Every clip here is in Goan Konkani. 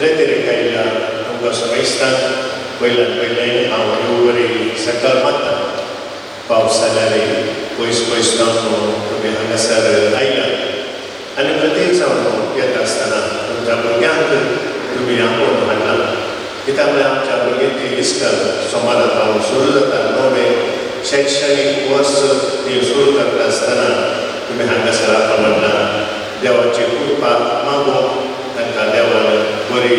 रेतेरेक आयिल्ल्या तुमकां समेस्तांक पयल्यान पयलें हांव देव बरी सकाळ मागता. पावस जाल्यार पयस पयस जावन तुमी हांगासर आयल्यात आनी प्रत्येक जावन येता आसतना तुमच्या भुरग्यांक तुमी आपोवन हाडला, कित्याक म्हळ्यार आमच्या भुरग्यांची इस्कॉल सोमारा जावन सुरू जाता. नवें शैक्षणीक वर्स ती सुरू करता आसतना तुमी हांगासर आपोवन हाडला. देवाची कृपा मागूंक तांकां देवान बरी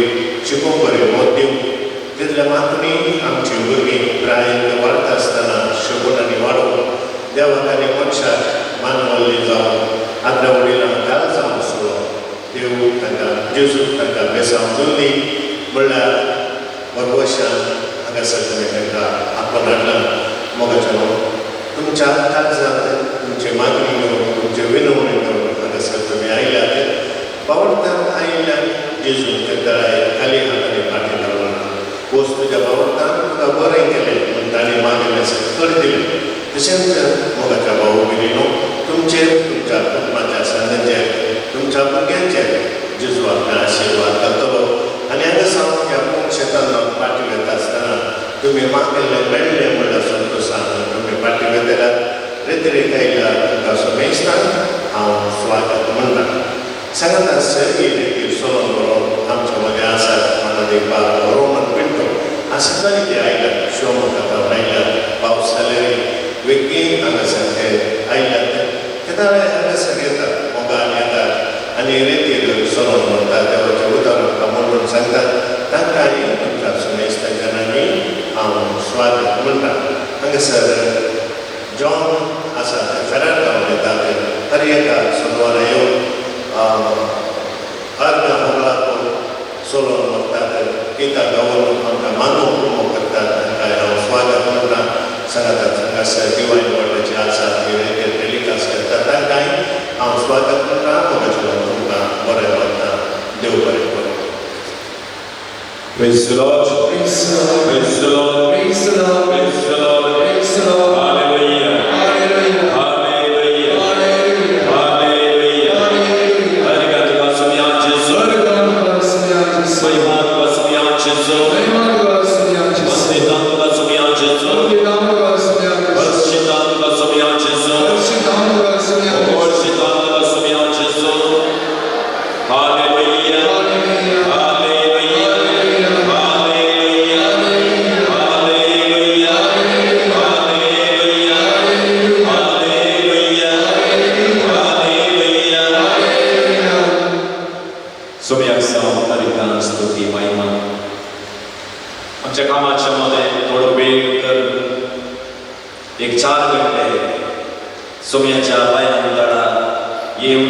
शिकूंक बरी मत दिवंक, तितले मातूनी आमची भुरगीं प्रायेन वाडटा आसतना शगून आनी वाडोवंक, देवाक आनी मनशाक मानवल्ली जावन आदल्या वडिलां घाल जावन सुरो देव तांकां जेजू तांकां बेसांव दिवनी म्हणल्यार भरवशान हांगासर तुमी तांकां आपोवन हाडला. मोगाच्या तुमच्या काळजांत तुमची मागणी घेवन, तुमचे विनवणी घेवन हांगासर तुमी आयल्यात. बावडटान आयिल्ल्यान जेजून तांकां खाली हातांनी फाटीं धाडलो ना. वच, तुज्या बावडटान तुका बरें केलें म्हूण तांणी मागिल्लें सकयल दिलें. तशेंच मोगाच्या भाऊ भयणीनो, तुमचेर, तुमच्या कुटुंबाच्या संदांचेर, तुमच्या भुरग्यांचेर जेजू आपल्या आशिर्वाद घालतलो आनी हांगा सावन ह्या शेतान फाटीं वेता आसतना तुमी मागिल्लें मेळ्ळें म्हणल्यार संतोशान तुमी फाटीं वेतल्यात. रेतरेक आयल्या तुमकां समेस्तांक हांव स्वागत म्हणटा. सांगता सगळी रेतीर सोलोन बरोवन आमच्या मदें आसात. मना बाब रोमन पिंटो आसा, ते आयल्यात, शिवमोग्गा आयल्यात. पावस जाल्यार वेगीन हांगासर ते आयल्यात. तेन्ना हांगासर येतात, मोगान येतात आनी रेतीर सोलोन म्हणटात, देवाचें उतर आमकां म्हणून सांगतात. तांकांय तुमच्या समेस्तांच्या नांवांनी हांव स्वागत म्हणटा. हांगासर जॉन आसा, ते फेरार गांवांत येतात. हर एका सोनवारा येवन अर्गां होगळाक सोलोन म्हणटात, गितां गावन आमकां मानव कुमो करतात. तांकां हांव स्वागत म्हणटा. सांगातात हांगासर डिवायन वर्डाचे आसा, ते टेलिकास्ट करतात, तांकांय हांव स्वागत म्हणटा. मोगाचें तुमकां बरें मागता. देव बरें करूं. Praise the Lord. Praise the Lord. Praise the Lord. Praise the Lord. Praise the Lord. Praise the Lord. Hallelujah. Hallelujah. Hallelujah. Hallelujah. Hallelujah. Hallelujah. Obrigado, Senhor Jesus. Obrigado, Senhor Jesus. Obrigado, Senhor Jesus. Obrigado, Senhor Jesus. Obrigado, Senhor Jesus. Obrigado, Senhor Jesus. Obrigado, Senhor Jesus. Obrigado, Senhor Jesus. Obrigado, Senhor Jesus. Hallelujah. Hallelujah. Hallelujah. Hallelujah. Hallelujah. Hallelujah. Hallelujah. Hallelujah. Hallelujah. Hallelujah. Hallelujah. सोम्याक सावन तारीखान स्तुती महिमा. आमच्या कामाच्या मध्ये थोडो वेळ कर एक 4 घंटे सोम्याच्या पांयान तळा येवन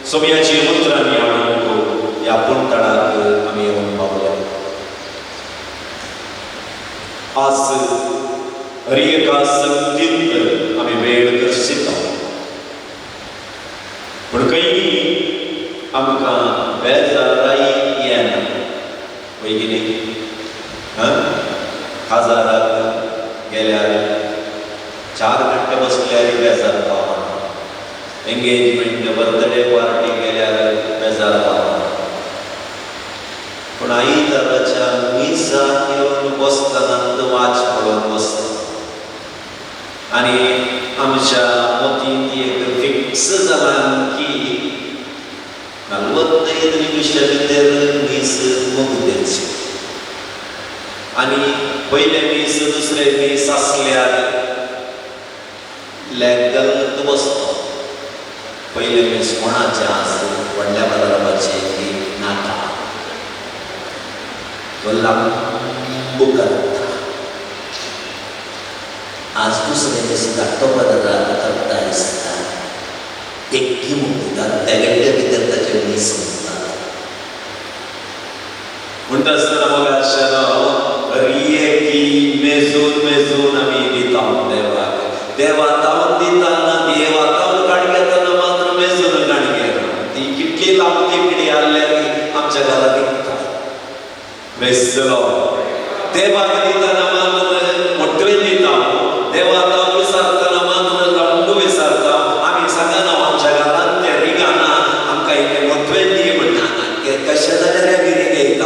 सोम्याची उतरांनी हाडूंक ह्या पुणतळाक आमी येवन पावल्या. आज हर एका संगतींत आमी वेळ करशिता, पूण खंय आमकां बेजाराय येना, वय कितें? हां, काजाराक गेल्यार 4 घंटे बसल्यार बेजार पावना. एंगेजमेंट, बर्थडे पार्टी गेल्यार बेजार पावना. पूण आयताराच्या मिसाक येवन बसतना वाच पळोवन बसता आनी आमच्या मतींत एक फिक्स जालां की 45 निमिषा भितर मीस मुगतेची आनी पयलें मीस दुसरें मीस आसल्यार लेग घालून बसता. पयलें मीस कोणाचें आस? व्हडल्या बाजाराचें की नाका, तो लांब करता. आज दुसरें मीस धाकटो बाजाराक करता दिसता, एकटी मुगता, त्या घंटे भितर ताचें मीस सोंपता. म्हणटा आसतना मोगाच्यानो, की मेजून मेजून आमी दिता देवाक. देवा तावन दिताना, देवा तावन काडून घेतना मात्र मेजून काडून घेना. ती कितली लांब तिकडी आहल्यार आमच्या घरा दिता. Praise the Lord. देवाक दिताना मात्र मोटवे दिता, देवा तावन विसारतना मात्र लांब विसारता. आमी सांगना, आमच्या घरांत ते रिगाना, आमकां इतले मोटवे दी म्हणटा. कशें जाल्यार आमी रिगयता.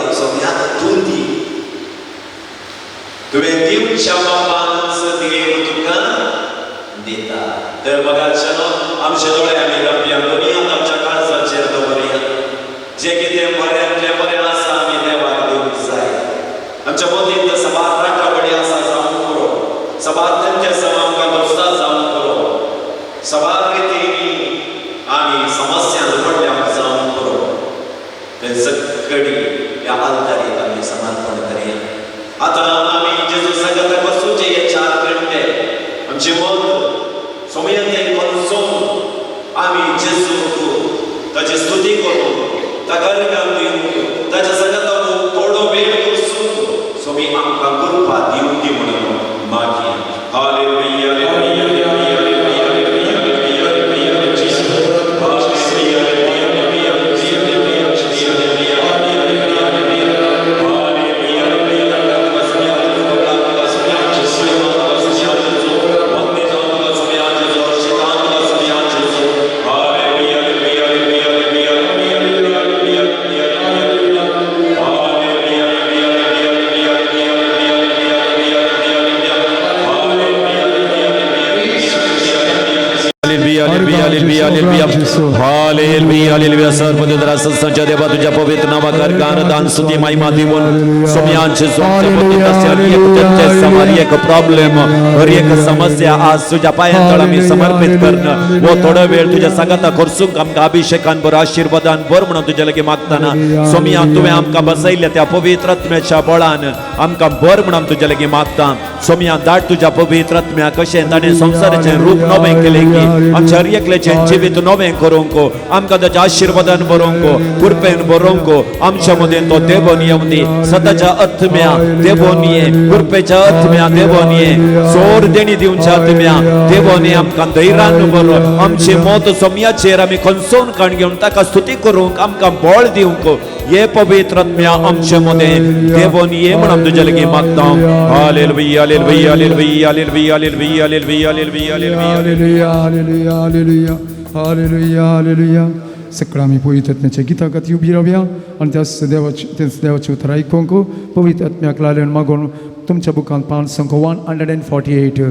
तुज्या बापानच देव तुका दिता. तर बघाच्यानो आमचे दोळे आमी रपया दोनया आमच्या काळजाचेर दवरया. जे कितें बऱ्यांतलें बरें आसा आमी देवाक दिवंक जाय. आमच्या मतींत सबार राटावळी आसा जावंक पुरो, सबार तेंचे समा आमकां दोस्ता जावंक पुरो, सबार रितींनी आमी समस्यांत पडल्या जावंक पुरो. ते सगळी ह्या आल्तारीक आमी समर्पण करया. आतां आमी जेजू सांगाता बसूचे हे 4 घंटे आमचें मन सोमयेंत कोनसून आमी जेजूक ताची स्तुती करूंक, ताका अर्घां दिवंक, ताच्या सांगाता थोडो वेळ बसून सोमी आमकां कृपा दिवंक दी म्हणून मागया. Hallelujah, hallelujah, hallelujah, hallelujah, hallelujah. देवा तुझ्या पवित्र नावाक गान दान स्तुती महिमा दिवन सोमयांचे एक प्रॉब्लेम हर एक समस्या आज तुझ्या पायांतळ आमी समर्पित करणं वो थोडो वेळ तुझ्या सांगाता खर्चूंक आमकां अभिषेकान भर आशीर्वादान भर म्हणून तुज्या लागीं मागतना सोमया तुवें आमकां बसयल्ल्या त्या पवित्र आत्म्याच्या बळान आमकां भर म्हणून तुज्या लागीं मागता. सोमया दाट तुझ्या पवित्र आत्म्या कशें ताणें संवसाराचें रूप नवें केलें की आमच्या हर एकल्याचें जिवीत नवें करूंक, आमकां ताच्या आशीर्वादान बरोवंक, कृपेन बरोवंक. आमच्या मदें तो देवोन येवं दी. सदाच्या आत्म्या देवोन ये, कृपेच्या आत्म्या देवोन ये, जोर देणी दिवच्या आत्म्या देवोन ये, आमकां धैर्यान बरो. आमचें मत सोमयाचेर आमी खंचोवन काण घेवन ताका स्तुती करूंक आमकां बळ दिवंक ये पवित्र आत्म्या आमचे मदें देवोन ये म्हणून तुज्या लागीं मागता. Hallelujah, hallelujah, hallelujah, hallelujah, hallelujah, hallelujah, hallelujah, hallelujah, hallelujah, hallelujah, hallelujah. सगळं आमी पवित्र आत्म्याच्या गिता खातीर उबी रावया आनी त्याच देवाचें उतर आयकूंक पवित्र आत्म्याक लालन मागून तुमच्या बुकांत 548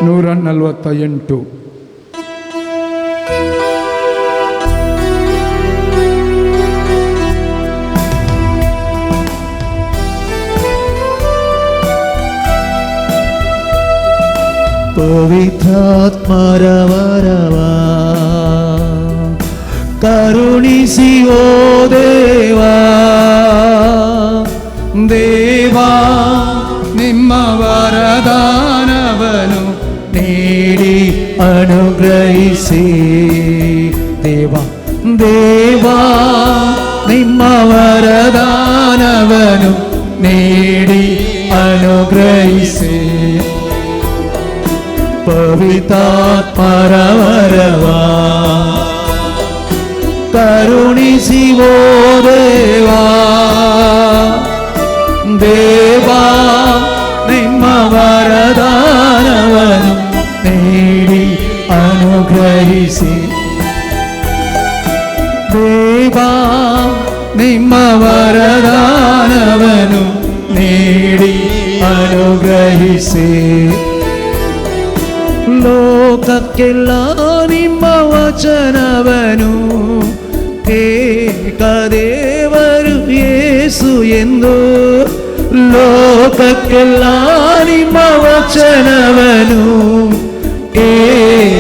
148. ಪವಿತ್ರಾತ್ಮರವರವ ಕರುಣಿಸಿ ಓ ದೇವಾ, ದೇವಾ ನಿಮ್ಮ ವರದಾನವನು ನೀಡಿ ಅನುಗ್ರಹಿಸಿ. ದೇವಾ ದೇವಾ ನಿಮ್ಮ ವರದಾನವನು ನೀಡಿ ಅನುಗ್ರಹಿಸಿ. ಪವಿತ್ರಾತ್ಮರವರವ ಕರುಣಿಸಿ ಓ ದೇವಾ, ದೇವಾ ನಿಮ್ಮ ವರದಾನವನು ನೀಡಿ ಅನುಗ್ರಹಿಸಿ. ದೇವಾ ನಿಮ್ಮ ವರದಾನವನು ನೀಡಿ ಅನುಗ್ರಹಿಸಿ. ಲೋಕಕ್ಕೆಲ್ಲ ನಿಮ್ಮ ವಚನವನು ಏಕದೇವರು ಯೇಸು ಎಂದು, ಲೋಕಕ್ಕೆಲ್ಲ ನಿಮ್ಮ ವಚನವನು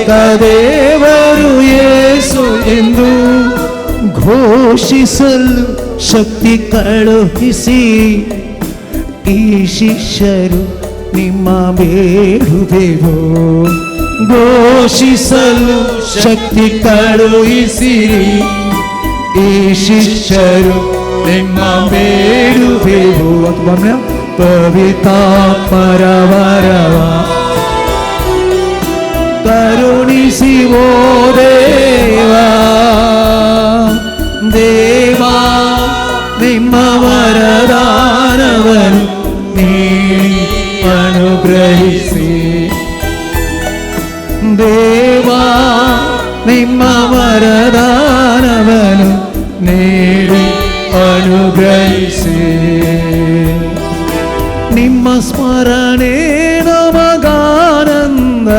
ಏಕದೇವರು ಯೇಸು ಎಂದು ಘೋಷಿಸಲು ಶಕ್ತಿ ಕಳುಹಿಸಿ. ಈ ಶಿಷ್ಯರು ನಿಮ್ಮ ಬೇಡುವೆವು, ಘೋಷಿಸಲು ಶಕ್ತಿ ಕಳುಹಿಸಿರಿ. ಈ ಶಿಷ್ಯರು ನಿಮ್ಮ ಬೇಡುವೆವು. ಪವಿತ್ರಾತ್ಮರವರವ ಕರುಣಿಸಿ ಓ ದೇವಾ, ದೇವಾ ನಿಮ್ಮ ವರದಾನವನು ನೀಡಿ ಅನುಗ್ರಹಿಸಿ. ದೇವಾ ನಿಮ್ಮ ವರದಾನವನು ನೀಡಿ ಅನುಗ್ರಹಿಸಿ. ಸ್ಮರಣೆ ನಮಗಾನಂದ,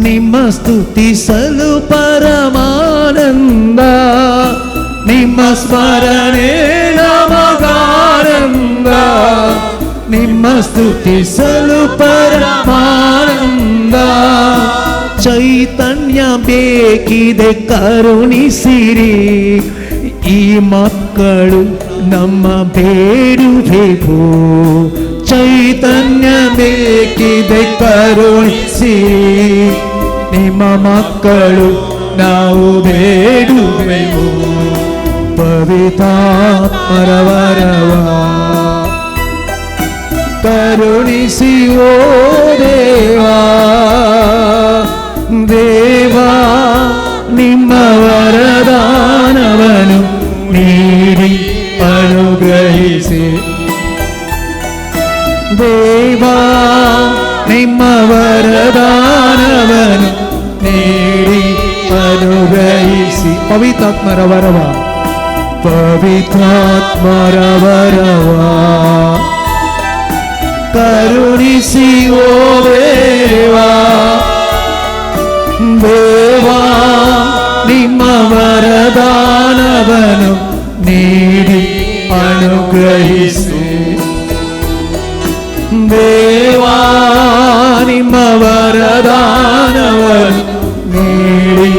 ನಿಮ್ಮ ಸ್ತುತಿಸಲು ಪರಮಾನಂದ. ನಿಮ್ಮ ಸ್ಮರಣೆ ನಮಗಾನಂದ, ನಿಮ್ಮ ಸ್ತುತಿಸಲು ಪರಮಾನಂದ. ಚೈತನ್ಯ ಬೇಕಿದೆ ಕರುಣಿಸಿರಿ, ಈ ಮಕ್ಕಳು ನಮ್ಮ ಬೇಡುವೆವು. ಚೈತನ್ಯ ಬೇಕಿದೆ ಕರುಣಿಸಿರಿ, ನಿಮ್ಮ ಮಕ್ಕಳು ನಾವು ಬೇಡುವೆವು. ಪವಿತ್ರಾತ್ಮರ ವರವ ಕರುಣಿಸಿ ಓ ದೇವಾ. ದೇವಾ ನಿಮ್ಮ ವರದಾನವನು ನೀಡಿ ಅನುಗ್ರಹಿಸಿ. ದೇವಾ ನಿಮ್ಮ ವರದಾನವನು ನೀಡಿ ಅನುಗ್ರಹಿಸಿ. ಪವಿತ್ರಾತ್ಮರ ವರವ, ಪವಿತ್ರಾತ್ಮರ ವರವ ಕರುಣಿಸಿ ಓ ದೇವಾ. ದೇವಾ ನಿಮ್ಮ ವರದಾನವನು ನೀಡಿ ಅನುಗ್ರಹಿಸಿ. ದೇವಾ ನಿಮ್ಮ ವರದಾನವನು ನೀಡಿ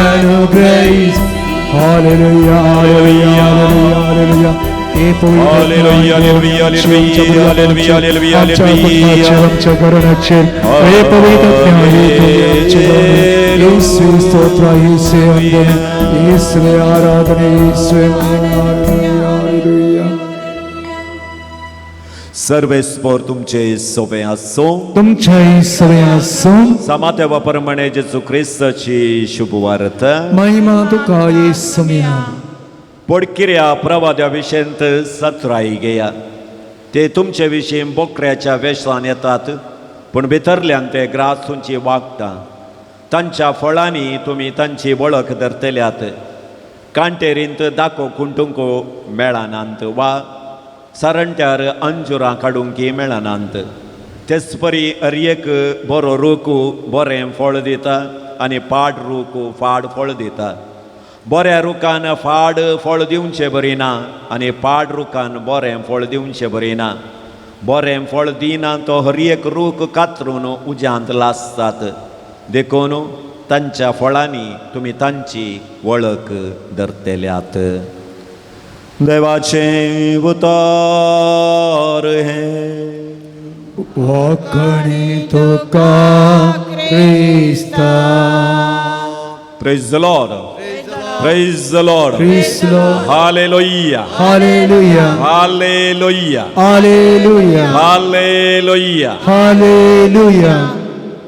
ಅನುಗ್ರಹಿಸಿ. Hallelujah, hallelujah, hallelujah. Hallelujah, hallelujah, hallelujah, hallelujah, hallelujah, आमच्या कुटुंबाचेर, आमच्या घराण्याचेर, हे पवित्र आत्म्या, हे तुम्ही आमच्या घराण्यात. येशूवे स्तोत्र, येशूवे वंदन, येशूवे आराधने, येशूवे महिमा. हालेलुया. सर्वेस्पोर तुमचे सोबे आसूं. तुमच्याही सवे आसूं. समातेवा प्रमाणे जेजू क्रिस्ताची शुभवार्त. महिमा तुका येसुम्या. पोडकिऱ्या प्रवाद्या विशेंत सत्राई घेया. ते तुमचे विशीं बोकऱ्याच्या वेशान येतात, पूण भितरल्यान ते ग्रासूंची वागता. तांच्या फळांनी तुमी तांची वळख धरतल्यात. कांटेरींत दाको खुंटूंक मेळनात वा सारंट्यार अंजुरां काडूंक मेळनात. तेच परी हर एक बरो रूख बरें फळ दिता आनी पाड रूख फाड फळ दिता. बऱ्या रुखान फाड फळ दिवचें बरी ना आनी पाड रुखान बरें फळ दिवचें बरी ना. बरें फळ दिना तो हर एक रूख कातरून उज्यांत लासतात. देखून तांच्या फळांनी तुमी तांची वळख धरतल्यात. देवाचें उतर हें. वाखणी तुका क्रिस्ता. Praise the Lord. Praise the Lord. Praise the Lord. Hallelujah. Hallelujah. Hallelujah. Hallelujah. Hallelujah. Hallelujah.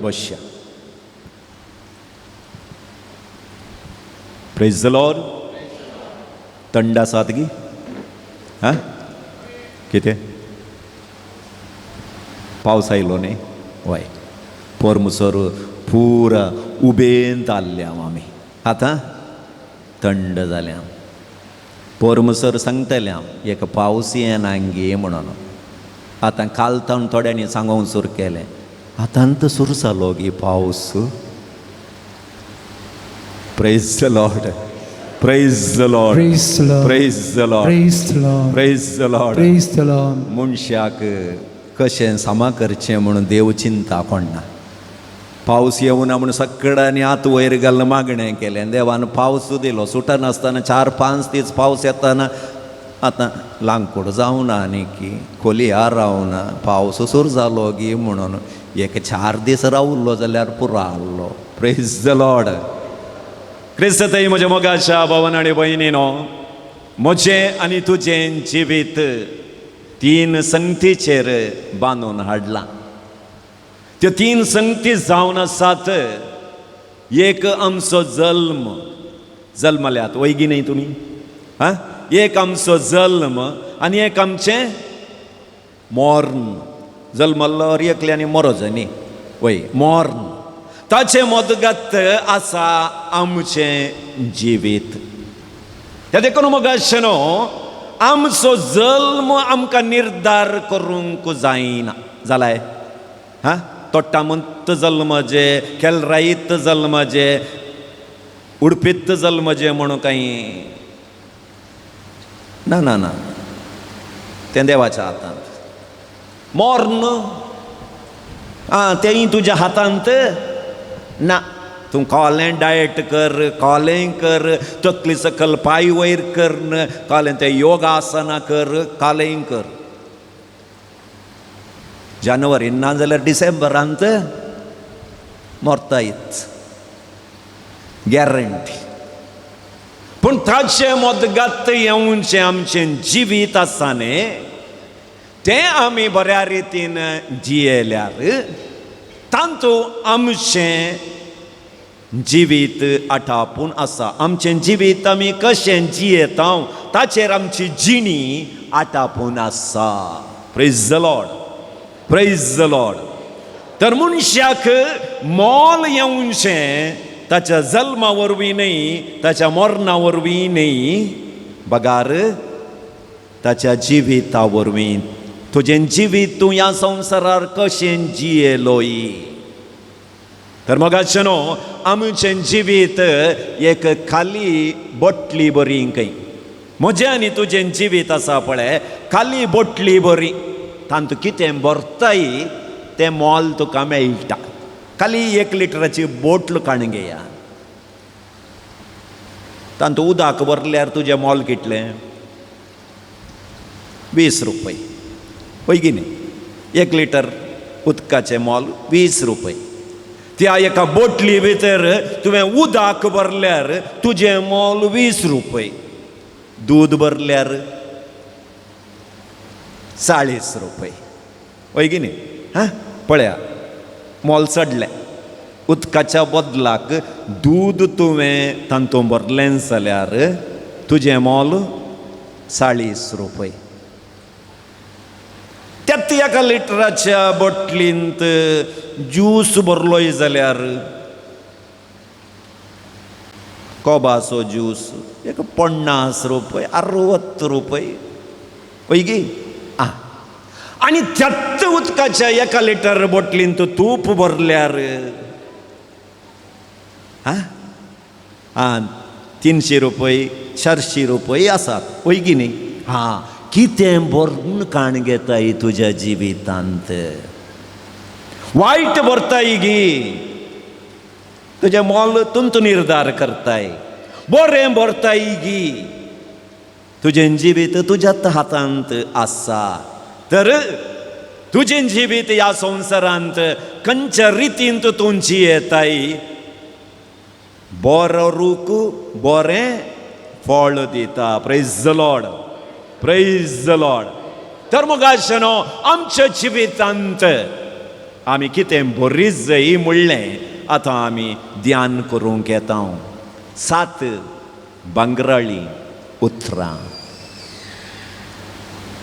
बश्या. Praise the Lord. थंड आसात गी? हां, कितें पावस आयलो न्ही? वय, पोरमुसर पुरा उबेंत आसले आमी, आतां थंड जाल्या. पोरमुसर सांगतले हांव एक पावस येना गे म्हणून. आतां काल तावन थोड्यांनी सांगूंक सुरू केलें, आतां तर सुरू जालो गी पावस. Praise the Lord. Praise the Lord. Praise the Lord. Praise the Lord. Praise the Lord. Praise the Lord. Praise the Lord. मनशाक कशें सामा करचें म्हणून देव चिंता कोण्णा. पावस येवना म्हणून सगळ्यांनी हात वयर घालून मागणें केलें, देवान पावस दिलो. सुटनासतना 4-5 दीस पावस येताना आतां लांकूड जावना आनी की खोलयार रावना, पावस सुरू जालो गी म्हणून एक 4 दीस रावलो जाल्यार पुरो आहलो. Praise the Lord. क्रिस्तय म्हज्या मोगाच्या भावन आनी भयणीनो, म्हजें आनी तुजें जिवीत 3 संगतीचेर बांदून हाडलां. त्यो 3 संगती जावन आसात. एक आमचो जल्म, जल्मल्यात वयगी न्ही तुमी? आं, एक आमचो जल्म आनी एक आमचें मर्ण. जल्मल्लो एकले आनी मरो जाय न्ही, वय मर्ण. ताचें मदगत आसा आमचें जिवीत. ह्या देखून मोगाशेनो आमचो जल्म आमकां निर्धार करूंक जायना जालाय हा तोट्टामंत जल्मजे केलराईत जल्मजे उडपीत जल्मजे म्हणून कांय ना ना ना तें देवाच्या हातांत मोर्न आं तेंय तुज्या हातांत ना. तूं कोलें डायट कर, कोलें कर, तकली सकल पांय वयर कर, कोलें तें योगासनां कर, कोलें कर. जानेवारी ना जाल्यार डिसेंबरांत मरतायच गॅरंटी. पूण ताचें मदगात येवचें आमचें जिवीत आसा न्ही तें आमी बऱ्या रितीन जियेल्यार तातूंत आमचें जिवीत आटापून आसा. आमचें जिवीत आमी कशें जियेता ताचेर आमची जिणी आटापून आसा. Praise the Lord, praise the Lord. तर मनशाक मोल येवचें ताच्या जल्मा वरवीं न्हय, ताच्या मरणा वरवीं न्हय, बगार ताच्या जिविता वरवीं. तुजें जिवीत तूं ह्या संवसारार कशें जियेलोय. तर मोगाचें न्हू आमचें जिवीत एक खाली बोटली बरी खंय. म्हजें आनी तुजें जिवीत आसा पळय खाली बोटली बरी, तातूंत कितें भरताय तें मोल तुका मेळटा. खाली 1 लिटराची बोटल काडून घेया, तातूंत उदक भरल्यार तुजें मोल कितलें? 20 रुपये. हय की न्ही? 1 लिटर उदकाचें मोल 20 रुपये. त्या एका बोटली भितर तुवें उदक भरल्यार तुजें मोल 20 रुपये, दूद भरल्यार 40 रुपये. हय की न्ही? हां पळया मोल चडलें. उदकाच्या बदलाक दूद तुवें तातूंत भरलें जाल्यार तुजें मोल 40 रुपये. त्यात एका लिटराच्या बोटलींत ज्यूस भरलोय जाल्यार कोबाचो ज्यूस एक 50 रुपये, 60 रुपये. हय गी? आं आनी त्याच उदकाच्या 1 लिटर बोटलींत तूप भरल्यार आं आं 300 रुपये, 400 रुपये आसात. हय की न्ही? हां कितें भरून काण घेताय तुज्या जिवितांत? वायट भरताय गी तुजें मोल तुंत निर्धार करताय. बरें भरताय गी तुजें जिवीत तुज्याच हातांत आसा. तर तुजें जिवीत ह्या संवसारांत खंयच्या रितीन तूं जियेताय बरो रूख बरें फळ दिता. Praise the Lord, praise the Lord. तर मोगाचें आमच्या जिवितांत आमी कितें बरी जाय म्हणलें आतां आमी ध्यान करूंक येता. 7 भांगराळी उतरां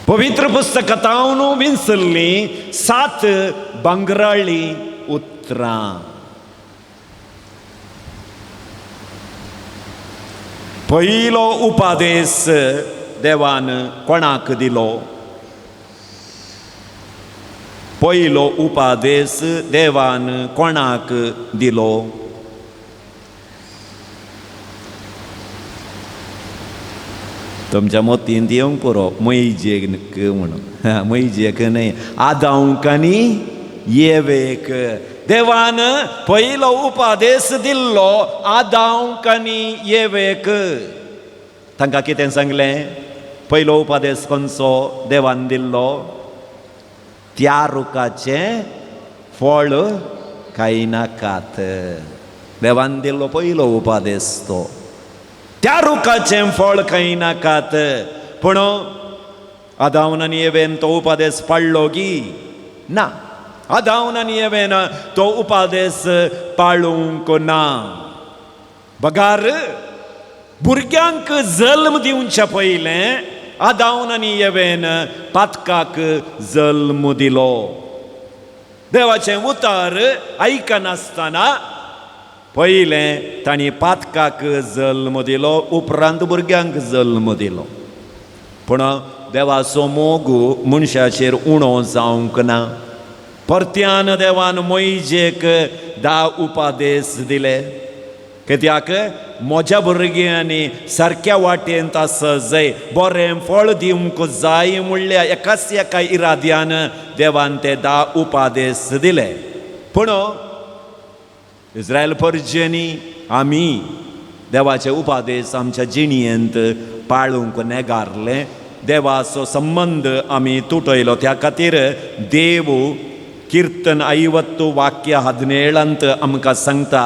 पवित्र पुस्तकांतून विंचल्लीं 7 भांगराळी उतरां. पयलो उपादेश देवान कोणाक दिलो? पयलो उपादेश देवान कोणाक दिलो? तुमच्या मतींत येवंक पुरो मैजेक म्हणून. मैजेक न्हय, आदांक आनी येवेक देवान पयलो उपादेश दिल्लो आदांक आनी येवेक. तांकां कितें सांगलें? पयलो उपादेश खंयचो देवान दिल्लो? त्या रुखाचें फळ खायनाकात. देवान दिल्लो पयलो उपादेश तो, त्या रुखाचें फळ खायनाकात. पूण आदावन आनी येवेन तो उपादेश पाळ्ळो गी ना? आदावन आनी येवेन तो उपादेश पाळूंक ना. बगार भुरग्यांक जल्म दिवच्या पयलें आदावन आनी येवेन पातकाक जल्म दिलो. देवाचें उतर आयकनासतना पयलें तांणी पातकाक जल्म दिलो, उपरांत भुरग्यांक जल्म दिलो. पूण देवाचो मोग मनशाचेर उणो जावंक ना. परत्यान देवान मोयजेक 10 उपादेश दिले. कित्याक म्हज्या भुरग्यांनी सारक्या वाटेंत आसत जाय, बरें फळ दिवंक जाय म्हणल्या एकाच एका इराद्यान देवान ते 10 उपादेश दिले. पूण इस्रायल परजेनी आमी देवाचे उपादेश आमच्या जिणेंत पाळूंक नेगारले, देवाचो संबंद आमी तुटयलो. त्या खातीर देव किर्तन 50 वाक्य 17 आमकां सांगता,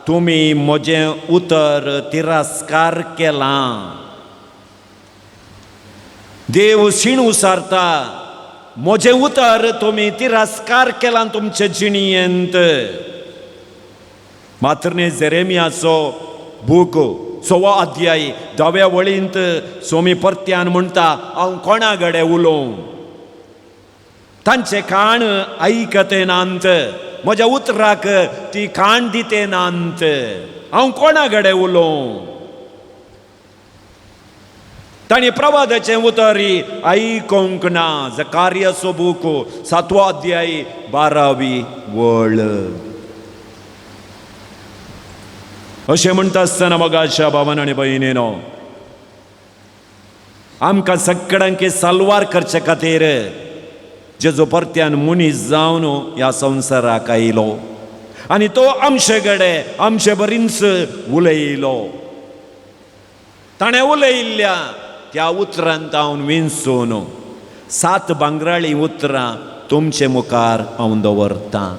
तुमी म्हजें उतर तिरस्कार केलां. देव शीण उसारता, म्हजें उतर तुमी तिरस्कार केलां तुमचे जिणेंत. मात्र जेरेमियाचो बूक 6वो अध्याय 10व्या वळींत सोमी परत्यान म्हणटा, हांव कोणा कडेन उलोवं, तांचे कान आयकते नात, म्हज्या उतराक ती कान दिते नात, हांव कोणा कडेन उलोवं. तांणी प्रवादाचें उतर आयकूंक ना. जकारियाचो बूक 7वो अध्याय 12वी वळ. अशें म्हणटा आसतना मोगाच्या भावान आनी भयणीनो, आमकां सगळ्यांक साल्वार करचे खातीर जेजू परत्यान मनीस जावन ह्या संवसाराक आयलो आनी तो आमचे कडेन आमचे बरींच उलयलो. ताणें उलयल्ल्या त्या उतरांत हांव विंचून 7 भांगराळीं उतरां तुमचे मुखार हांव दवरतां.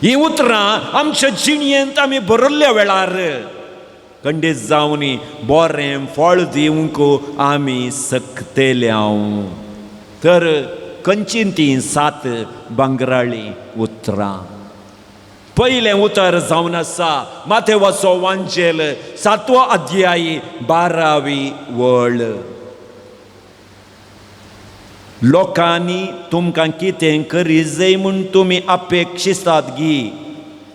ही उतरां आमच्या जिणेंत आमी बरयल्ल्या वेळार खंडीत जावन बरें फळ दिवंक आमी शकतले. तर खंयची तीं 7 भांगराळीं उतरां? पयलें उतर जावन आसा माथेवाचो वांजेल 7वो अध्याय 12वी वळ. लोकांनी तुमकां कितें करी जाय म्हूण तुमी अपेक्षितात गी,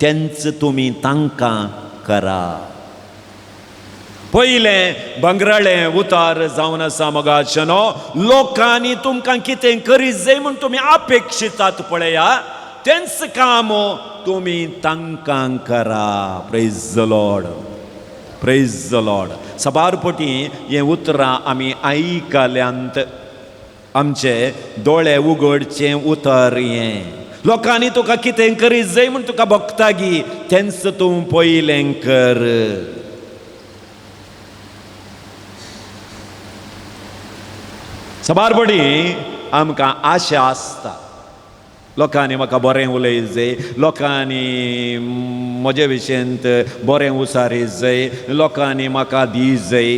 तेंच तुमी तांकां करा. पयलें भांगराळें उतर जावन आसा मोगाचेनो, लोकांनी तुमकां कितें करी जाय म्हूण तुमी अपेक्षितात पळया, तेंच काम तुमी तांकां करा. Praise the Lord, praise the Lord. साबार पटी हें उतरां आमी आयकल्यांत, आमचे दोळे उगडचें उतर हें. लोकांनी तुका कितें करी जाय म्हूण तुका भोगता गी, तेंच तूं पयलें कर. साबार पटी आमकां आशा आसता, लोकांनी म्हाका बरें उलय जाय, लोकांनी म्हजे विशयंत बरें उसारी जाय, लोकांनी म्हाका दी जाय.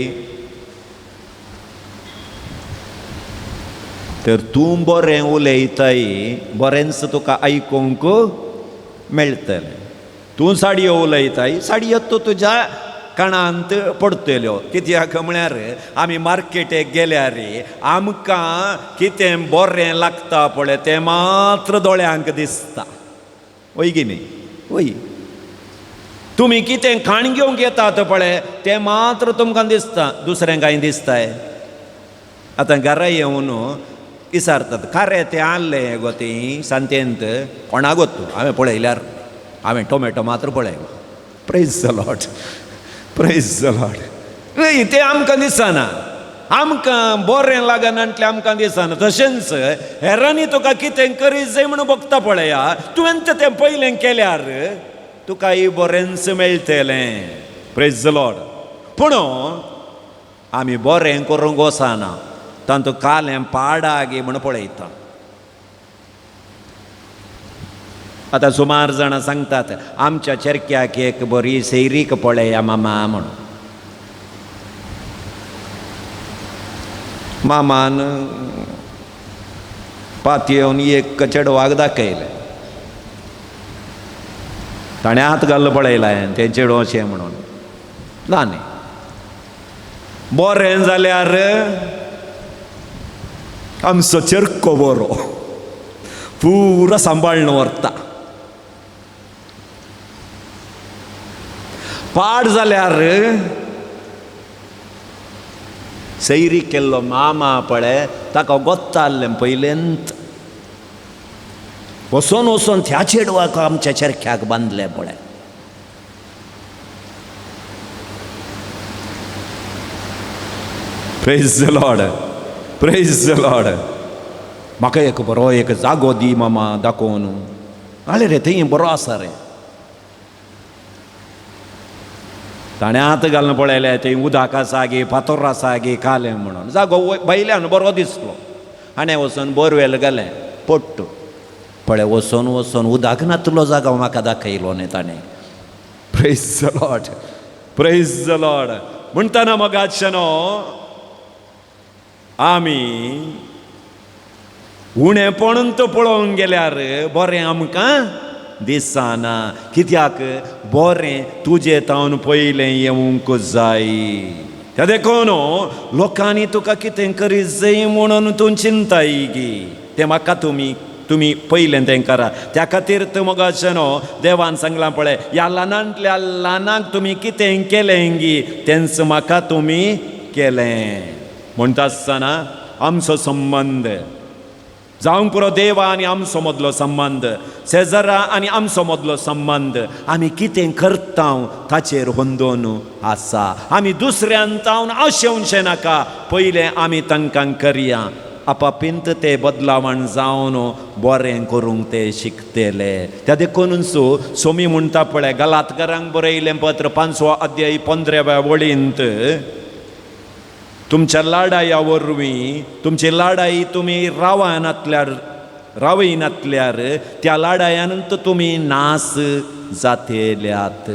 तर तूं बरें उलयताय, बरेंच तुका आयकूंक मेळटलें. तूं साडयो उलयताय, साडयो तूं तुज्या काणांत पडटल्यो. कित्याक म्हळ्यार आमी मार्केटेक गेल्यार आमकां कितें बरें लागता पळय तें मात्र दोळ्यांक दिसता, वय की न्ही? वय. तुमी कितें खाण घेवंक येतात पळय तें मात्र तुमकां दिसता, दुसरें कांय दिसताय. आतां घरा येवन विचारतात, खारें तें आहलें गो ती सांतेंत कोणाक गो तूं? हांवें पळयल्यार हांवें टोमॅटो मात्र पळयलो. Praise the Lord, praise the Lord. न्हय, तें आमकां दिसना, आमकां बरें लागना म्हटल्यार आमकां दिसना. तशेंच हेरांनी तुका कितें करी जाय म्हणून भोगता पळया, तुवें तें पयलें केल्यार तुकाय बरेंच मेळटलें. Praise the Lord. पूण आमी बरें करूंक वचना, तातूंत कालें पाडागी म्हूण पळयता. आतां सुमार जाणां सांगतात, आमच्या चेरक्याक एक बरी सैरीक पळया मामा म्हणून. मामान पातयेवन एक चेडवाक दाखयलें, ताणें हात घाल्लो पळयला तें चेडूं अशें म्हणून ल्हान बरें जाल्यार आमचो चेरको बरो पुरो सांबाळून व्हरता, पाड जाल्यार सैरी केल्लो मामा पळय ताका गोत्ताल्लें पयलेंत वचोन वचोन त्या चेडवाक आमच्या चरख्याक बांदलें पळय. Praise the Lord, praise the Lord. म्हाका एक बरो एक जागो दी मामा दाखोवन. आले रे थंय बरो आसा रे. ताणें हात घालून पळयलें थंय उदक आसा गे फातोर आसा गे कालें म्हणून. जागो भायल्यान बरो दिसलो. आनी वचून बोरवेल घालें पट्ट पळय वचोन वचोन उदक नातलो जागो म्हाका दाखयलो न्ही ताणें. Praise the Lord, praise the Lord. म्हणटना मोगाचेनो आमी उणेपण तो पळोवंक गेल्यार बरें आमकां दिसना. कित्याक बरें तुजें तावन पयलें येवंक जाय. त्या देखून लोकांनी तुका कितें करीत जाय म्हणून तूं चिंताय गी तें म्हाका तुमी तुमी पयलें तें करा. त्या खातीर तूं मोगाचेनो देवान सांगलां पळय ह्या ल्हानांतल्या ल्हानांक तुमी कितें केलें गी तेंच म्हाका तुमी केलें. म्हणटा आसतना आमचो संबंद जावंक पुरो देवा आनी आमचो मदलो संबंद, शेजरा आनी आमचो मदलो संबंद आमी कितें करता ताचेर होंदोन आसा. आमी दुसऱ्यान तावन आशेवचें नाका, पयलें आमी तांकां करया. आपापींत ते बदलावण जावन बरें करूंक ते शिकतले. त्या देखूनच सोमी म्हणटा पळय गलातकारांक बरयलें पत्र 5वो अध्याय 15व्या वळींत, तुमच्या लाडाया वरवीं तुमची लाडाई तुमी रावनातल्यार रावयनातल्यार त्या लाडायानंत तुमी नास जातेल्यात.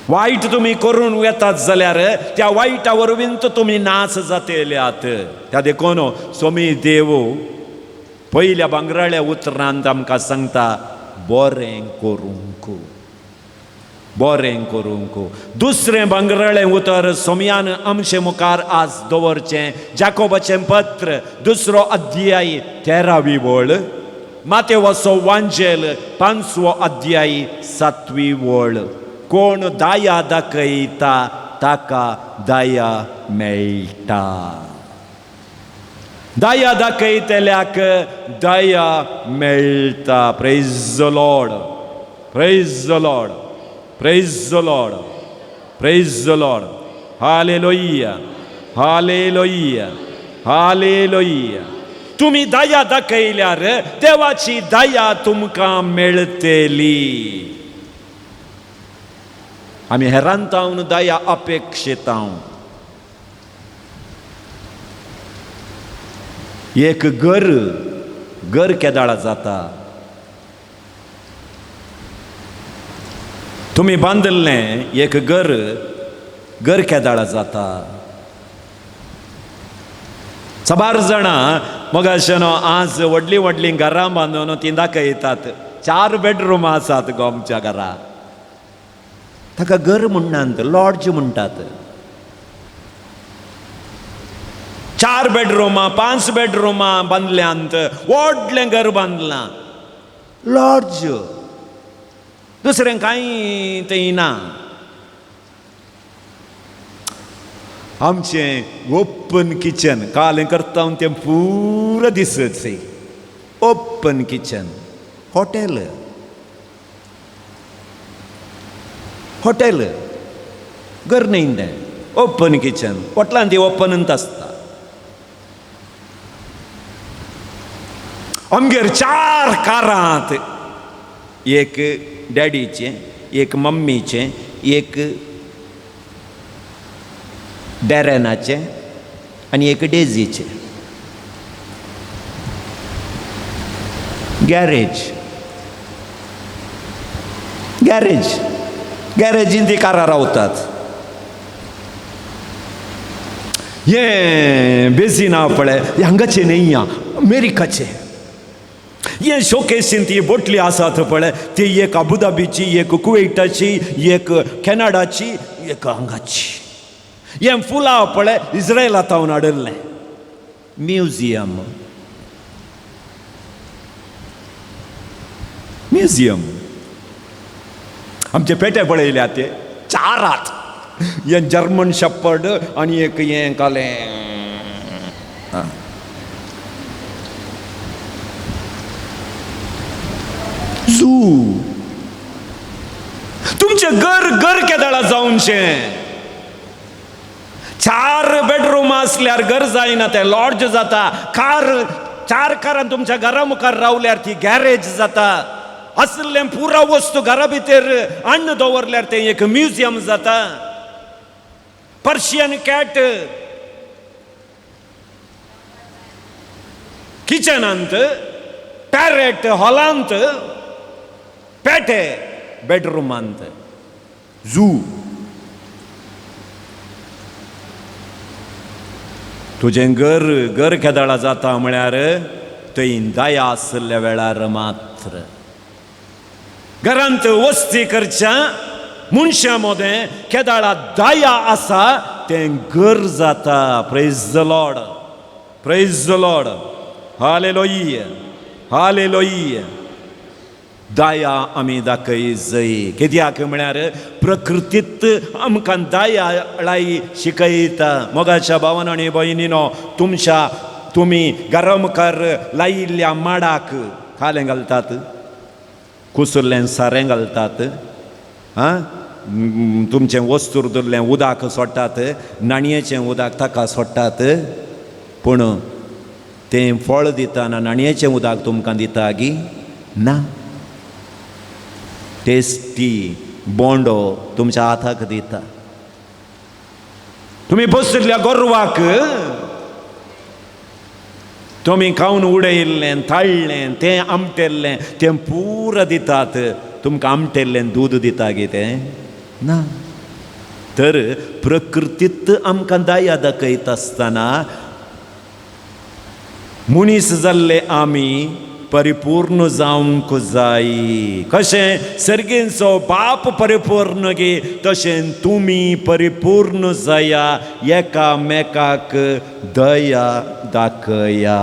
वायट तुमी करून वेतात जाल्यार त्या वायटा वरवीं तुमी नास जातेल्यात. त्या देखून सोमी देव पयल्या भांगराळ्या उतरांत आमकां सांगता बरें करूंक, बरें करूंक. दुसरें भांगराळें उतर सोमयान आमचे मुखार आज दवरचें जाकोबाचें पत्र 2 अध्याय 13वी वळ, मातेवाचो वांजेल 5वो अध्याय 7वी वळ. कोण दया दाखयता ताका दया मेळटा. दया दाखयतल्याक दया मेळटा. Praise the Lord, praise the Lord, praise the Lord, praise the Lord. Hallelujah, hallelujah, hallelujah. तुमी दया दाखयल्यार देवाची दया तुमकां मेळटली. आमी हेरान तावन दया अपेक्षिता. एक घर घर केदाळा जाता. तुमी बांदिल्लें एक घर घर केदाळा जाता. साबार जाणां मोगाशेनो आज व्हडलीं व्हडलीं घरां बांदून तीं दाखयतात. 4 बेडरूम आसात गो आमच्या घरा. ताका घर म्हणनात, लॉज म्हणटात. 4 बेडरुमां 5 बेडरुमां बांदल्यांत, व्हडलें घर बांदलां, लॉज, दुसरें कांय थंय ना. आमचें ओपन किचन कालें करता तें पुरो दिसत. ओपन किचन हॉटेल, हॉटेल घर न्हय तें, ओपन किचन. हॉटेलान ती ओपनूच आसता. आमगेर 4 कारांत, एक डॅडीचें, एक मम्मीचें, एक डॅरेनाचें आनी एक डेजीचें. गॅरेज, गॅरेज, गॅरेजीन ती कारां रावतात. हें बेजीन पळय हांगाचें न्हय, अमेरिकाचें. हे शोकेसीन ती बोटली आसात पळय ती एक अबुधाबीची, एक कुवेटाची, एक कॅनडाची, एक हांगाची. हें फुलां पळय इस्रायला तावन हाडिल्लें. Museum, museum. आमचे पेटे पळयल्या ते 4 हात. हें जर्मन शेपर्ड आनी एक हें कालें. झू. तुमचें घर घर केदळा जावचें? 4 बेडरूम आसल्यार घर जायना, तें लॉज जाता. कार 4 कारां तुमच्या घरा मुखार रावल्यार ती गॅरेज जाता. आसलें पुरा वस्तू घरा भितर अन्न दवरल्यार तें एक म्युझियम जाता. पर्शियन कॅट किचनांत, पॅरेट हॉलांत, पेटे बेडरुमांत, झू. तुजें घर घर केदळा जाता म्हळ्यार थंय दया आशिल्ल्या वेळार मात्र. घरांत वस्ती करच्या मनशां मदें केदळा दया आसा तें घर जाता. Praise the Lord, praise the Lord, hallelujah, hallelujah. दया आमी दाखय जय. कित्याक म्हळ्यार प्रकृतीत आमकां दयाळाय शिकयता. मोगाच्या भावान आनी भयणीनो, तुमच्या तुमी घरा मुखार लायिल्ल्या माडाक कालें घालतात, कुसुल्लें सारें घालतात, आं तुमचें वस्तूर दवरलें उदक सोडटात, नाणयेचें उदक ताका सोडटात. पूण तें फळ दितना नाणयेचें उदक तुमकां दिता गी ना. टेस्टी बोंडो तुमच्या हाताक दिता. तुमी बशिल्ल्या गोरवाक तुमी खावन उडयल्लें, ताळ्ळें, तें आमटेल्लें तें पुरा दितात. तुमकां आमटेल्लें दूद दिता गी तें ना. तर प्रकृतीत आमकां दया दाखयता आसतना मनीस जाल्ले आमी परिपूर्ण जावंक जाय. कशें सर्गेचो बाप परिपूर्ण गे तशें तुमी परिपूर्ण जाया, एकामेकाक दया दाखया.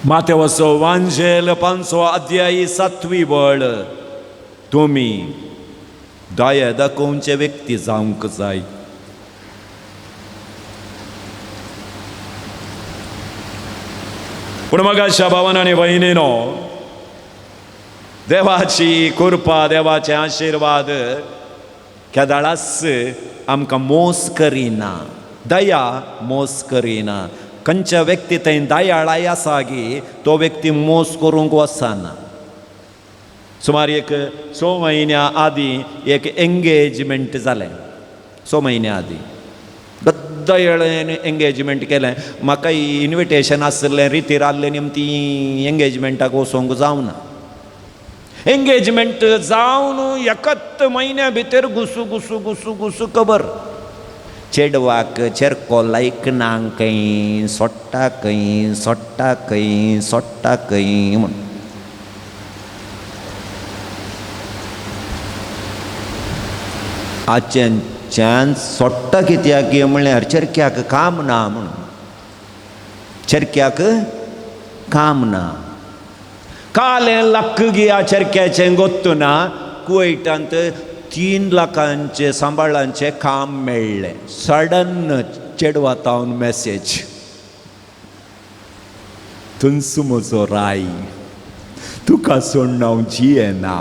मातेवचो वांजेल 5 अध्यायी 7वी वळ. तुमी दया दाखोवचे व्यक्ती जावंक जाय. पूण मगाशा भावान आनी भयणीनो, देवाची कृपा, देवाचे आशिर्वाद केदळाच आमकां मोस करिना, दया मोस करिना. खंयच्या व्यक्ती थंय दयाळाय आसा गी तो व्यक्ती मोस करूंक वचना. सुमार एक 6 म्हयन्या आदीं एक एंगेजमेंट जालें. 6 म्हयन्या आदीं गद्दयळेन एंगेजमेंट केलें. म्हाका इनविटेशन आसलें, रितीर आहलें निमती एंगेजमेंटाक वचोंक जावना. एंगेजमेंट जावन एकत म्हयन्या भितर घुसू घुसू घुसू घुसू खबर चेडवाक चेरको लायकना खंय, सोडटा खंय, सोडटा खंय, सोडटा खंय म्हूण. आजच्यान सोडटा कित्याक म्हणल्यार चेरक्याक काम ना म्हणून. चेरक्याक काम ना. कालें लक्क गिया चेरक्याचें गोत्तू ना. कुवैटांत 3 लाखांचे सांबाळांचें काम मेळ्ळें. सडन चेडवातावन मॅसेज, तुमचो म्हजो राय, तुका सोडून हांव जियेना.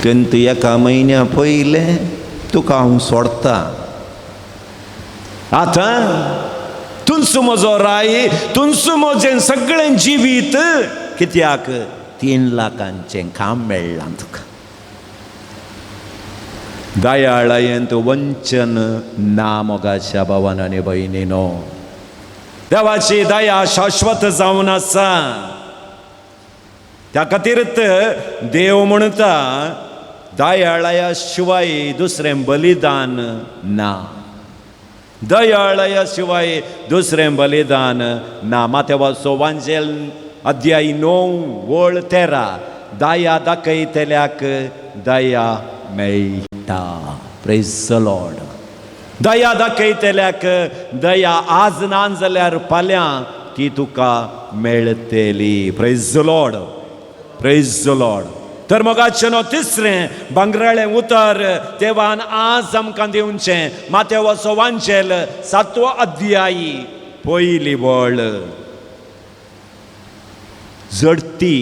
तेंत एका म्हयन्या पयलें तुका हांव सोडटा. आतां तुमचो म्हजो राय, तुमचो म्हजें सगळें जिवीत. कित्याक 3 लाखांचें काम मेळ्ळां तुका. दयाळायेंत वंचन ना मोगाच्या भावान आनी भयणीनो. देवाची दया शाश्वत जावन आसा. त्या खातीरच देव म्हणटा दयाळाया शिवाय दुसरें बलिदान ना. दयाळाया शिवाय दुसरें बलिदान ना. मातेवाचो वांजेल अध्याय 9 वळ 13. दया दाखयतल्याक दया मेळटा. Praise the Lord. दया दाखयतल्याक दया आज ना जाल्यार फाल्यां ती तुका मेळटली. Praise the Lord, praise the Lord. तर मोगाचें तिसरें भांगराळें उतर देवान आज आमकां दिवचें, मातेवाचो वांजेल 7वो अध्यायी पयली वळ. जडती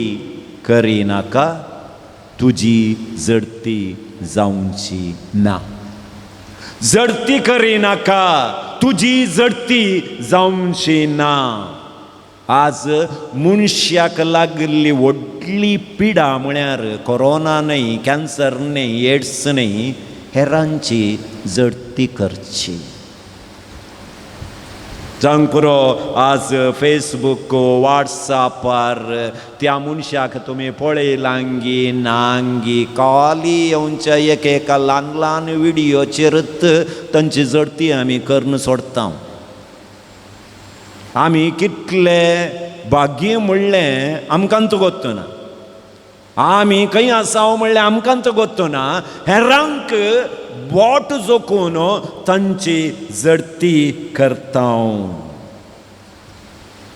करिनाका, तुजी जडती जावची ना. जडती करिनाका, तुजी जडती जावची ना. आज मनशाक लागिल्ली व्हडली पिडा म्हळ्यार कोरोना न्हय, कॅन्सर न्हय, एड्स न्हय, हेरांची जडती करची. जावंक पुरो आज फेसबूक वॉट्सॅपार त्या मनशाक तुमी पळयलांगी नांगी, कॉली येवच्या एक एका ल्हान ल्हान विडियोचेरच तांची जडती आमी करून सोडता. आमी कितले भाग्य म्हणलें आमकां गोत्तो ना, आमी खंय आसा म्हणलें आमकां गोत्तो ना, हेरांक बोट जोखून तांची जडती करता.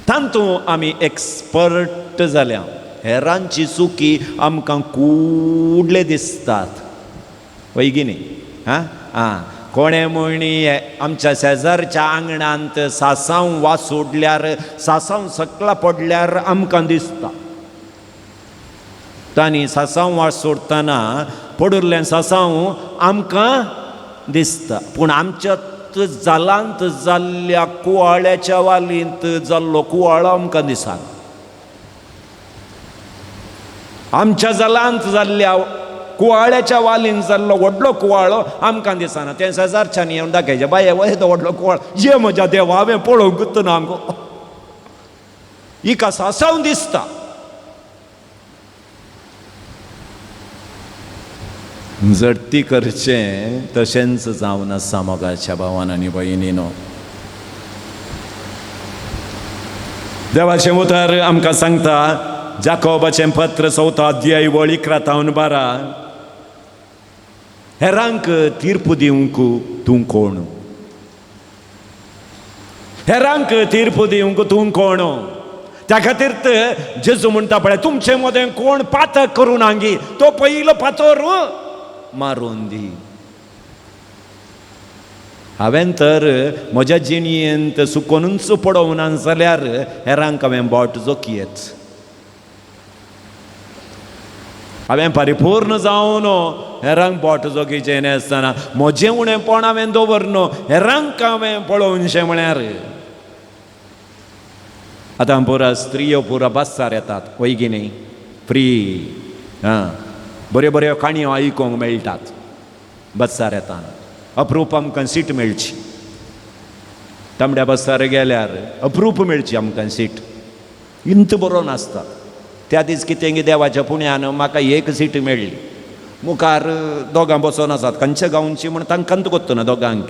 तातूंत आमी एक्सपर्ट जाल्या. हेरांची चुकी आमकां कुडले दिसतात, वय की न्ही? आं आं कोणें म्हणी आमच्या शेजारच्या आंगणांत सासांव वासोडल्यार, सासांव सकला पडल्यार आमकां दिसता. तांणी सासांव वासोडटना पडिल्लें सासांव आमकां दिसता, पूण आमच्या जालांत जाल्ल्या कुवाळ्याच्या वालींत जाल्लो कुवाळो आमकां दिसना. आमच्या जालांत जाल्ल्या कुवाळ्याच्या वालीन जाल्लो व्हडलो कुवाळो आमकां दिसना. तें शेजारच्यानी येवन दाखयचें, बाये वय तो व्हडलो कुवाळो, ये म्हज्या देवा हांवें पळोवंकूच ना गो, हिका सासांव दिसता. जडती करचें तशेंच जावन आसा मोगाच्या भावान आनी भयणीनो. देवाचें उतर आमकां सांगता, जाकोबाचें पत्र 4 अध्याय 11 तावन 12, हेरांक तीर्प दिवंक तूं कोण? हेरांक तीर्प दिवंक तूं कोण? त्या खातीर जेजू म्हणटा पळय, तुमचे मदें कोण पातक करूं नांगी तो पयलो फातर मारून दी. हांवें तर म्हज्या जिणेंत सुकोनूच पडोवना जाल्यार हेरांक हांवें बोट जोखयेत. हांवें परिपूर्ण जावन हेरांक बोट जोखीचें न्हय आसतना म्हजें उणेपण हांवें दवरनो, हेरांक हांवें पळोवनशें म्हळ्यार. आतां पुरा स्त्रियो पुरा बस्सार येतात, वय की न्ही? फ्री आं, बऱ्यो बऱ्यो काणयो आयकूंक मेळटात बस्सार येताना. अप्रूप आमकां सीट मेळची, तांबड्या बस्सार गेल्यार अप्रूप मेळची आमकां सीट, इंत बरो नासता. त्या दीस कितें देवाच्या पुण्यान म्हाका एक सीट मेळ्ळी. मुखार दोगां बसोन आसात, खंयच्या गांवची म्हण तांकां गोत्तो ना. दोगांक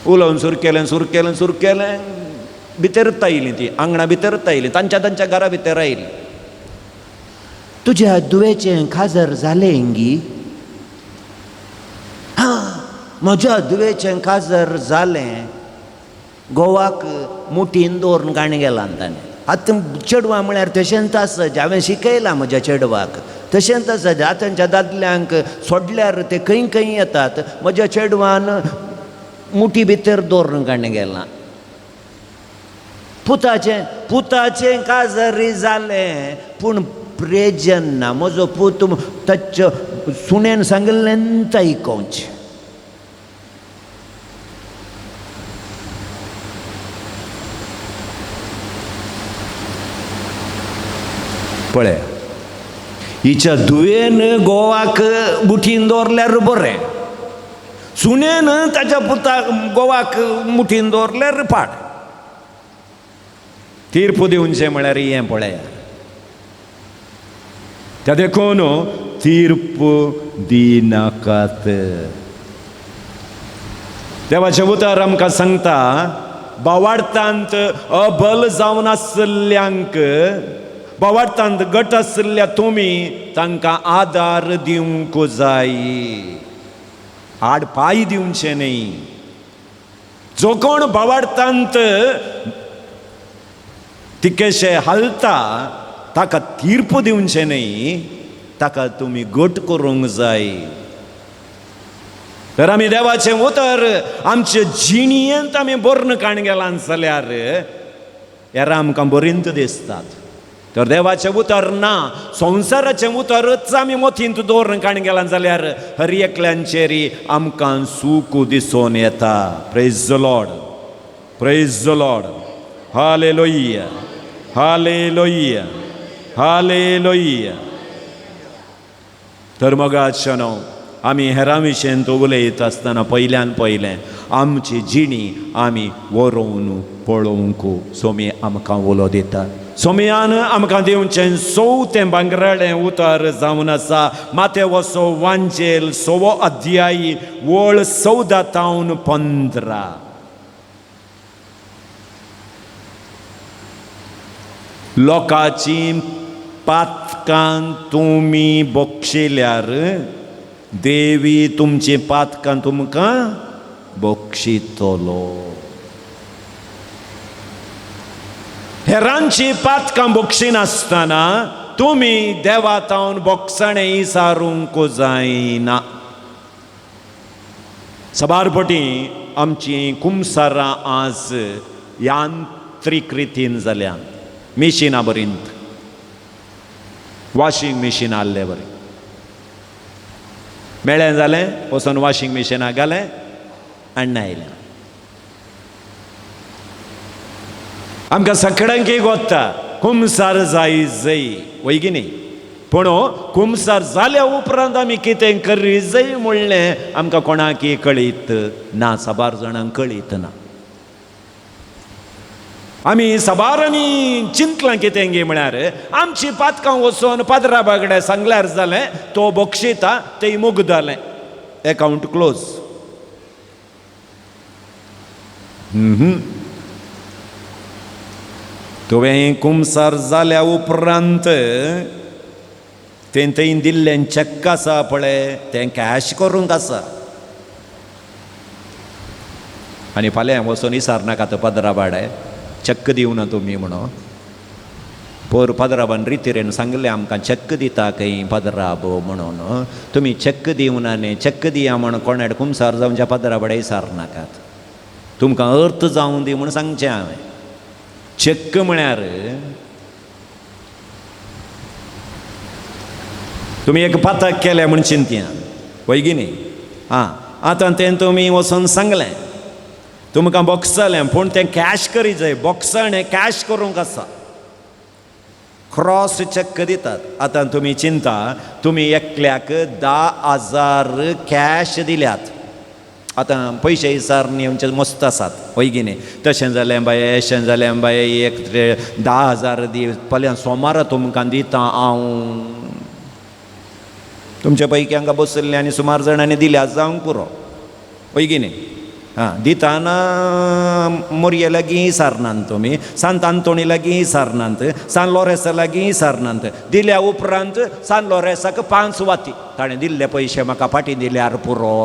उलोवन सुरू केलें सुरू केलें सुरू केलें, भितरच आयलीं ती, आंगणा भितरच आयलीं, तांच्या तांच्या घरा भितर आयलीं. तुज्या दुवेचें काजर जालें गी? हां, म्हज्या दुवेचें काजर जालें. गोवाक मुठीन दवरून काणी गेलां ताणें. आतां चेडवां म्हळ्यार तशेंच आसा, हांवें शिकयलां म्हज्या चेडवाक तशेंच आसा. आतांच्या दादल्यांक सोडल्यार ते खंय खंय येतात. म्हज्या चेडवान मुठी भितर दवरून काणी गेलां. पुताचें पुताचें काजरी जालें पूण प्रेजन ना. म्हजो पूत ताच्या सुण्यान सांगिल्लें आयकोवचें. पळय, हिच्या धुवेन गोवाक मुठीन दवरल्यार बरें, सुणेन ताच्या पुताक गोवाक मुठीन दवरल्यार पाड. तीर्प दिवचें म्हळ्यार हें पळया. त्या देखून तीर्प दिनाकात. देवाचें उतर आमकां सांगता, बावार्थांत अबल जावन आशिल्ल्यांक, बावार्थांत गट आशिल्ल्या तुमी तांकां आदार दिवंक जाय, आड पांय दिवचे न्हय. जो कोण भावार्थांत तिकेशे हालता ताका तीर्प दिवचें न्हय, ताका तुमी घट करूंक जाय. तर आमी देवाचें उतर आमचे जिणयेंत आमी बर्ण काण गेलां जाल्यार हेरां आमकां बरींत दिसतात. तर देवाचें उतर ना, संवसाराचें उतरच आमी मोतींत दवरून काण गेलां जाल्यार हर एकल्यांचेर आमकां सूख दिसून येता. Praise the Lord, praise the Lord, hallelujah, hallelujah, hallelujah. तर मगाचनो आमी हेरां विशयन उलयत आसतना पयल्यान पयलें आमची जिणी आमी वरोवन पळोवंक सोमी आमकां उलो दिता. सोमयान आमकां दिवचें चवथें भांगराळें उतर जावन आसा मातेवसो वांजेल 6वो अध्यायी वळ 14 तावन 15. लोकांची पातकां तुमी बक्षिल्यार देवी तुमची पातकां तुमकां बक्षितलो. हेरांची पातकां बक्षिनासतना तुमी देवा तावन बोगसणें इसारूंक जायना. साबार पटी आमची कुमसारां आज यांत्रीक रितीन जाल्या, मिशिनां बरींत, वॉशिंग मिशीन आहले बरें मेळ्ळें जालें वचून वॉशिंग मिशिनाक घालें आनी आयलें. आमकां सगळ्यांक गोत्ता कुमसार जाय जय वय की न्ही, पूण कुमसार जाल्या उपरांत आमी कितें करी जय म्हणलें आमकां कोणाकी कळीत ना, साबार जाणांक कळीत ना. आमी साबारांनी चिंतलां कितें गे म्हळ्यार आमची पातकां वचून पाद्रा बागडे सांगल्यार जालें तो बक्षिता तें मुगदालें, एकावंट क्लोज. तुवें कुमसार जाल्या उपरांत तें थंय दिल्लें चॅक आसा पळय तें कॅश करूंक आसा आनी फाल्यां वचून इसार नाका तो पदरा बाडे चॅक दिवना तुमी म्हणून. पोर पदराबान रितीरेन सांगलें आमकां चॅक दिता खंय पदराब म्हणून, तुमी चॅक दिवना न्ही, चॅक दिया म्हण कोणाक कुमसार जावच्या पदरा बाडे इसार नाकात, तुमकां अर्थ जावं दी म्हूण सांगचें हांवें. चॅक म्हळ्यार तुमी एक पातक केलें म्हूण चिंतया वय की न्ही, आं आतां तें तुमी वचून सांगलें तुमकां बोगसलें, पूण तें कॅश करी जाय, बोगसणें कॅश करूंक आसा, क्रॉस चॅक दितात. आतां तुमी चिंता तुमी एकल्याक 10,000 कॅश दिल्यात, आतां पयशे इसार न्ही मस्त आसात वय की न्ही, तशें जालें बाये अशें जालें बाये एक 10,000 दी फाल्यां सोमारा तुमकां दिता हांव. तुमचे पैकी हांगा बसल्ले आनी सुमार जाणांनी दिल्या जावंक पुरो वय की न्ही. आं दिताना मोरये लागीं इसारनात तुमी, सांत आंतोणी लागीं इसारनात, सान लोरेसा लागीं इसारनात. दिल्या उपरांत सान लोरेसाक 5 वाती ताणें दिल्ले पयशे म्हाका फाटीं दिल्यार पुरो,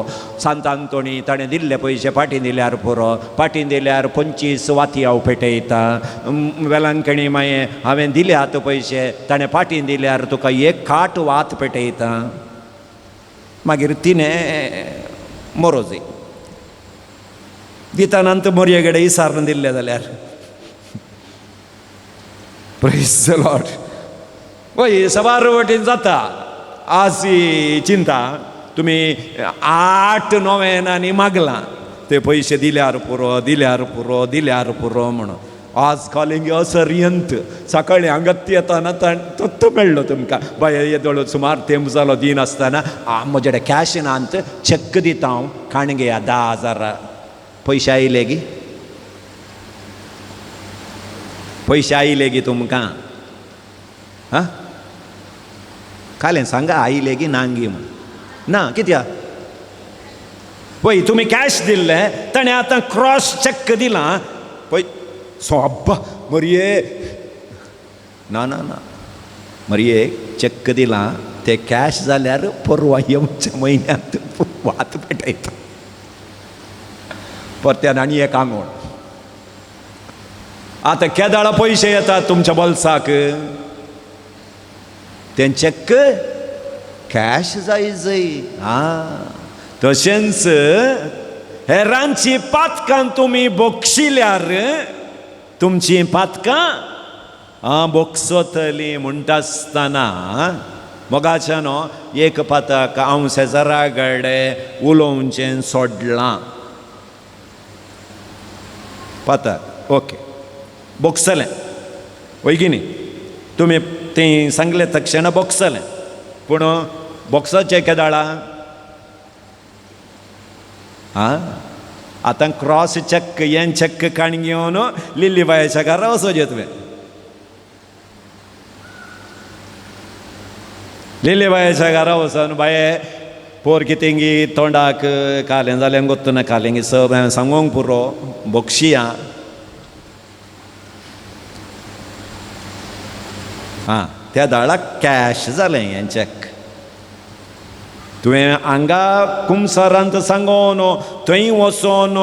सांत आंतोणी ताणें दिल्ले पयशे फाटीं दिल्यार पुरो, फाटीं दिल्यार 25 वाती हांव पेटयतां, वेलांकणी मागीर हांवें दिल्यात पयशे ताणें फाटीं दिल्यार तुका एक खाट वात पेटयतां. मागीर तिणें मोरोजी दिताना मोरये कडेन इसारून दिल्ले जाल्यार प्रेज the Lord. वय साबार वटेन जाता. आज चिंता तुमी 8 नोवेनांनी मागलां ते पयशे दिल्यार पुरो दिल्यार पुरो दिल्यार पुरो म्हणून. आज कालिंग असर्यंत सकाळीं हांगात येताना तत्त मेळ्ळो तुमकां बाय येदोळो सुमार तेंप जालो दिनासतना म्हजे कडेन कॅश नात चॅक दिता हांव काण घेया 10,000 पयशे आयले गी, पयशे आयले गी तुमकां, हां कालें सांगा आयले गी नांगी म्हूण ना कित्याक पळय तुमी कॅश दिल्ले ताणें आतां क्रॉस चॅक दिलां पळय सोब्बा मरये ना ना ना मरये चॅक दिलां ते कॅश जाल्यार परवा येवच्या म्हयन्यांत वात पेटयता. परत्यान आनी एक आंगोळ. आतां केदाळा पयशे येतात तुमच्या बोल्साक, तें चॅक कॅश जाय जय. आं, तशेंच हेरांची पातकां तुमी बक्षिल्यार तुमची पातकां आं बोगसतली. म्हणटा आसतना मोगाच्या न्हू एक पातक हांव शेजारा कडेन उलोवचें सोडलां, पातक ओके बोगसलें वय की न्ही, तुमी तें सांगलें तक्षण बोगसलें. पूण बोगसाचें केदाळा आं आतां क्रॉस चॅक हें चॅक काण घेवन लिल्ली बायच्या घरा वचोचें तुवें. लिल्ली बायच्या घरा वचून बाये पोर कितेंगी तोंडाक कालें जालें गोत्तना कालेंगी सब हांवें सांगूंक पुरो बोगशिया. आं त्या दाळाक कॅश जालें हें चॅक. तुवें हांगा कुमसारांत सांगोन थंय वचोन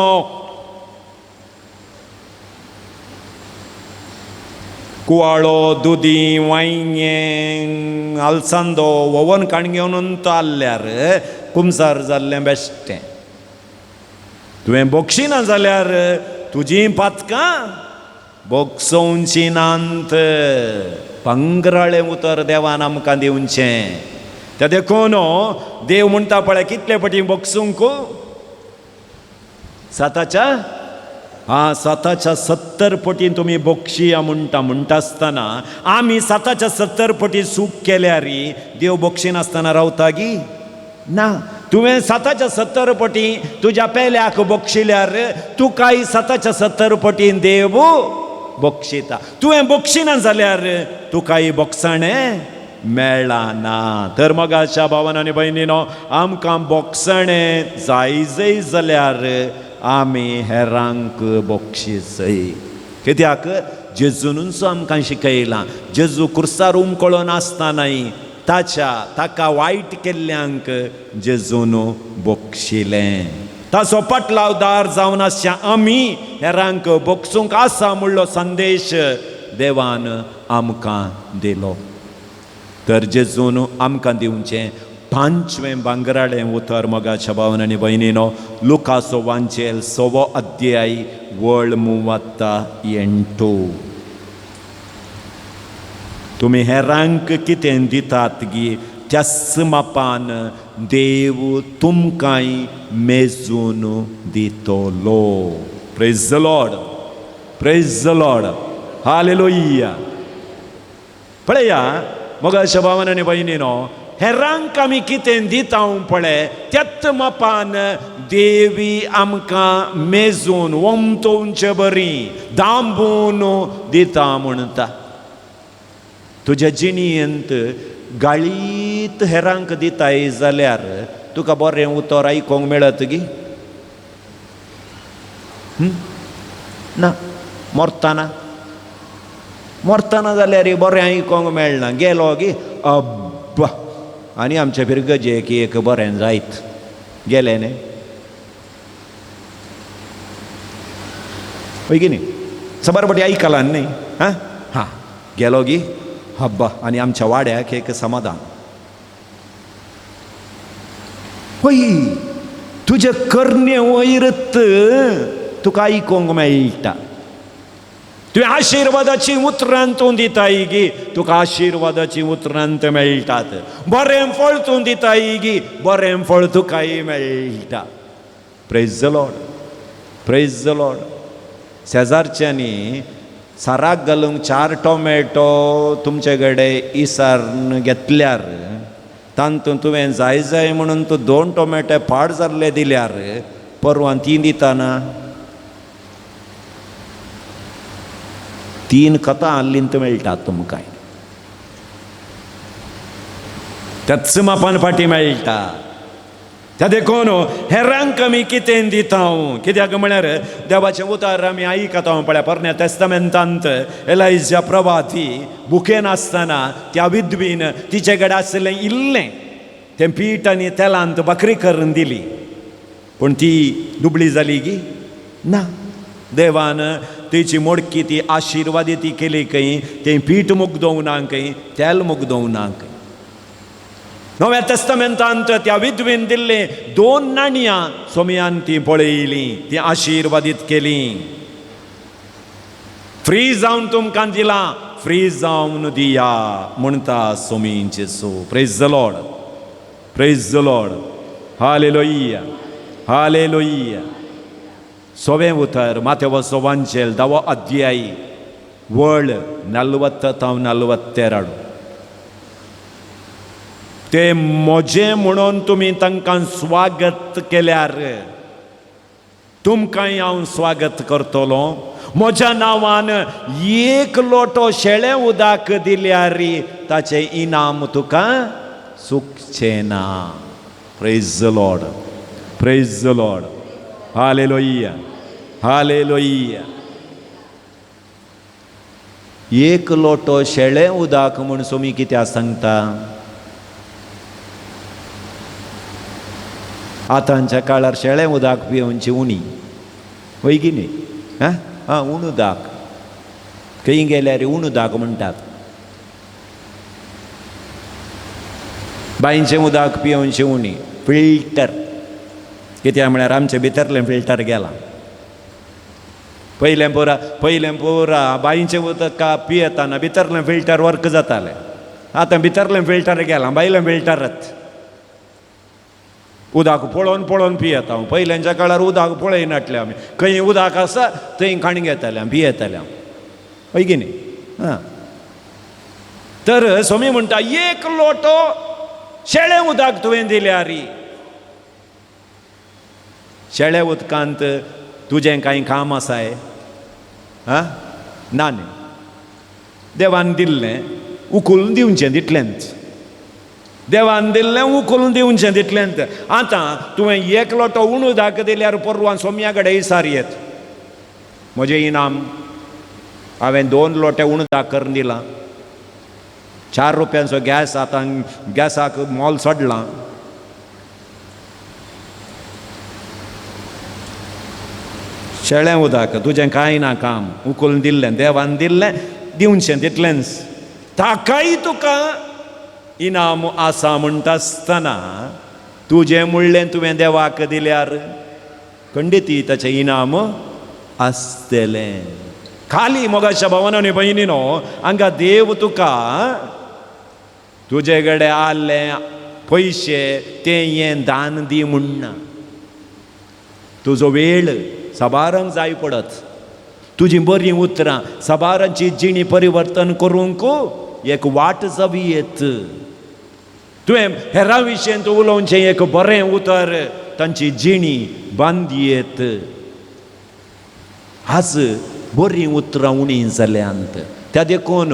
कुवाळो दुदी वांयगें आलसांदो वोवन काण घेवन ताल्ल्यार कुमसार जाल्लें बेश्टें. तुवें बोगशिना जाल्यार तुजीं पातकां बोगसोवचीं नात. पंगराळें उतर देवान आमकां दिवचें. त्या देखून देव म्हणटा पळय कितले पटी बोगसूंक, साताच्या आं 7 70 पटीन तुमी बोगशिया म्हणटा. म्हणटा आसतना आमी 7 70 पटी चूक केल्यार देव बोगशिनासतना रावता गी ना. तुवें 7 70 पटी तुज्या पेल्याक बोगशिल्यार तुकाय 7 70 पटीन देव बोगशिता. तुवें बोगशिना जाल्यार तुकाय बोगसाणें मेळना. तर मोगाच्या भावान आनी भयणीनो आमकां बोगसाणें जाय जाय जाल्यार आमी हेरांक बोगशीचय. कित्याक जेजूनच आमकां शिकयलां. जेजू कुर्सार उमकळोन आसतनाय ताच्या ताका वायट केल्ल्यांक जेजून बोगशिलें. ताचो पाटलावदार जावन आसच्या आमी हेरांक बोगसूंक आसा म्हणलो संदेश देवान आमकां दिलो. तर जेजून आमकां दिवचें पांचवें भांगराळें उतर मोगाच्या भावन आनी भयणीनो लुकासो वांचेल 6वो अध्याय वळ 38. तुमी हेरांक कितें दितात गी त्याच मापान देव तुमकांय मेजून दितलो. Praise the Lord, praise the Lord, hallelujah. पळया मोगाच्या भावान आनी भयणीनो हेरांक आमी कितें दिता पळय त्याच मापान देवी आमकां मेजून ओमतोवचे बरी दांबून दिता म्हणटा. तुज्या जिणेंत गाळीत हेरांक दिताय जाल्यार तुका बरें उतर आयकोंक मेळत गी ना. मरतना मरतना जाल्यार बरें आयकोंक मेळना. गेलो गी अब्बा आनी आमच्या फिरगजेक एक बरें जायत गेलें न्ही हय की न्ही. सबर पटी आयकलां न्ही. हां हां गेलो गी हब्बा आनी आमच्या वाड्याक एक समाधान. हय तुजे करणे वयरत तुका आयकूंक मेळटा. तुवें आशिर्वादाची उतरां तूं दिताय गी तुका आशिर्वादाची उतरां मेळटात. बरें फळ तूं दिताय गी बरें फळ तुकाय मेळटा. Praise the Lord, praise the Lord. शेजारच्यांनी साराक घालूंक 4 टोमॅटो तुमचे कडेन इसारून घेतल्यार तांतून तुवें जाय जाय म्हणून तूं 2 टोमॅटो पाड जाल्ले दिल्यार परवान 3 दिताना 3 कथा आल्लींत मेळटात तुमकां. त्याच मापान फाटी मेळटा. त्या देखून हेरांक आमी कितें दिता. कित्याक म्हळ्यार देवाचें उतर आमी आयकता पळय पोरण्या तेस्तामेंतांत एलायजा प्रवाती भुकेन आसतना त्या विधवीन तिचे कडेन आशिल्लें इल्लें तें पीठ आनी तेलांत भाकरी करून दिली. पूण ती दुबळी जाली गी ना. देवान तेची मोडकी ती आशिर्वादी ती केली खंय, तें पीठ मुगदोवंक ना खंय, तेल मुगदोवंक ना खंय. नव्या तेस्तामेंतांत त्या विधवेन दिल्ले 2 नाणयां सोमयान ती पळयलीं, ती आशिर्वादीत केली. फ्री जावन तुमकां दिलां, फ्री जावन दिया म्हणटा Somi Jesu. Praise the Lord, praise the Lord, hallelujah, hallelujah. सोवें उतर मातेवचो वांजेल 10वो अध्याय वळ 40 तावन 42. ते म्हजें म्हणून तुमी तांकां स्वागत केल्यार तुमकांय हांव स्वागत करतलो. म्हज्या नांवान एक लोटो शेळें उदक दिल्यार ताचें इनाम तुका चुकचें ना. Praise the Lord, praise the Lord, hallelujah, hallelujah. एक लोटो शेळें उदक म्हूण सोमी कित्याक सांगता? आतांच्या काळार शेळें उदक पिवची उणी वय की न्ही? आं आं उण उदक खंय गेल्यार उण उदक म्हणटात. बांयचें उदक पिवचें उणी, फिल्टर. कित्याक म्हळ्यार आमचें भितरलें फिल्टर गेलां. पयलें पुरा पयलें पुरा बांयचें उदक पियेतना भितरलें फिल्टर वर्क जातालें. आतां भितरलें फिल्टर गेलां, भायलें फिल्टरच. उदक पळोवन पळोवन पियेता हांव. पयल्यांच्या काळार उदक पळयनासले आमी, खंय उदक आसा थंय काणी घेताले आमी, पियेताले हांव, हय की न्ही? आं, तर सोमी म्हणटा एक लोटो शेळें उदक तुवें दिल्यार, शेळ्या उदकांत तुजें कांय काम आसाय? आं, ना न्ही. देवान दिल्लें उखलून दिवचें तितलेंच, देवान दिल्लें उखलून दिवचें तितलेंच. आतां तुवें एक लोटो उण उदक दिल्यार परवान सोम्या कडेन इसार येत, म्हजें इनाम हांवें 2 लोटे उण उदक करून दिलां, 4 रुपयांचो गॅस आतां गॅसाक मोल चडलां. शेळें उदक तुजें कांय ना काम, उखलून दिल्लें देवान दिल्लें दिवचें तितलेंच. ताकाय तुका इनाम आसा म्हणटा आसतना तुजें म्हणलें तुवें देवाक दिल्यार खंडीत ताचें इनाम आसतलें. खाली मोगाच्या भावानो आनी भयणीनो, हांगा देव तुका तुजे कडेन आसले पयशे ते हें दान दी म्हणना. तुजो वेळ साबारांक जाय पडत, तुजी बरीं उतरां साबारांची जिणी परिवर्तन करूंक एक वाट जावी येत. तुवें हेरां विशयेंत उलोवचें एक बरें उतर तांची जिणी बांदयेत. आज बरीं उतरां उणी जाल्यांत, त्या देखून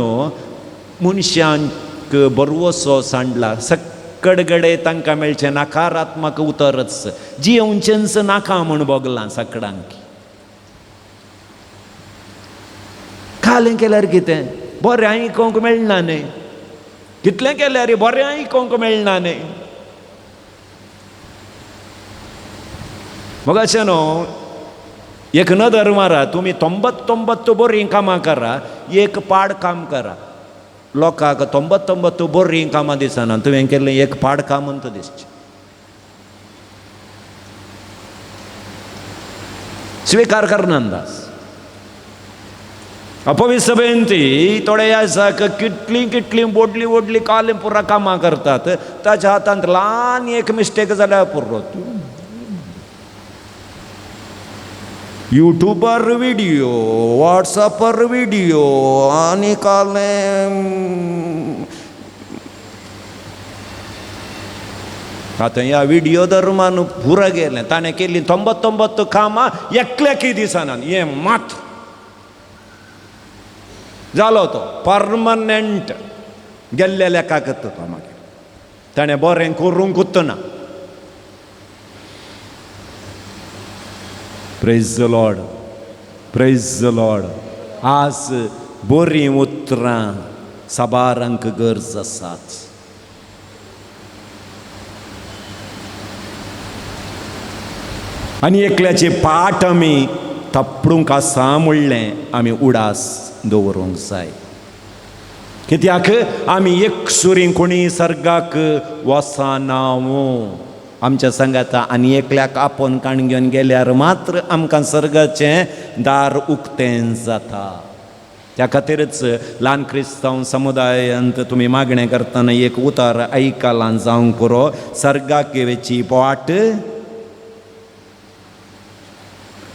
मनशांक बरवसो सांडला. सकडगडे तांकां मेळचें नकारात्मक उतरच, जियेवचेंच नाका म्हूण भोगलां सगळ्यांक. कालें केल्यार कितें बरें आयकोंक मेळना न्ही, कितलें केल्यार बरें आयकोंक मेळना न्ही. मगाशें न्हू एक नदर मारा, तुमी 99 बरीं कामां करा, एक पाड काम करा, लोकांक 99 बरीं कामां दिसना, तुवें केल्लें एक पाड काम म्हणटा दिसचें. स्विकार करनांदास अपविसभेंती थोडे आसाक कितलीं कितलीं व्हडलीं व्हडलीं कालें पुरा कामां करतात, ताच्या हातांत ल्हान एक मिस्टेक जाल्यार पुरो. युट्यूबार व्हिडियो, वॉट्सॅपार व्हिडियो आनी कालें. आतां ह्या व्हिडियो धर्मान पुरा गेलें, ताणें केल्लीं 99 कामां एकल्याकय दिसना. हें मात जालो तो परमनंट गेल्ल्या लेखाक तो मागीर ताणें बरें करूंकूच ना. Praise the Lord, praise the Lord. आज बरीं उतरां साबारांक गरज आसात. आनी एकल्याचे पाठ आमी थापडूंक आसा म्हणलें आमी उडास दवरूंक जाय. कित्याक आमी एकसुरी कोणी सर्गाक वचना. आमच्या सांगाता आनी एकल्याक आपोवन काण घेवन गेल्यार मात्र आमकां सर्गाचें दार उक्तें जाता. त्या खातीरच ल्हान क्रिस्तांव समुदायांत तुमी मागणें करतना एक उतार आयकलां जावंक पुरो, सर्गाक येची वाट,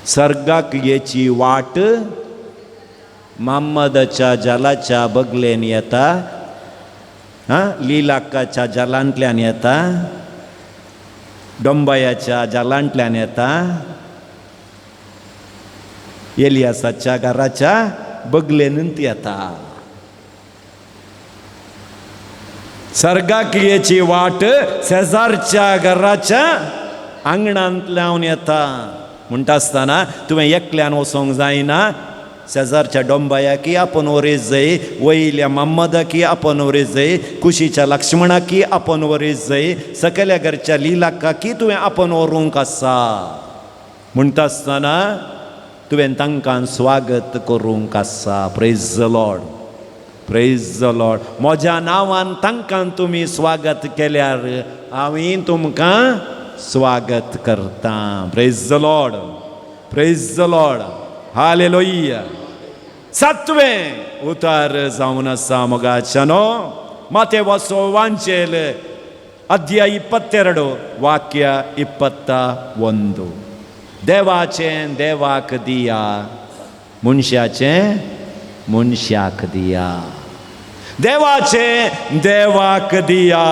सर्गाक येची वाट माम्मदाच्या जलाच्या बगलेन येता, हां लिलाकाच्या जलांतल्यान येता, डोंबायाच्या जलांतल्यान येता, एलियासाच्या घराच्या बगलेनूच येता. सर्गाक येची वाट शेजारच्या घराच्या आंगणांतल्यान येता. म्हणटा आसतना तुवें एकल्यान वचोंक जायना, शेजारच्या डोंबायाकी आपूण वरीस जाय, वयल्या माम्मदाकी आपूण वरीस जाय, कुशीच्या लक्ष्मणाकी आपूण वरीस जाय, सकल्या घरच्या लिलाकाकी तुवें आपूण व्हरूंक आसा. म्हणटा आसतना तुवें तांकां स्वागत करूंक आसा. Praise the Lord, praise the Lord. म्हज्या नांवान तांकां तुमी स्वागत केल्यार हांवें तुमकां स्वागत करता. Praise the Lord, praise the Lord, hallelujah. सातवें उतार जावन आसा मोगाच्यानो, मातेवाचो वांचेल अध्याय 22 वाक्य 21. देवाचें देवाक दिया, मनशाचें मनशाक दिया. देवाचें देवाक दिया.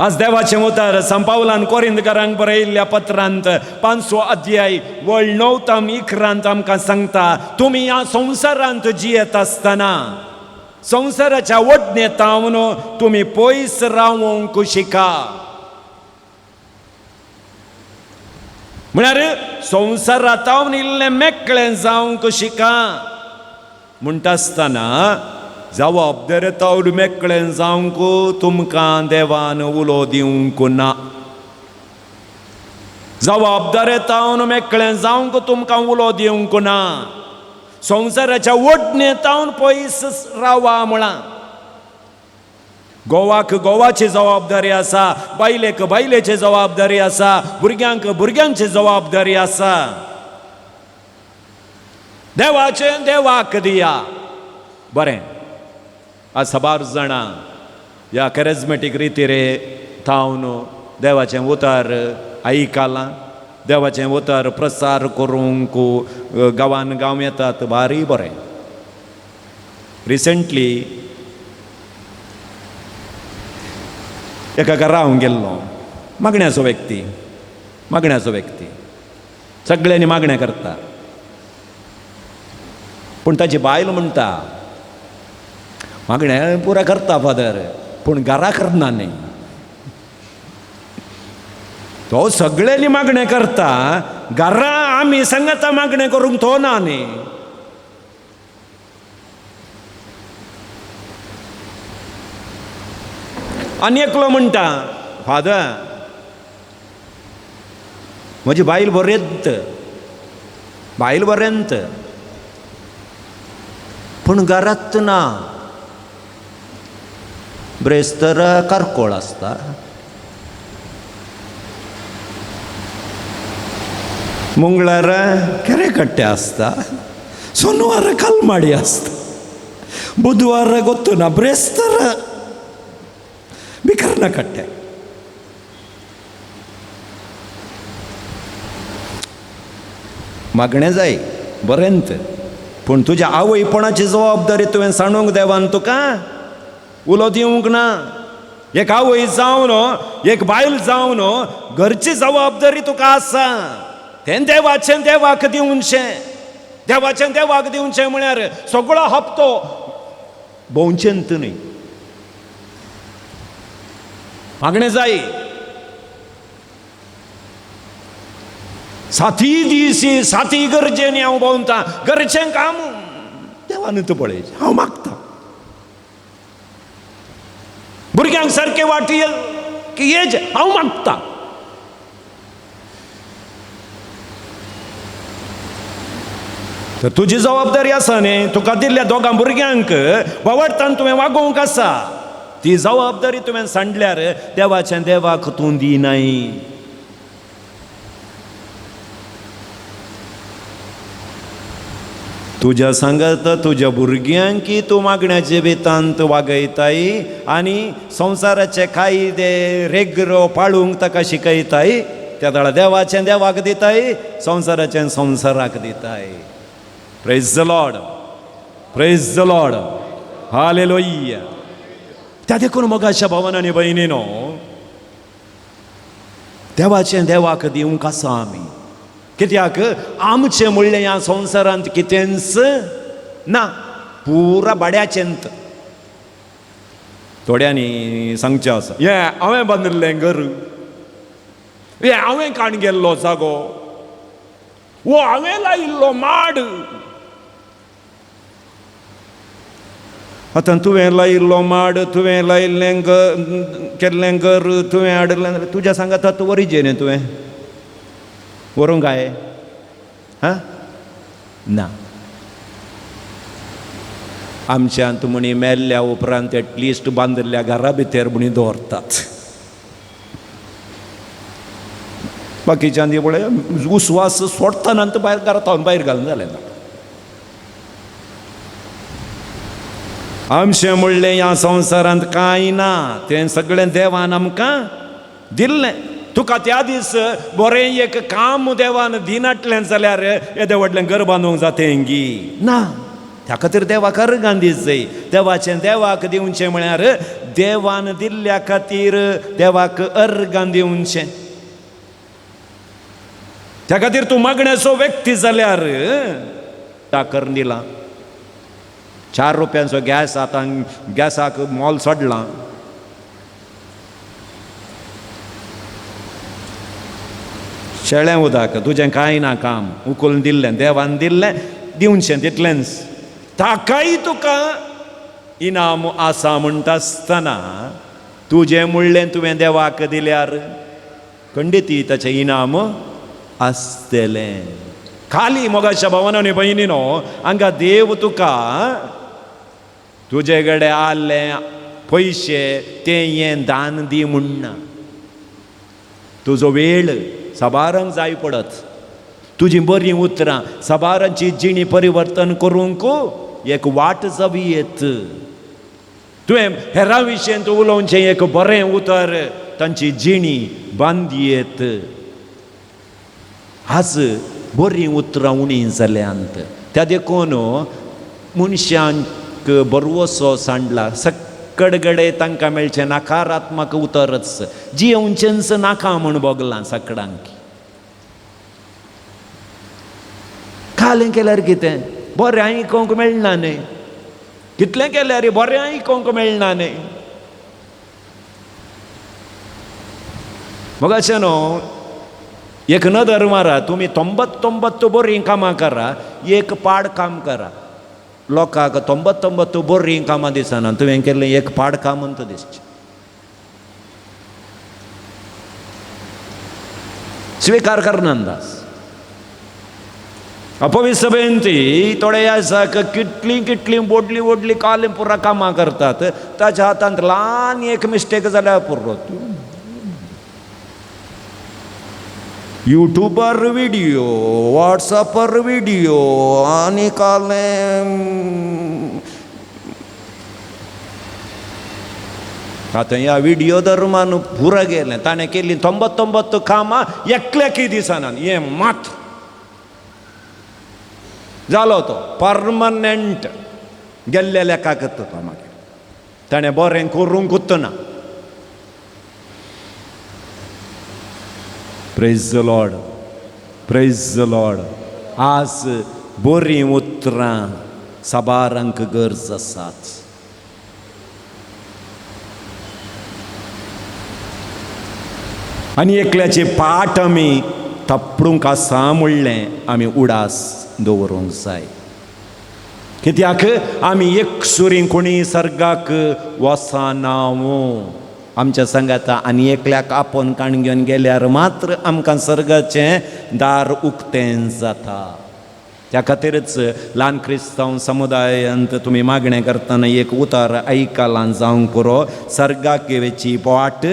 आज देवाचें उतर संपावलान कोरिंदकारांक बरयल्ल्या पत्रांत 5 अध्याय वळ 9 ते 11 आमकां सांगता, तुमी ह्या संवसारांत जियेत आसतना संवसाराच्या ओडणेतावन तुमी पयस रावंक शिका. म्हळ्यार संवसारातावन इल्लें मेकळें जावंक शिका. म्हणटा आसतना जबाबदारेतावन मेकळें जावंक तुमकां देवान उलो दिवंक ना. जबाबदारेतावन मेकळें जावंक तुमकां उलो दिवंक ना. संवसाराच्या ओडणेतावन पयस रावा म्हळां. गोवाक गोवाची जबाबदारी आसा, बायलेक बायलेची जबाबदारी आसा, भुरग्यांक भुरग्यांची जबाबदारी आसा. देवाचें देवाक दिया. बरें, आज साबार जाणां ह्या कॅरेजमेटीक रितीरे थावन देवाचें उतर आयकलां, देवाचें उतर प्रसार करूंक गांवान गांव येतात, भारी बरें. रिसंटली एका घरा हांव गेल्लो, मागण्याचो व्यक्ती, मागण्याचो व्यक्ती, सगळ्यांनी मागणें करता, पूण ताची बायल म्हणटा मागणें पुरा करता फादर, पूण घरा करना न्ही. तो सगळ्यांनी मागणें करता, घरा आमी सांगता मागणें करूंक तो ना न्ही. आनी एकलो म्हणटा, फादर म्हजी बायल बरेंत, बायल बरेंत, पूण घरांत ना. ब्रेस्तर कारकोळ आसता, मंगळार केरेकट्टे आसता, सोनवार कलमाडी आसता, बुधवार गोत्तुना, ब्रेस्तर बिकर्णा कट्टे. मागणें जाय बरेंत, पूण तुज्या आवयपणाची जबाबदारी तुवें सांडूंक देवान तुका उलो दिवंक ना. एक आवय जावन, एक बायल जावन घरची जबाबदारी तुका आसा, तें देवाचें देवाक दिवचें. देवाचें देवाक दिवचें म्हळ्यार सगळो हप्तो भोंवचेंत न्ही. मागणें जाय साती दीस साती गरजेन हांव भोंवता, घरचें काम देवान तूं पळयचें, हांव मागता. भुरग्यांक सारकें वाटी की येज, हांव मागता. तर तुजी जबाबदारी आसा न्ही, तुका दिल्ल्या दोगां भुरग्यांक बावडतान तुवें वागोवंक आसा. ती जबाबदारी तुवें सांडल्यार देवाचें देवाक तूं दिनाय. तुज्या सांगात तुज्या भुरग्यांकी तूं मागण्याचे बेतांत वागयताय आनी संवसाराचे कायदे रेगरो पाळूंक ताका शिकयताय. त्या वेळार देवाचें देवाक दिताय, संवसाराचें संवसाराक दिताय. Praise the Lord, praise the Lord, hallelujah. त्या देखून मोगाच्या भावान आनी भयणीनो, देवाचें देवाक दिवंक आसा आमी. कित्याक आमचें म्हणलें ह्या संवसारांत कितेंच ना, पुरा भाड्याचेंत. थोड्यांनी सांगचें आसा, हें हांवें बांदिल्लें घर, हें हांवें काण गेल्लो जागो, वो हांवें लायिल्लो माड. आतां तुवें लायिल्लो माड, तुवें लायिल्लें केल्लें घर, तुवें हाडिल्लें, तुज्या सांगाता तूं वरीजे न्ही, तुवें व्हरूंक काय? हा ना. आमच्यांत म्हणी मेल्ल्या उपरांत एटलिस्ट बांदिल्ल्या घरा भितर म्हणी दवरतात. बाकीच्यान ती पळय उस्वास सोडटना भायर घरांत भायर घालून जालें ना. आमचें म्हणलें ह्या संवसारांत कांय ना, तें सगळें देवान आमकां दिल्लें. तुका त्या दीस बरें एक काम देवान दिनाटलें जाल्यार येदें व्हडलें घर बांदूंक जातें गी ना. त्या खातीर देवाक अर्गां दीस जाय. देवाचें देवाक दिवचें म्हळ्यार देवान दिल्ल्या खातीर देवाक अर्गां दिवचें. त्या खातीर तूं मागण्याचो व्यक्ती जाल्यार करून दिला 4 रुपयांचो गॅस, आतां गॅसाक मोल चडलां. शेळें उदक तुजें कांय ना काम, उखलून दिल्लें देवान दिल्लें दिवचें तितलेंच. ताकाय तुका इनाम आसा म्हणटा आसतना तुजें म्हणलें तुवें देवाक दिल्यार खंडीत ताचें इनाम आसतलें. खाली मोगाच्या भावान आनी भयणीनो, हांगा देव तुका तुजे कडेन आसले पयशे ते हें दान दी म्हणना. तुजो वेळ साबारांक जाय पडत, तुजी बरीं उतरां साबारांची जिणी परिवर्तन करूंक एक वाट जावं येत. तुवें हेरां विशयेंत उलोवचें एक बरें उतर तांची जिणी बांदयेत. आज बरीं उतरां उणी जाल्यांत, त्या देखून मनशांक बरवसो सांडला. सकडगडे तांकां मेळचें नकारात्मक उतरच, जियेवचेंच नाका म्हूण भोगलां सगळ्यांक. कालें केल्यार कितें बरें आयकूंक मेळना न्ही, कितलें केल्यार बरें आयकूंक मेळना न्ही. मगाशें न्हू एक नदर मारा, तुमी 99 बरीं कामां करा, एक पाड काम करा, लोकांक 99 बरीं कामां दिसना, तुवें केल्लें एक पाड काम म्हणटा दिसचें. स्विकार करनांदास अपविसभेंती थोडे आसाक कितलीं कितलीं व्हडलीं व्हडलीं कालें पुरा कामां करतात, ताच्या हातांत ल्हान एक मिस्टेक जाल्यार पुरो. युट्यूबार व्हिडियो, वॉट्सॅपार व्हिडियो आनी कालें. आतां ह्या व्हिडियो धर्मान पुरा गेलें, ताणें केल्लीं 99 कामां एकल्याकय दिसना. हें मात जालो तो परमनंट गेल्ल्या लेखाक तो मागीर ताणें बरें करूंकूच ना. Praise the Lord, praise the Lord. आज बरीं उतरां साबारांक गरज आसात. आनी एकल्याचे पाठ आमी थापडूंक आसा म्हणलें आमी उडास दवरूंक जाय. कित्याक आमी एकसुरी कोणी सर्गाक वचना. आमच्या सांगाता आनी एकल्याक आपोवन काण घेवन गेल्यार मात्र आमकां सर्गाचें दार उक्तें जाता. त्या खातीरच ल्हान क्रिस्तांव समुदायांत तुमी मागणें करतना एक उतार आयकलां जावंक पुरो, सर्गाक येची वाट,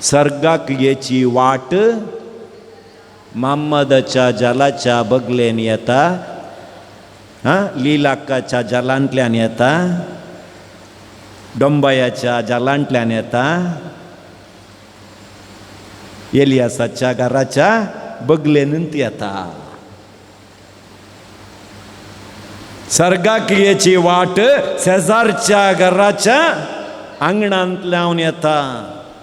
सर्गाक येची वाट माम्मदाच्या जलाच्या बगलेन येता, आं, लिलाकाच्या जलांतल्यान येता, डोंबायाच्या जलांतल्यान येता, एलियासाच्या घराच्या बगलेनूच येता. सर्गाक येची वाट शेजारच्या घराच्या आंगणांतल्यान येता.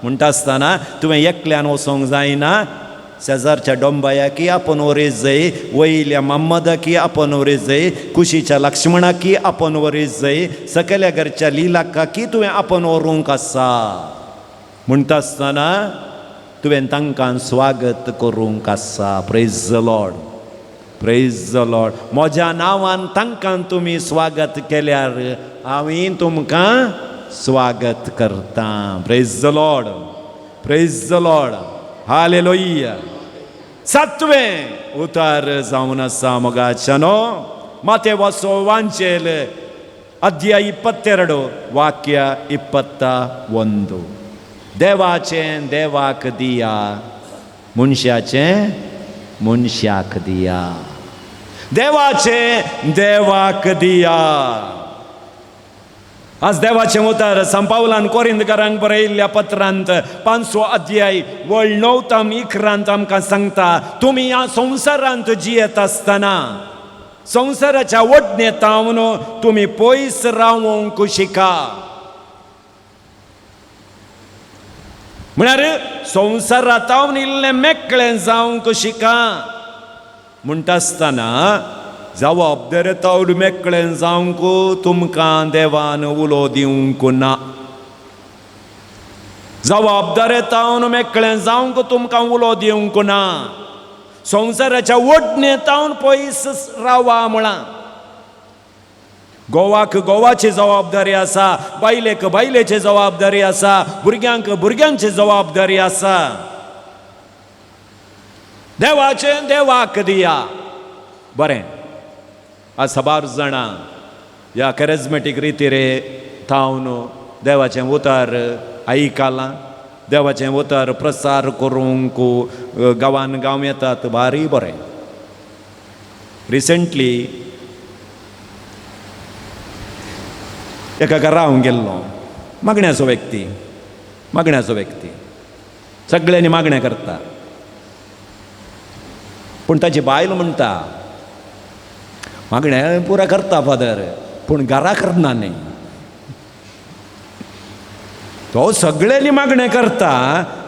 म्हणटा आसतना तुवें एकल्यान वचोंक जायना, शेजारच्या डोंबायाकी आपण वरीस जाय, वयल्या माम्मदाकी आपण वरीस जाय, कुशीच्या लक्ष्मणाकी आपण वरीस जाय, सकयल्या घरच्या लिलाकाकी तुवें आपण व्हरूंक आसा. म्हणटा आसतना तुवें तांकां स्वागत करूंक आसा. Praise the Lord, praise the Lord. म्हज्या नांवान तांकां तुमी स्वागत केल्यार हांवें तुमकां स्वागत करता. Praise the Lord, praise the Lord, hallelujah. सातवें उतार जावन आसा मोगाच्यानो, मातेवाचो वांचेल अध्याय 22 वाक्य 21. देवाचें देवाक दिया, मनशाचें मनशाक दिया. देवाचें देवाक दिया. आज देवाचें उतर संपावलान कोरिंदकारांक बरयल्ल्या पत्रांत 5 अध्याय वळ 9 ते 11 आमकां सांगता, तुमी ह्या संवसारांत जियेत आसतना संवसाराच्या ओडणेतावन तुमी पयस रावंक शिका. म्हळ्यार संवसारातावन इल्लें मेकळें जावंक शिका. म्हणटा आसतना जबाबदारेतावन मेकळें जावंक तुमकां देवान उलो दिवंक ना. जबाबदारेतावन मेकळें जावंक तुमकां उलो दिवंक ना. संवसाराच्या ओडणेतावन पयस रावा म्हळां. गोवाक गोवाची जबाबदारी आसा, बायलेक बायलेची जबाबदारी आसा, भुरग्यांक भुरग्यांची जबाबदारी आसा. देवाचें देवाक दिया. बरें, आज साबार जाणां ह्या कॅरेजमेटीक रितीरे थावन देवाचें उतर आयकलां, देवाचें उतर प्रसार करूंक गांवान गांव येतात, भारी बरें. रिसंटली एका घरा हांव गेल्लो, मागण्याचो व्यक्ती, मागण्याचो व्यक्ती, सगळ्यांनी मागणें करता, पूण ताची बायल म्हणटा मागणें पुरा करता फादर, पूण घरा करना न्ही. तो सगळ्यांनी मागणें करता,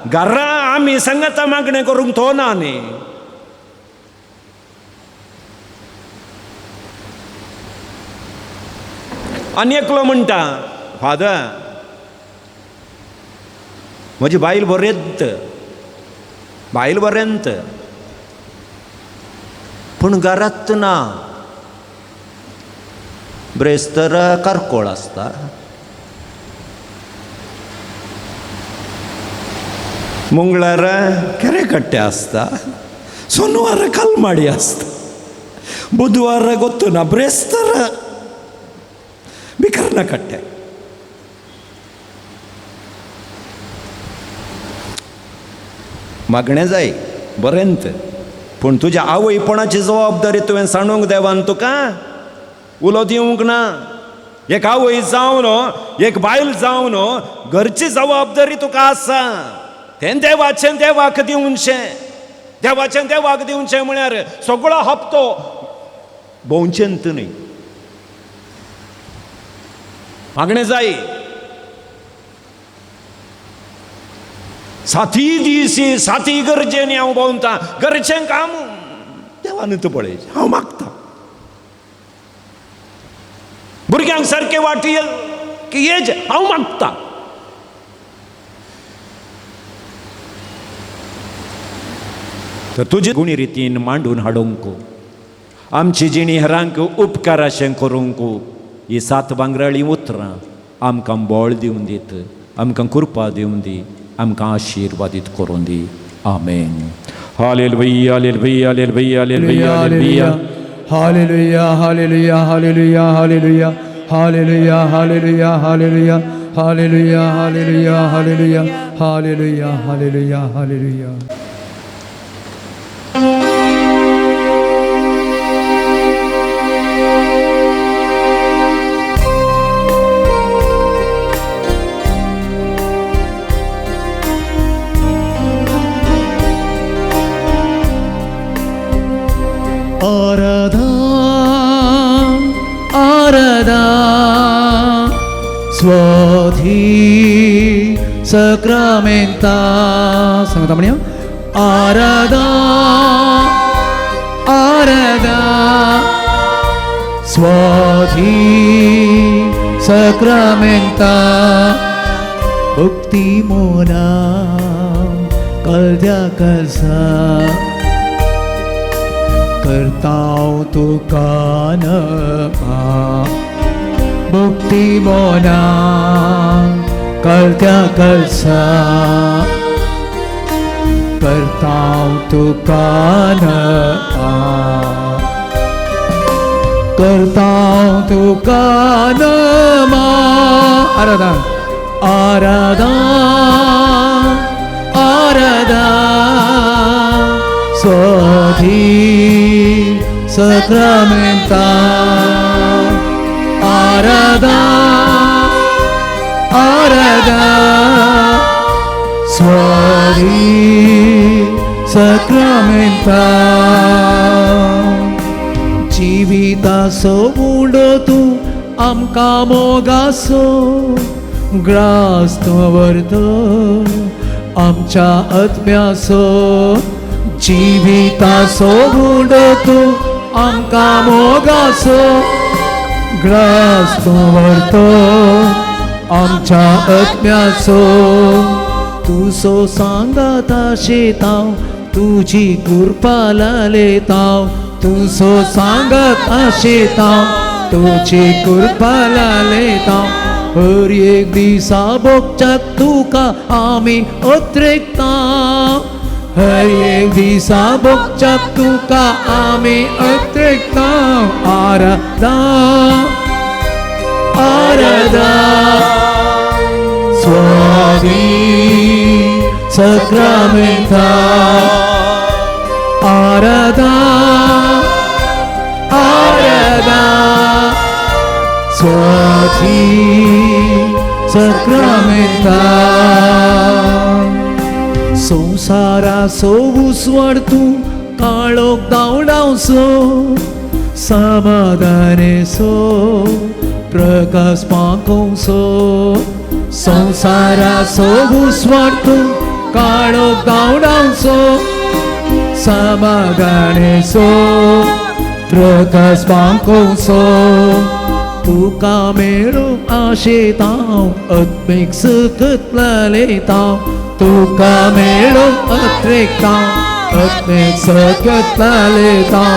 घरा आमी सांगता मागणें करूंक तो ना न्ही. आनी एकलो म्हणटा, फादर म्हजी बायल बरेंत, बायल बरेंत, पूण घरांत ना. ब्रेस्तर कारकोळ आसता, मंगळार केरेकट्टे आसता, सोनवार कलमाडी आसता, बुधवार गोत्तुना, ब्रेस्तर बिकर्णा कट्टे. मागणें जाय बरेंत, पूण तुज्या आवयपणाची जबाबदारी तुवें सांडूंक देवान तुका उलो दिवंक ना. एक आवय जावन, एक बायल जावन घरची जबाबदारी तुका आसा, तें देवाचें देवाक दिवचें. देवाचें देवाक दिवचें म्हळ्यार सगळो हप्तो भोंवचेंत न्ही. मागणें जाय साती दीस साती गरजेन हांव भोंवता, घरचें काम देवान तूं पळयचें, हांव मागता. भुरग्यांक सारकें वाटी की येज हांव मागता. तर तुजे गुणी रितीन मांडून हाडूंक, आमची जिणी हेरांक उपकार अशें करूंक ही सात भांगराळीं उतरां आमकां बळ दिवन दीत, आमकां कृपा दिवन दी, आमकां आशिर्वादीत करून दी. आमेन. Hallelujah, hallelujah, hallelujah, hallelujah, hallelujah. Hallelujah, hallelujah, hallelujah, hallelujah, hallelujah, hallelujah, hallelujah, hallelujah, hallelujah, hallelujah, hallelujah, hallelujah, hallelujah. Aradha Aradha स्वाधी सक्रामेंता सांगता म्हणया आराधा आराधा स्वाधी सक्रामेंता भक्ती मोना कलद्या कसा करताव तुका नमा भक्ती मोना कलत्या कलसा करताव तुका नमा करताव तुका नमा आराधा आराधा आराधा स्वाधी सक्रामेंता आराधा आराधा स्वाधी सक्रामेंता जिविताचो उंडो तूं आमकां मोगासो ग्रास तूं व्हरता आमच्या आत्म्याचो जिविताचो उंडो तूं आमकां मोगासो ग्रास तूं व्हरता आमच्या आत्म्याचो तुजो सांगाता शेताव तुजी कृपा लालेताव तुजो सांगाता शेताव तुजी कृपा लालेताव हर एक दिसा भोगच्याक तुका आमी अत्रेकता हर एक दिसा भोगच्याक तुका आमी अत्रेकता आराधा आराधा स्वामी सक्रामेंता आराधा आराधा स्वामी सक्रामेंता संवसाराचो उजवाड तूं काळोख धांवडावचो समाधानेचो प्रकाश पाकोवचो संवसाराचो उजवाड तूं काळोख धांवडावचो समाधानेचो प्रकाश पाकोवचो तुका मेळूंक आशेतांव आत्मीक सुखत लालेतांव तुका मेळूंक अत्रेकतांव आत्मीक सुखत लालेतांव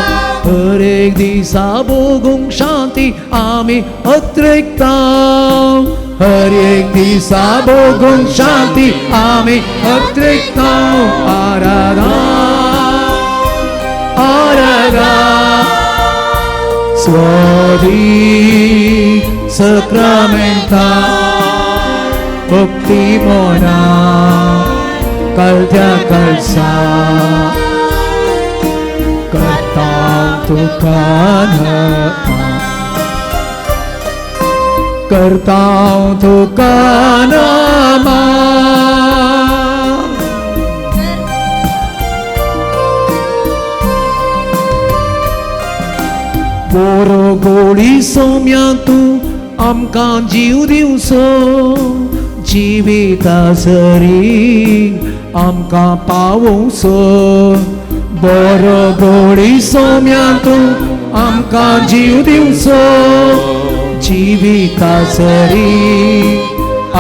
हर एक दिसा भोगूंक शांती आमी अत्रेकतांव हर एक दिसा भोगूंक शांती आमी अत्रेकतांव आराधा आराधा स्वाधी सक्रामेंता भक्ती मोना कलत्या कलसा करताव तुका नमा करताव तुका नमा बोरो गोळी सोम्या तूं आमकां जीव दिवचो जिविता सरी आमकां पावोवचो बरो गोळी सोम्या तूं आमकां जीव दिवचो जिविता सरी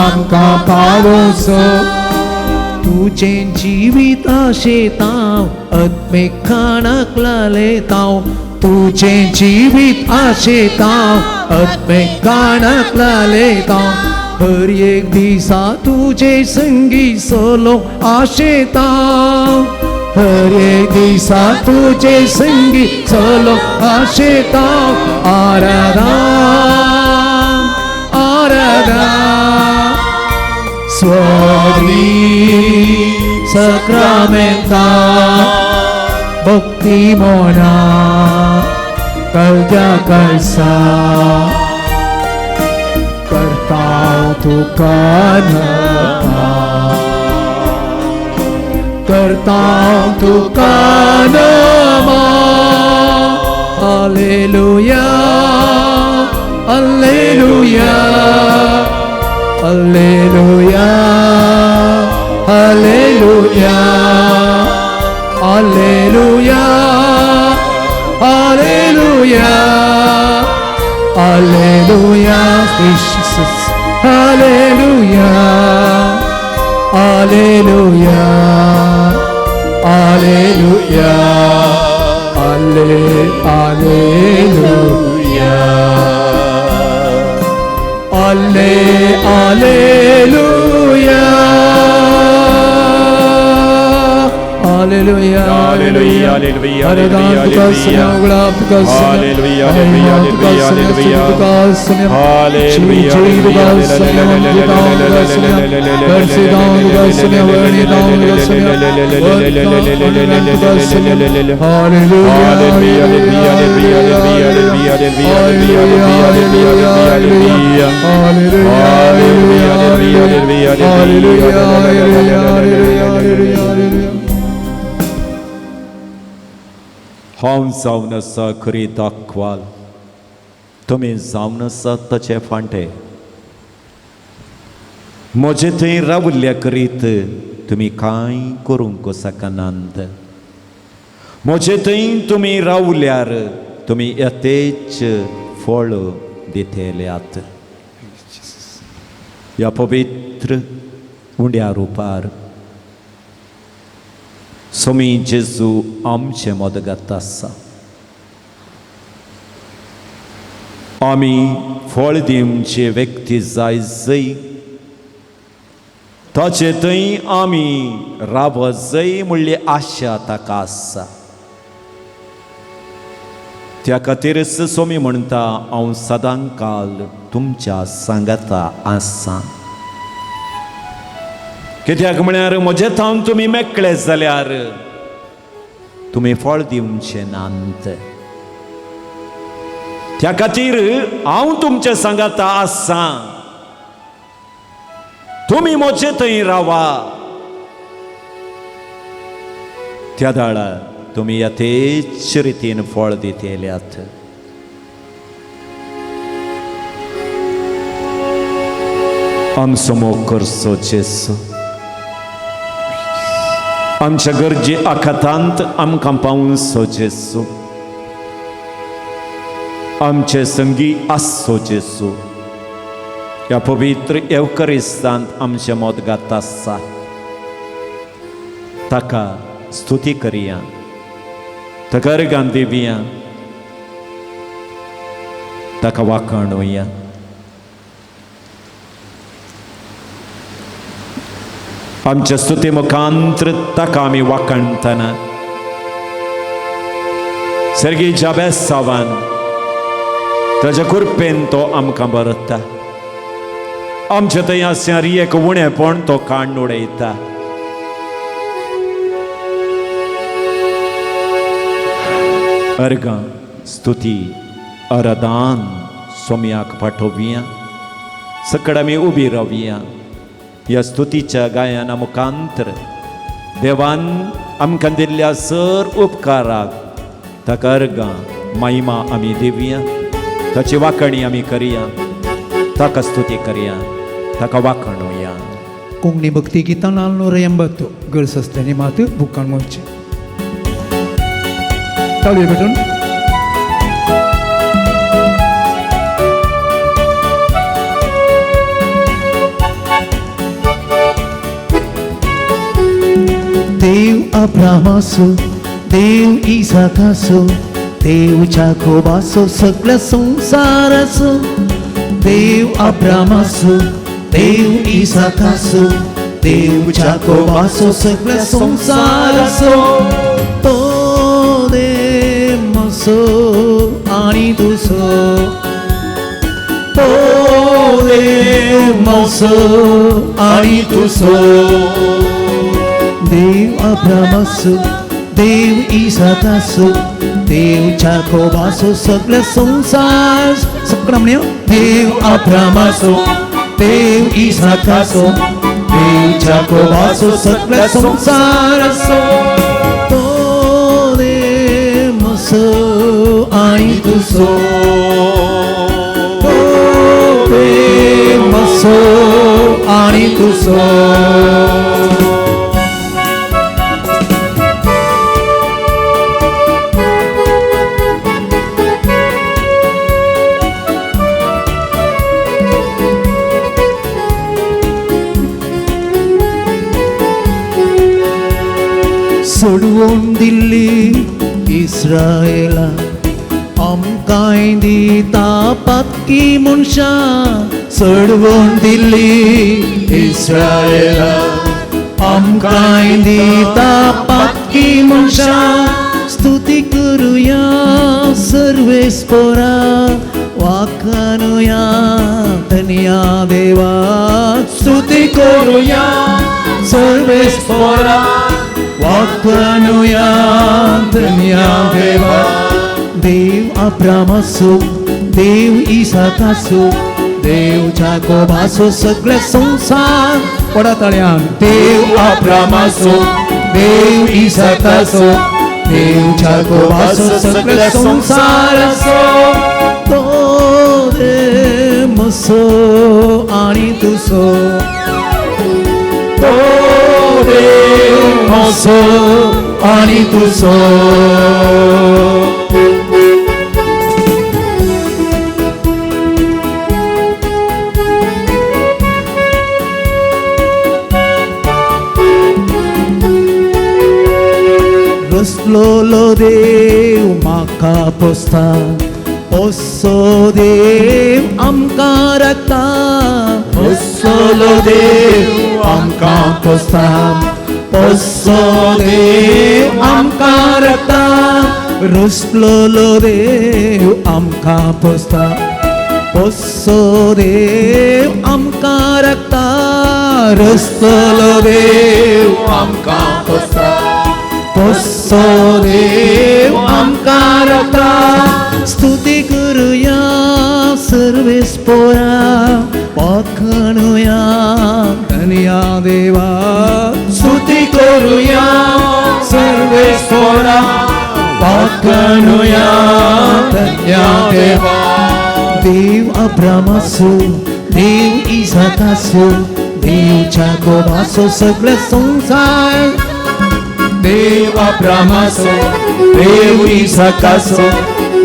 आमकां पावोवचो तुजें जिवीत आशेतांव आत्मीक खाणाक लालेतांव तुजें जिवीत आशेतांव आत्मीक खाणाक लालेतांव हर एक दिसा तुजे संगी सोलो आशेतांव हर एक दिसा तुजे संगी चलो आशेता आराधा आराधा स्वामी सक्रामेंता भक्ती मोना कळजा कळसा करता तुका नमन करता तुका नमन hallelujah hallelujah hallelujah hallelujah hallelujah hallelujah hallelujah Jesus hallelujah hallelujah hallelujah हाले हालेलुया हाले hallelujah hallelujah hallelujah, hallelujah, आराधना तुका हालेलुया. गुलाब तुका हालेलुया, हालेलुया, हालेलुया, हालेलुया. हांव जावन आसा खरी दाखवाल, तुमी जावन आसा ताचे फांटे. म्हजे थंय रावल्ल्या करीत तुमी कांय करूंक शकनात. म्हजे थंय तुमी रावल्यार तुमी यथेच फळ दितल्यात. ह्या पवित्र उंड्या रुपार स्वामी जेजू आमचे मदगत आसा. आमी फळ दिवचे व्यक्ती जाय जय ताचे थंय आमी राव जय म्हणली आशा ताका आसा. त्या खातीरच स्वामी म्हणटा हांव सदां काल तुमच्या सांगाता आसा. कित्याक म्हळ्यार म्हजे थावन तुमी मेकळे जाल्यार तुमी फळ दिवचे नात. त्या खातीर हांव तुमचे सांगाता आसा. तुमी म्हजे थंय रावा. त्या दाळा तुमी यथेच रितीन फळ दितल्यात. आमचो मोग करचो जेजू, आमच्या गरजे आखातांत आमकां पावसो जेजू, आमचे संगी आसचो जेजू. ह्या पवित्र येवकरिस्तांत आमचें मदगात आसा. ताका स्तुती करया, ताका अर्गां दिवया, ताका वाखाणुया. आमच्या स्तुती मुखांत्र ताका आमी वाखाणतना सर्गीच्या बेसावान ताच्या कृपेन तो आमकां बरता. आमच्या थंय आसल्यार एक उणेपण तो काडून उडयता. अर्गां स्तुती आराधन सोम्याक पाठोवया. सकड आमी उबी रावया. ह्या स्तुतीच्या गायना मुखांतर देवान आमकां दिल्ल्या सर उपकाराक ताका अर्गां महिमा आमी दिवया. ताची वाखणी आमी करया, ताका स्तुती करया, ताका वाखणुया. कोंकणी भक्ती गितां 480 गरज आसल्यानी मात बुकान वचचें. ताळयो भेटून. देव अब्रामासो, देव इसाकासो, देव जाकोबासो, सगळ्या संवसाराचो. देव अब्रामासो, देव इसाकासो, देव जाकोबाचो सगळ्या संवसाराचो तो देव म्हजो आनी तुजो तो देव म्हजो आनी तुजो देव अब्रामाचो देव इसाकाचो देव जाकोबाचो सगळ्या संवसार सगळं म्हणया देव अब्रामाचो देव इसाकाचो देव जाकोबाचो सगळ्या संवसाराचो तो देव म्हजो आनी तुजो तो देव म्हजो आनी तुजो. सोडवून दिल्ली इस्रायला आमकांय दिता पातकी मनशां सोडवून दिल्ली इस्रायला आमकांय दिता पातकी मनशां स्तुती करुया सर्वेस्पोरा वाखानुया धन्या देवा स्तुती करुया सर्वेस्पोरा वाखानुया धन्या देवा. देव अब्रामाचो देव इसाकाचो देव जाकोबाचो सगळ्या संवसार पडा ताळयान देव अब्रामाचो देव इसाकाचो देव जाकोबाचो सगळ्या संवसाराचो तो देव म्हजो आनी तुजो तो देव म्हजो आनी तुजो. रसलोलो देव म्हाका पोसता पोसो देव आमकां राखता पोसलो देव आमकां पोसता पोसो देव आमकां राखता रसलोलो देव आमकां पोसता पोसो देव आमकां राखता रसलो देव आमकां पोसता पोसो देव आमकां राखता. स्तुती करुया सर्वेस्पोरा वाखाणुया धन्या देवा स्तुती करुया सर्वेस्पोरा वाखाणुया धन्या देवा. देव अब्रामाचो देव इसाकाचो देव जाकोबाचो सगळ्या संवसार देव अब्रामाचो देव इसाकाचो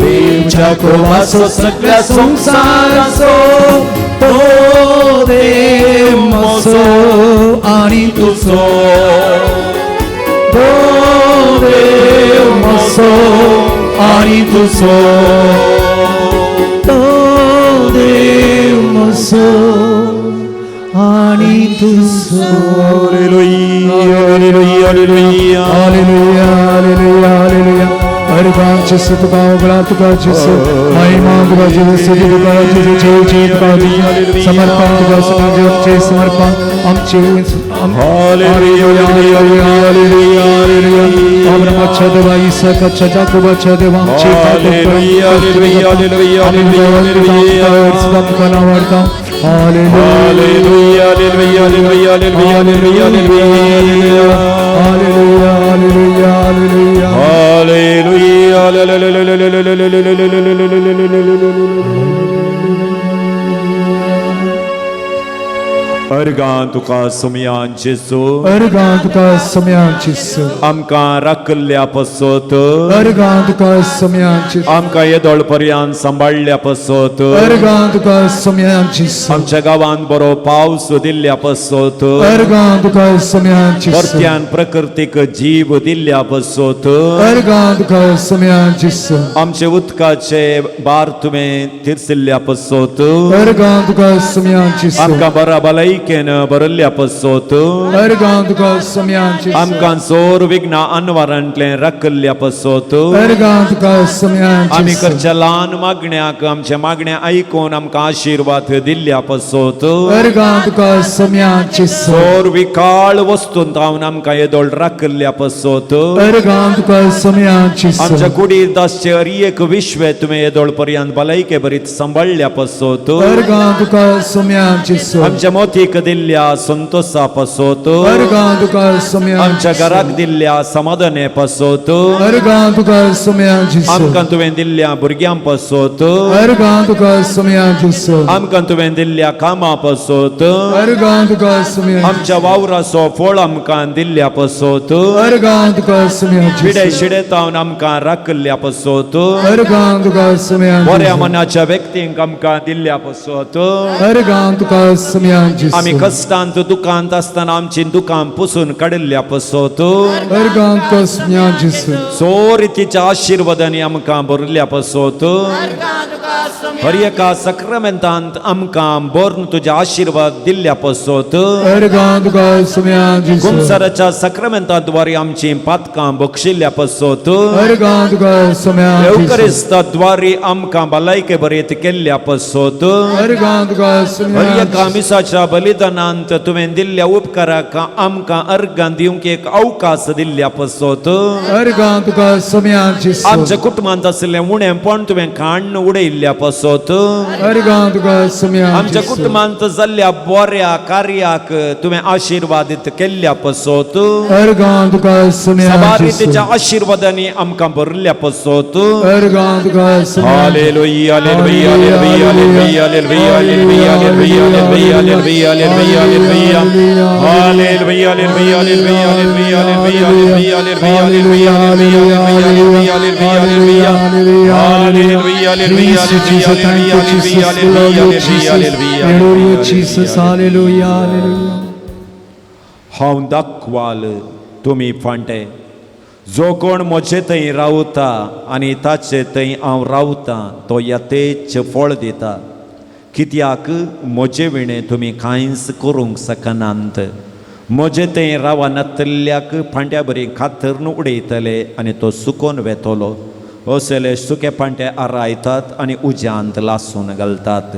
देव जाकोबाचो सगळ्या संवसाराचो तो देव म्हजो आनी तुजो तो देव म्हजो आनी तुजो तो देव म्हजो आनी तुजो. Hallelujah, hallelujah, hallelujah, hallelujah, hallelujah, hallelujah. अर्गांचे तुका उगळा तुका जेसू महिमा तुका जेसू तुका जेसू जय जय तुका समर्पण तुका समाजाचे समर्पण आमचे. Hallelujah, hallelujah, hallelujah. अब्रामाच्या देवा इसाकाच्या जाकोबाच्या देवा आमचे हालेलुया, हालेलुया, हालेलुया, हालेलुया. तुका नाव वाडता. Hallelujah, hallelujah, hallelujah, hallelujah, hallelujah. Hallelujah, hallelujah, hallelujah. Hallelujah, अर्गां तुका सुमयान जेजू अर्गां तुका सुमयान जेजू आमकां राखल्ल्या पसत अर्गां तुका सुमयान जेजू आमकां येदोळ पर्यंत सांबाळ्ळ्या पसत अर्गां तुका सुमयान जेजू आमच्या गांवांत बरो पावस दिल्ल्या पसत अर्गां तुका सुमयान जेजू परत्यान प्रकृतीक जीव दिल्ल्या पसत अर्गां तुका सुमयान जेजू आमचे उदकाचे बार तुवें तिरसिल्ल्या पसत अर्गां तुका सुमयान जेजू आमकां बरा भलायकी भलायकेन भरिल्ल्या पासत अर्गां तुका सोम्यांची आमकां चोर विघ्न अनवारांतलें राखिल्ल्या पासत अर्गां तुका सोम्यांची आमी करच्या ल्हान मागण्याक आमचे मागणे आयकून आमकां आशिर्वाद दिल्ल्या पासत अर्गां तुका सोम्यांची चोर विकाळ वस्तून तावन आमकां येदोळ राखिल्ल्या पासत अर्गां तुका सोम्यांची आमच्या कुडीर दासचे हर एक विश्व तुवें येदोळ पर्यंत भलायके बरीत सांबाळ्ळ्या पासत अर्गां तुका सोम्यांची आमच्या मोतीक दिल्ल्या संतोषा पासत अर्गां तुका सोम्यांची आमच्या घराक दिल्ल्या समाधाने पासत अर्गां तुका सोम्यांची आमकां तुवें दिल्ल्या भुरग्यां पासत अर्गां तुका सोम्यांची आमकां तुवें दिल्ल्या कामां पासत अर्गां तुका सोम्यांची आमच्या वावराचो फळ आमकां दिल्ल्या पासत अर्गां तुका सोम्यांची पिडे शिडेतावन आमकां राखिल्ल्या पासत अर्गां तुका सोम्यांची बऱ्या मनाच्या व्यक्तींक आमकां दिल्ल्या पासत अर्गां तुका सोम्यांची आमी कश्टांत दुकांत आसतना आमची दुकां पुसून काडिल्ल्या पासत अर्गां तुका सोम्यांची सो रितीच्या आशिर्वादांनी आमकां भरिल्ल्या पासत हर एका सक्रामेंतांत आमकां भरून तुजे आशिर्वाद दिल्ल्या पासत अर्गां तुका सोम्यांची कुमसाराच्या सक्रामेंताद्वारे आमची पातकां बक्षिल्ल्या पासत अर्गां तुका सोम्यांची येवकरिस्ताद्वारे आमकां भलायके बरेत केल्ल्या पासत अर्गां तुका हर सोम्यांची एका मिसाच्या बलिदानांत तुवें दिल्ल्या उपकाराक आमकां अर्गां दिवंक एक अवकाश दिल्ल्या पासत अर्गां तुका सोम्यांची आमच्या कुटुंबांत आशिल्लें उणेंपण तुवें काण्ण उडयल्ल्या पासत अर्गां तुका सोम्यांची आमच्या कुटुंबांत जाल्ल्या बऱ्या कार्याक तुवें आशिर्वादीत केल्ल्या पासत अर्गां तुका सोम्यांची सबारीच्या आशिर्वादांनी आमकां भरिल्ल्या पासत अर्गां तुका सोम्यांची hallelujah hallelujah hallelujah hallelujah hallelujah hallelujah hallelujah hallelujah hallelujah hallelujah hallelujah hallelujah hallelujah hallelujah hallelujah hallelujah hallelujah Jesus, thank you, Jesus. We love you, Jesus. We adore you, Jesus. Hallelujah, hallelujah. हांव दाखवाल तुमी फांटे जो कोण म्हजे थंय रावता आनी ताचे थंय हांव रावतां तो यथेच फळ दिता कित्याक म्हजे विणें तुमी कांयच करूंक शकनात म्हजे थंय रावनातल्याक फांट्या बरी कातरून उडयतले आनी तो सुकोन वेतलो असले सुके फांटे आरायतात आनी उज्यांत लासून घालतात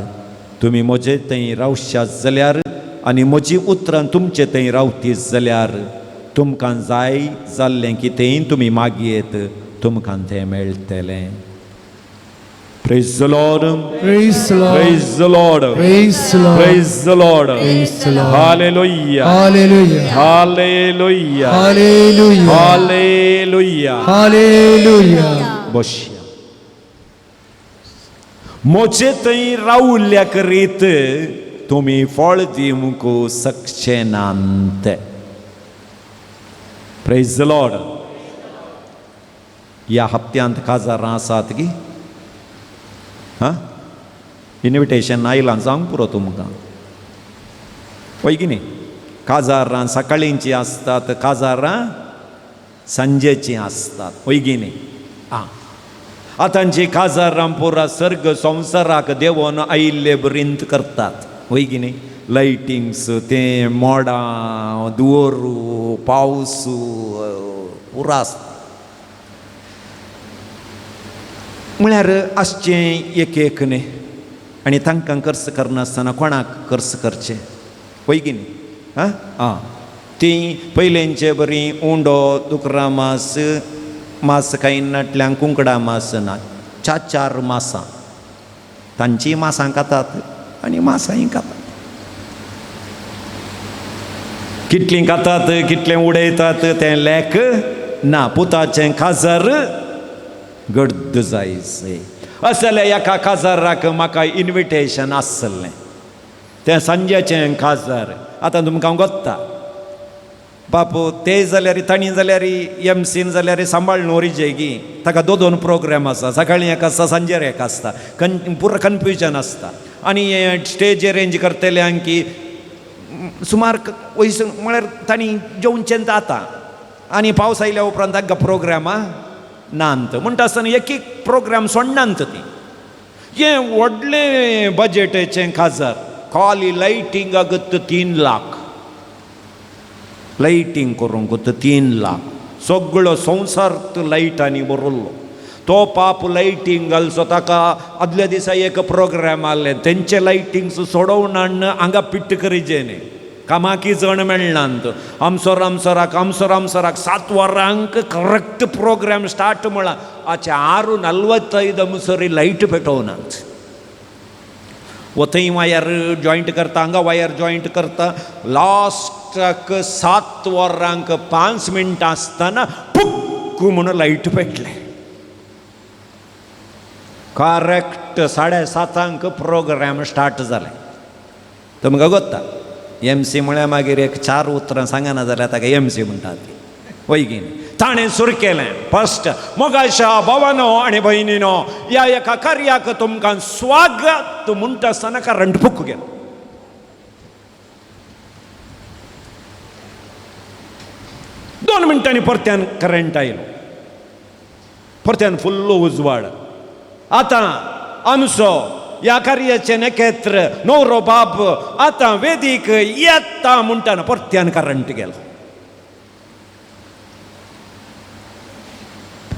तुमी म्हजे थंय रावशात जाल्यार आनी म्हजी उतरां तुमचे थंय रावतीत जाल्यार तुमकां जाय जाल्लें कितेंय तुमी मागयेत तुमकां तें मेळटलें. Praise the Lord. Praise the Lord. Praise the Lord. Praise the Lord. Praise the Lord. Praise the Lord. Hallelujah. Hallelujah. Hallelujah. Hallelujah. Hallelujah. Hallelujah. बसया म्हजे थंय रावल्ल्या करीत तुमी फळ दिवंक शकचे नात. प्रेज the Lord. ह्या हप्त्यांत काजारां आसात की हां इन्विटेशन आयलां जावंक पुरो तुमकां पळय की न्ही काजारां सकाळींचीं आसतात काजारां सांजेचीं आसतात वय की न्ही आं आतांची काजारां पुरा सर्ग संवसाराक देंवोन आयिल्ले बरींत करतात वय की न्ही लायटिंग्स तें मोडां दुवरू पावस पुरा आसता म्हळ्यार आसचें एक एक न्ही आनी तांकां खर्च करनासतना कोणाक खर्च करचें पळय की न्ही आं आं तीं पयलेंचे बरीं उंडो दुकरा मास मास खायनातल्यांक कुंकडा मास ना चार चार मासां तांचीं मासां खातात आनी मासांय खातात कितलीं खातात कितलें उडयतात तें लेख ना पुताचें काजार गर्द जायचे असल्या एका काजाराक म्हाका इन्विटेशन आसलें तें सांजेचें काजार आतां तुमकां गोत्ता बापू ते जाल्यार तांणी जाल्यार एम सीन जाल्यार सांबाळून वरीचे की ताका दोन दोन प्रोग्राम आसा सकाळीं एक आसता सांजेर एक आसता कन पुरो कन्फ्युजन आसता आनी स्टेज अरेंज करतल्यांक की सुमार वयसून म्हळ्यार तांणी जेवचें जाता आनी पावस आयल्या उपरांत तांकां प्रोग्रामां नात म्हणटा आसतना एक एक प्रोग्राम सोडनात ती हें व्हडलें बजटाचें काजार. खाली लायटिंगाक 3 लाख, लायटींग करूंक 3 लाख. सगळो संवसार लायटांनी भरिल्लो. तो पाप लायटींग घालचो ताका आदल्या दिसा एक प्रोग्राम आहलें, तेंचे लायटिंग्स सोडोवन हाडून हांगा पिट्ट करीचे न्ही, कामाकी जण मेळनात. आमसोर आमसोराक आमसोर आमसोराक 7 वरांक करेक्ट प्रोग्राम स्टार्ट म्हळां, आचे 6:45 आमसरी लायट पेटोवनात. वो थंय वायर जॉयंट करता, हांगा वायर जॉयंट करता. लास्टाक 7 वरांक 5 मिनटां आसतना पुक्क म्हणून लायट पेटलें. करेक्ट 7:30 प्रोग्राम स्टार्ट जालें. तुमकां गोत्ता एम सी म्हळ्यार मागीर एक 4 उतरां सांगना जाल्यार ताका एम सी म्हणटात ती, वय की न्ही. ताणें सुरू केलें फर्स्ट, मोगाशा भावानो आनी भयणीनो, ह्या एका कार्याक तुमकां स्वागत म्हणटा आसतना करंट फुक गेलो. दोन मिनटांनी परत्यान करंट आयलो, परत्यान फुल्ल उजवाड. आतां आमचो ह्या कार्याचें नखेत्र नवरो बाब आतां वेदीक येता म्हणटा परत्यान करंट गेलो.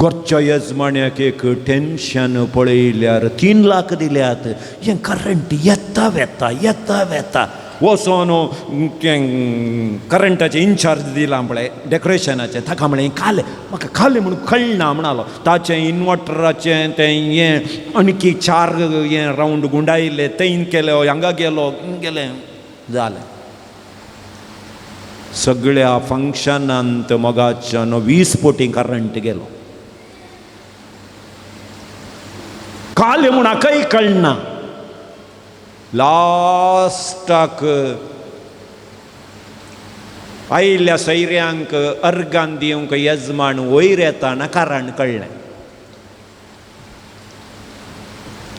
घरच्या येजमान्याक एक टेन्शन पळयल्यार 3 लाख दिल्यात, हें करंट येता वेता येता वेता. वचोन तें करंटाचें इन्चार्ज दिलां पळय डेकोरेशनाचें, ताका म्हळें कालें म्हाका कालें म्हणून कळना म्हणालो. ताचें इन्वर्टराचें तें हें आणकी 4 हें रावंड गुंडायले, तें केलें, हांगा गेलो गेलें जालें. सगळ्या फंक्शनांत मोगाच्यान 20 पटी करंट गेलो. कालें म्हूण हाकाय कळना. लास्टाक आयिल्ल्या सैऱ्यांक अर्गान दिवंक येजमान वयर येताना कारण कळ्ळें.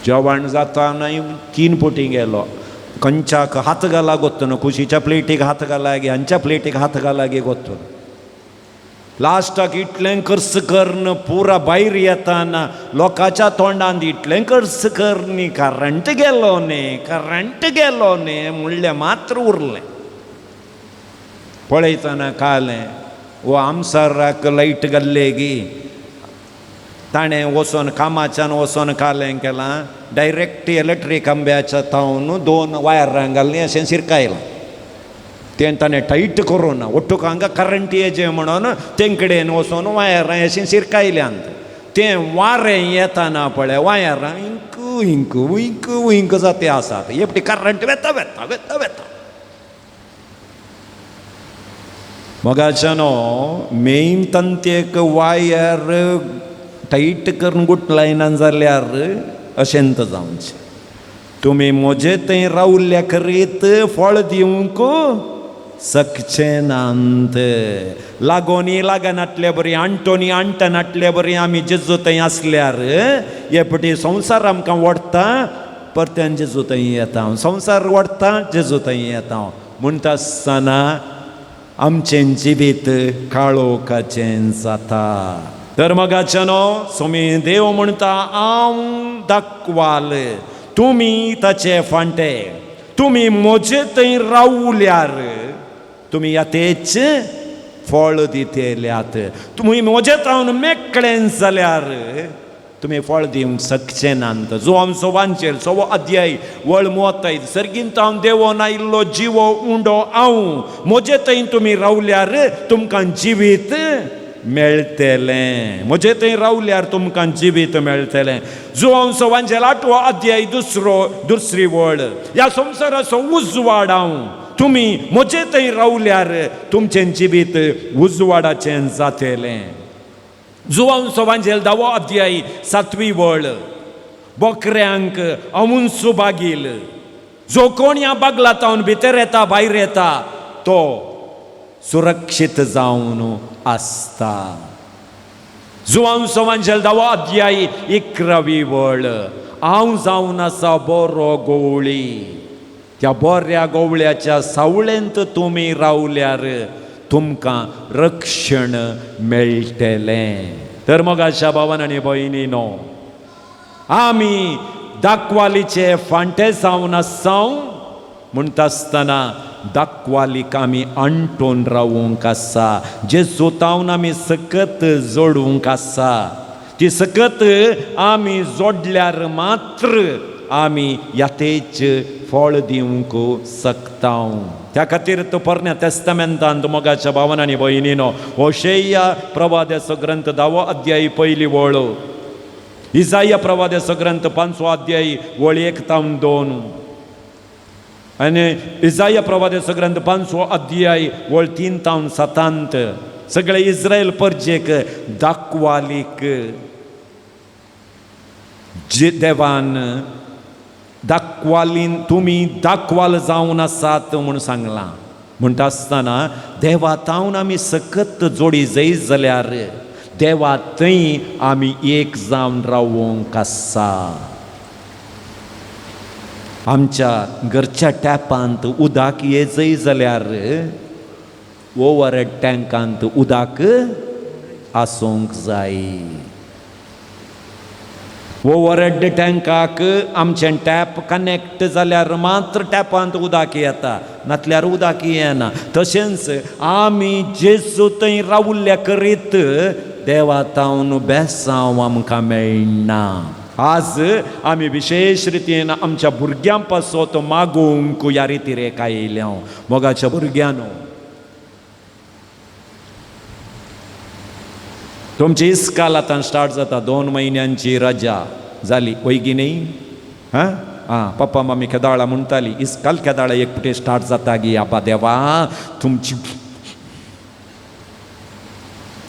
जेवण जाताना 3 पटी गेलो. खंयच्याक हात घाला गोत्तो न्हू, कुशीच्या प्लेटीक हात घाला गे, हांच्या प्लेटीक हात घाला गे गोत्तो. लास्टाक इतलें खर्च करून पुरा भायर येताना लोकांच्या तोंडांत इतलें खर्च करून करंट गेलो न्ही, करंट गेलो न्ही म्हणलें मात्र उरलें. पळयतना कालें वो आमसराक लायट घाल्ले गी, ताणें वचोन कामाच्यान वचोन कालें केलां, डायरेक्ट इलेक्ट्रीक खांब्याच्या तावन 2 वायरां घाल्लीं अशें शिरकायलां. तें ताणें टायट करूं ना, ओट्टूक हांगा करंट येचें म्हणून तेंकडेन वचोन वायरां अशें शिरकायल्यांत. तें वारें येताना पळय वायरां इंक इंक इंक इंक जाते आसात, एकटी करंट वेता वेता वेता वेता. मोगाच्यानो मेन तंतेक वायर टायट करून गुट लायना जाल्यार अशेंत जावचें. तुमी म्हजे थंय रावल्या करीत फळ दिवंक सकचें नात. लागोनी लागनातले बरी, आंटोनी आंटनातले बरी आमी जेजू थंय आसल्यार हे पटी संवसार आमकां वडटा, परत्यान जेजू थंय येता, संवसार वडटा जेजू थंय येता. म्हणटा आसतना आमचें जिवीत काळोखाचें जाता. तर मोगाच्यानो सोमी देव म्हणटा हांव दाखवाल, तुमी ताचे फांटे, तुमी म्हजे थंय रावल्यार तुमी यातेच फळ दितल्यात. तुमी म्हजे तावन मेकळें जाल्यार तुमी फळ दिवंक शकचे नात. जो आमचो वांचेल 6वो अध्याय वळ मोताय, सर्गीन तावन देवोन आयिल्लो जिवो उंडो हांव, म्हजे थंय तुमी रावल्यार तुमकां जिवीत मेळटलें, म्हजे थंय रावल्यार तुमकां जिवीत मेळटलें. जो आमचो वांचेल 8वो अध्याय दुसरी वळ, ह्या संवसाराचो उजवाड हांव, तुमी म्हजे थंय रावल्यार तुमचें जिवीत उजवाडाचें जातलें. जुवांचो वांजेल 10वो अध्याय 7वी वळ, बोकऱ्यांक अमुंसू बागील, जो कोण ह्या बागला तावन भितर येता भायर येता तो सुरक्षीत जावन आसता. जुवांचो वांजेल 10वो अध्याय 11वी वळ, हांव जावन आसा बरो गोवळी, त्या बऱ्या गोवळ्याच्या सावळेंत तुमी रावल्यार तुमकां रक्षण मेळटलें. तर मोगाच्या भावान आनी भयणीनो, आमी दाखवालीचे फांटे जावन आसाव म्हणटा आसतना दाखवालीक आमी अंटून रावूंक आसा, जेजू तावन आमी सकत जोडूंक आसा. ती सकत आमी जोडल्यार मात्र आमी यातेच फळ दिवंक शकता. त्या खातीर तो पोरण्या तेस्तामेंतांत मोगाच्या भावान आनी भयणीनो होशेया प्रवाद्याचो ग्रंथ 10वो अध्याय पयली वळ, इजाया प्रवाद्याचो ग्रंथ 5वो अध्याय वळ 1 तावन 2 आनी इजाया प्रवाद्याचो ग्रंथ 5वो अध्याय वळ 3 तावन 7 सगळे इस्रायल परजेक दाखवालीक जे देवान दाखवालीन तुमी दाखवाल जावन आसात म्हूण सांगलां. म्हणटा आसतना देवा तावन आमी सकत जोडी जय जाल्यार देवा थंय आमी एक जावन रावूंक आसा. आमच्या घरच्या टॅपांत उदक ये जय जाल्यार ओवर टँकांत उदक आसूंक जाय. ओवरहेड टँकाक आमचें टॅप कनेक्ट जाल्यार मात्र टॅपांत उदक येता, नातल्यार उदक येना. तशेंच आमी जेजू थंय रावल्ल्या करीत देवा तावन बेसांव आमकां मेळना. आज आमी विशेश रितीन आमच्या भुरग्यां पासत मागूंक ह्या रितीरेक आयल्या. मोगाच्या भुरग्यांनो, तुमची इस्काल आतां स्टार्ट जाता, 2 म्हयन्यांची रजा जाली वयगी न्ही? हां आं, पप्पा मम्मी केदाळा म्हणटाली इस्काल केदाळा एक पुटे स्टार्ट जाता गी आबा देवा तुमची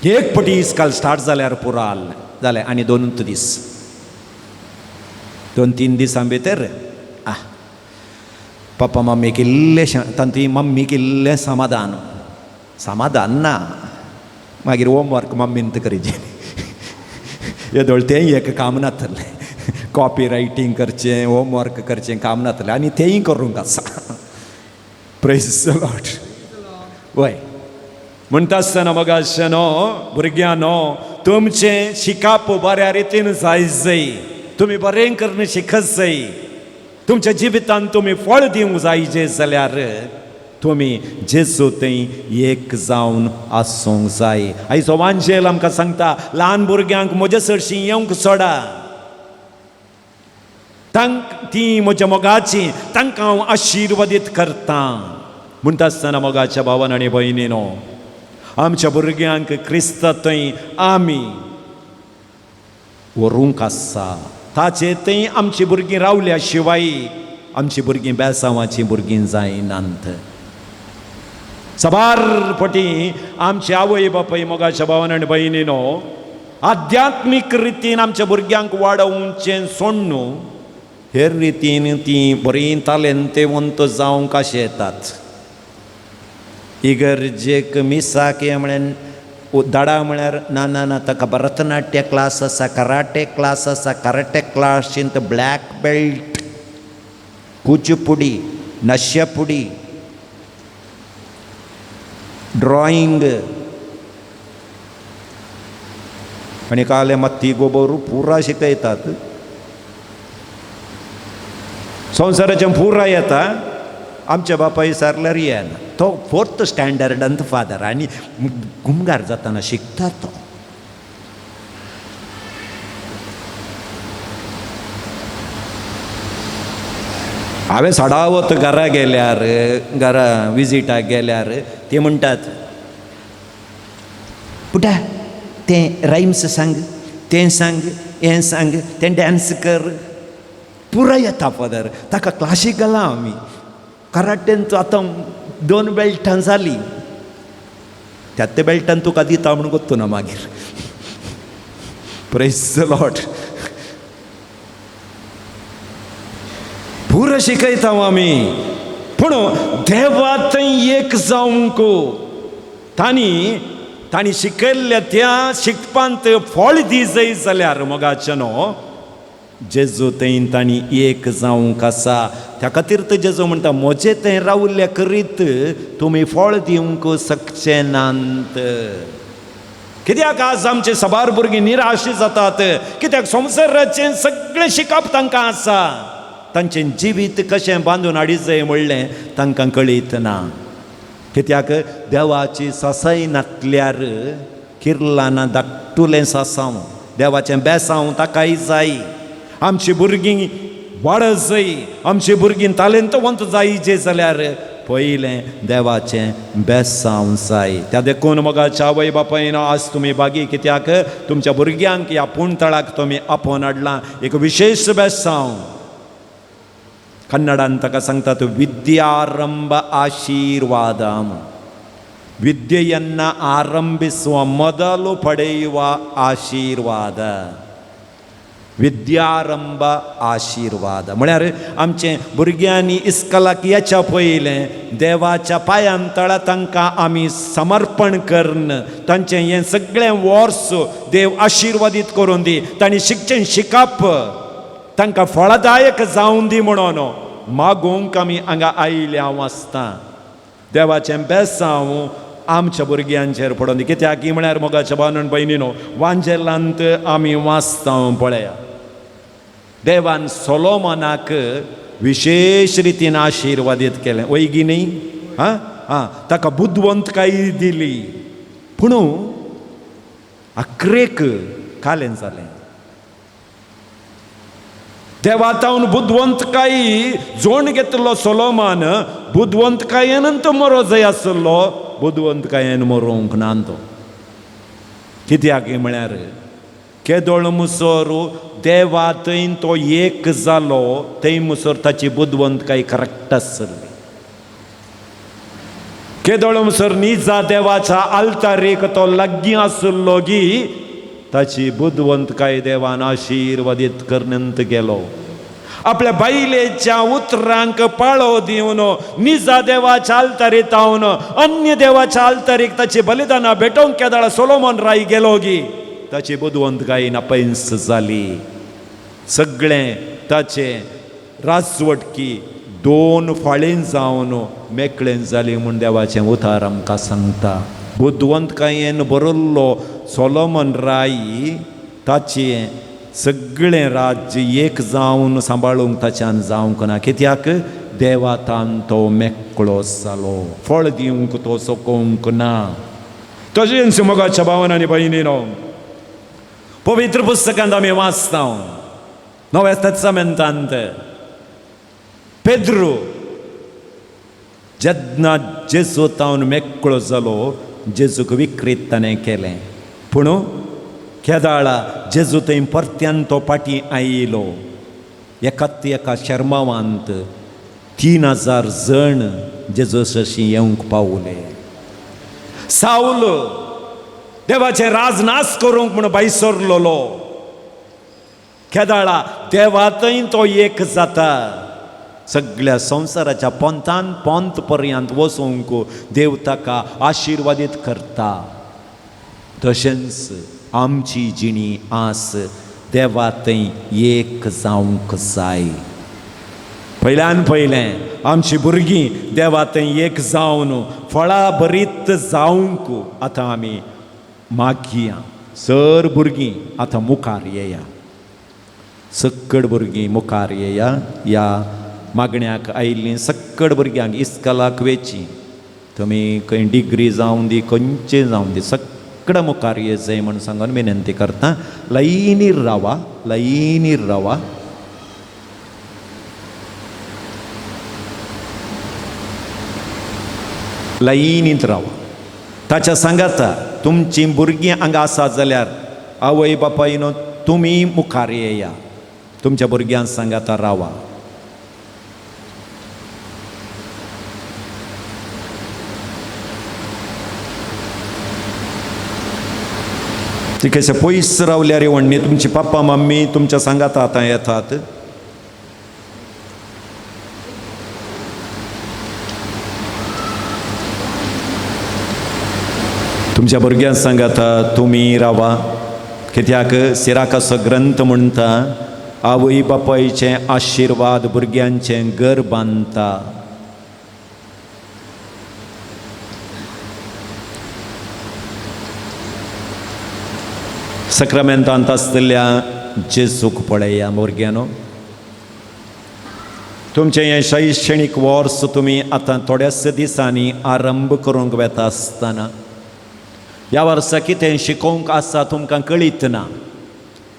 एक पटी इस्काल स्टार्ट जाल्यार पुराल जालें. आनी 2 दीस 2-3 दिसां भितर आ पप्पा मम्मीक इल्लें तांची मम्मीक इल्लें समाधान, समाधान ना मागीर होमवर्क मम्मीन करीजे येदोळ तेंय एक काम नातलें, कॉपी रायटींग करचें, होमवर्क करचें काम नातलें आनी तेंय करूंक आसा. Praise the Lord. वय म्हणटा आसतना मोगाश्यानो भुरग्यांनो, तुमचें शिकप बऱ्या रितीन जाय जाय, तुमी बरें करून शिकत जाय, तुमच्या जिवितांत तुमी फळ दिवंक जाय जे जाल्यार तुमी जेजू थंय एक जावन आसूंक जाय. आयचो वांजेल आमकां सांगता ल्हान भुरग्यांक म्हज्या सरशीं येवंक सोडा, तांक ती म्हज्या मोगाची, तांकां हांव आशिर्वादीत करता. म्हणटा आसतना मोगाच्या भावान आनी भयणीनो, आमच्या भुरग्यांक क्रिस्ता थंय आमी व्हरूंक आसा. ताचे थंय आमची भुरगीं रावल्या शिवाय आमची भुरगीं बेसांवाची भुरगीं जायनात. साबार पटी आमचे आवय बापूय मोगाच्या भावान आनी भयणीनो आध्यात्मीक रितीन आमच्या भुरग्यांक वाडोवचें सोडून हेर रितीन तीं बरीं तालेंतेवंत जावंक अशें येतात. इगर्जेक मिसाक हें म्हळ्यार दाडा म्हळ्यार ना ना ना, ताका भरतनाट्य क्लास आसा, कराटे क्लास आसा, कराटे क्लासींत ब्लॅक बेल्ट, कुचिपुडी, नश्यपुडी, ड्रॉइंग आनी काले मत्ती गोबर पुरा शिकयतात. संवसाराचें पुरा येता. आमच्या बापाय सारल्यार येना, तो 4th स्टँडर्डांत फादर आनी गुमगार जातना शिकता तो. हांवें साडावत घरा गेल्यार, घरा विजिटाक गेल्यार ते म्हणटात पुटा तें रायम्स सांग, तें सांग, हें सांग, तें डांस कर, पुराय येता फादर. ताका क्लासीक घाला आमी कराटेंत आतां 2 बेल्टां जालीं, त्या ते बेल्टान तुका दिता म्हूण कोत्तू ना मागीर. Praise the Lord. पुरो शिकयता आमी, पूण देवा थंय एक जावंक तांणी तांणी शिकयल्ल्या त्या शिकपांत फळ दी जाय जाल्यार मोगाचें न्हू जेजू थंय तांणी एक जावंक आसा. त्या खातीर तर जेजू म्हणटा म्हजे थंय रावल्ल्या करीत तुमी फळ दिवंक शकचे नात. कित्याक आज आमचे साबार भुरगीं निराश जातात? कित्याक संवसाराचें सगळें शिकप तांकां आसा, तांचें जिवीत कशें बांदून हाडीत जाय म्हणलें तांकां कळीत ना. कित्याक देवाची सासाय नातल्यार किर्लाना धाकटुलें सासांव, देवाचें बेसांव ताकाय जाय. आमची भुरगीं वाडत जाय, आमची भुरगीं तालेंतवंत जाय जे जाल्यार पयलें देवाचें बेसांव जाय. त्या देखून मोगाच्या आवय बापायन आज तुमी बागी, कित्याक तुमच्या भुरग्यांक ह्या पुणतळाक तुमी आपोवन हाडलां एक विशेश बेसांव. कन्नडान ताका सांगतात ವಿದ್ಯಾರಂಭ ಆಶೀರ್ವಾದ. ವಿದ್ಯೆಯನ್ನು ಆರಂಭಿಸುವ ಮೊದಲು ಪಡೆಯುವ ಆಶೀರ್ವಾದ विद्यारंभ आशिर्वाद. म्हळ्यार आमचे भुरग्यांनी इस्कलाक येच्या पयलें देवाच्या पांयान तळा तांकां आमी समर्पण करून तांचें हें सगळें वर्स देव आशिर्वादीत करून दी, तांणी शिकचें शिकप तांकां फळदायक जावन दी म्हणून मागूंक आमी हांगा आयिल्ले हांव आसता. देवाचें बेसांव आमच्या भुरग्यांचेर पडोन दी. कित्याक म्हळ्यार मोगाच्या भावान भयणीनो, वांजेलांत आमी वाचता पळया, देवान सोलोमनाक विशेश रितीन आशिर्वादीत केलें, वयगी न्ही? आं आं, ताका बुदवंतकाय दिली, पूण आक्रेक कालें जालें. देवातावन बुदवंतकाय जोण घेतलो सोलोमान, बुदवंतकायेन तो मरो जाय आसलो, बुदवंतकायेन मरोंक ना तो. कित्याक म्हळ्यार केदोळ मुसोर देवा थंय तो एक जालो, थंय मुसोर ताची बुदवंतकाय करेक्ट आसली. केदोळ मुसोर निजा देवाच्या आल्तारीक तो लागीं आसलो गी ताची बुदवंतकाय देवान आशिर्वादीत करनंत गेलो. आपल्या बायलेच्या उतरांक पाळो दिवन निजा देवाच्या आल्तारीत तावन अन्य देवाच्या आल्तारीक ताची बलिदानां भेटोवंक केदळा सोलोमन राय गेलो गी ताची बुदवंतकाय नापैंस जाली. सगळें ताचें राजवटकी दोन फाळेन जावन मेकळें जाली म्हूण देवाचें उतार आमकां सांगता. बुदवंतकायेन बरयल्लो सोलोमन राय ताचें सगळें राज्य एक जावन सांबाळूंक ताच्यान जावंक ना. कित्याक देवातान तो मेकळो जालो, फळ दिवंक तो सकोंक ना. तशेंच मोगाच्या भावान आनी भयणीनो, पवित्र पुस्तकांत आमी वाचता नव्या तेस्तामेंतांत पेद्रू जेन्ना जेजू तावन मेकळो जालो, जेजूक विक्रीत ताणें केलें, पूण केदाळा जेजू थंय परत्यान तो फाटीं आयलो. एकाच एका शर्मावांत 3000 जण जेजू सशी येवंक पावले. सावल देवाचें राजनाश करूंक म्हूण भायर सरलेलो, केदाळा देवा थंय तो एक जाता. सगळ्या संवसाराच्या पोंतान पोंत पर्यंत वचूंक देव ताका आशिर्वादीत करता. तशेंच आमची जिणी आस देवा थंय एक जावंक जाय. पयल्यान पयलें आमची भुरगीं देवा थंय एक जावन फळां भरीत जावंक आतां आमी मागया. सर भुरगीं आतां मुखार येया, सक्कड भुरगीं मुखार येया. ह्या मागण्याक आयिल्लीं सक्कड भुरग्यांक इस्कलाक वेची, तुमी खंय डिग्री जावं दी खंयचें जावं दी, सगळं मुखार ये जाय म्हूण सांगून विनंती करता. लायनीर रावा, लायनीर रावा. लायनींत रावा. ताच्या सांगाता तुमचीं भुरगीं हांगा आसा जाल्यार आवय बापायनो तुमी मुखार येया, तुमच्या भुरग्यांक सांगाता रावा. ती कशें पयस रावल्यार व्हडली तुमची पप्पा मम्मी तुमच्या सांगाता आतां येतात. तुमच्या भुरग्यांक सांगाता तुमी रावा. कित्याक सिराकाचो ग्रंथ म्हणटा आवय बापायचे आशिर्वाद भुरग्यांचें घर बांदता. सक्रामेंतांत आसतल्या जेजूक पळया भुरग्यांनो. तुमचें हें शैक्षणीक वर्स तुमी आतां थोड्याच दिसांनी आरंभ करूंक वेता आसतना ह्या वर्सा कितें शिकोवंक आसा तुमकां कळीत ना.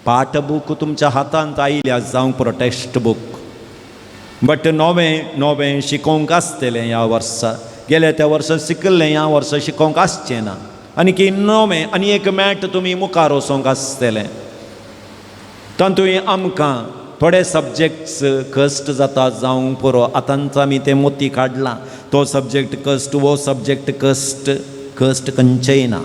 पाठ बूक तुमच्या हातांत आयल्या जावंक पुरो टेक्स्ट बूक, बट नवें नवें शिकोवंक आसतलें ह्या वर्सा. गेल्या त्या वर्सा शिकल्लें ह्या वर्सा शिकोवंक आसचें ना, आनी नवें आनी एक मॅट तुमी मुखार वचोंक आसतलें. तातूंत आमकां थोडे सब्जेक्ट्स कश्ट जाता जावंक पुरो. आतांच आमी तें मोती काडलां, तो सब्जेक्ट कश्ट, वो सब्जेक्ट कश्ट, कश्ट खंयचेय ना.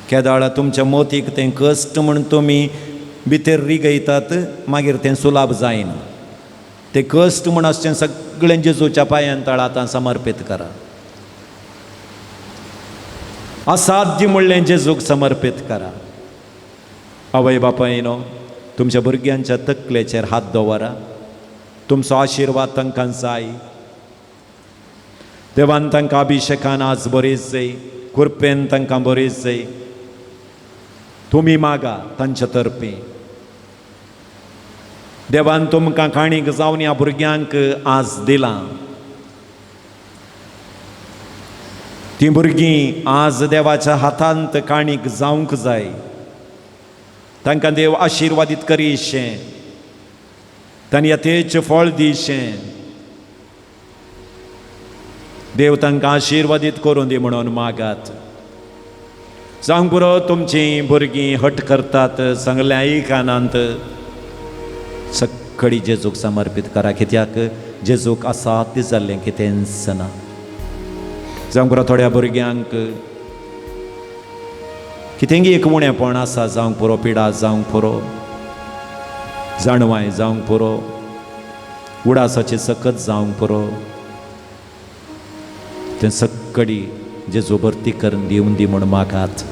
केदाळा तुमच्या मोतीक तें कश्ट म्हूण तुमी भितर रिगयतात, मागीर तें सुलाभ जायना. तें कश्ट म्हूण आसचें सगळें जेजूच्या पांयान तळा आतां समर्पीत करा. असाध्य म्हणलें जेजूक समर्पीत करा. आवय बापायनो, तुमच्या भुरग्यांच्या तकलेचेर हात दवरा, तुमचो आशिर्वाद तांकां जाय. देवान तांकां अभिशेकान आज बरेच जाय, कृपेन तांकां बरेच जाय. तुमी मागा तांच्या तर्फे. देवान तुमकां काणीक जावन ह्या भुरग्यांक आज दिलां. तीं भुरगीं आज देवाच्या हातांत काणीक जावंक जाय. तांकां देव आशिर्वादीत करीशें, तांणी यथेच फळ दिशें. देव तांकां आशिर्वादीत करूं दी म्हणून मागात. जावंक पुरो तुमचीं भुरगीं हट करतात, सांगलें आयकनात, सगळी जेजूक समर्पीत करा. कित्याक जेजूक आसा ती जाल्लें कितेंच ना. जावंक पुरो थोड्या भुरग्यांक कितेंगी एक उणेपण आसा जावंक पुरो, पिडा जावंक पुरो, जाणवाय जावंक पुरो, उडासाची सकत जावंक पुरो, तें सगळी जेजू भरती करून दिवन दी म्हूण मागात.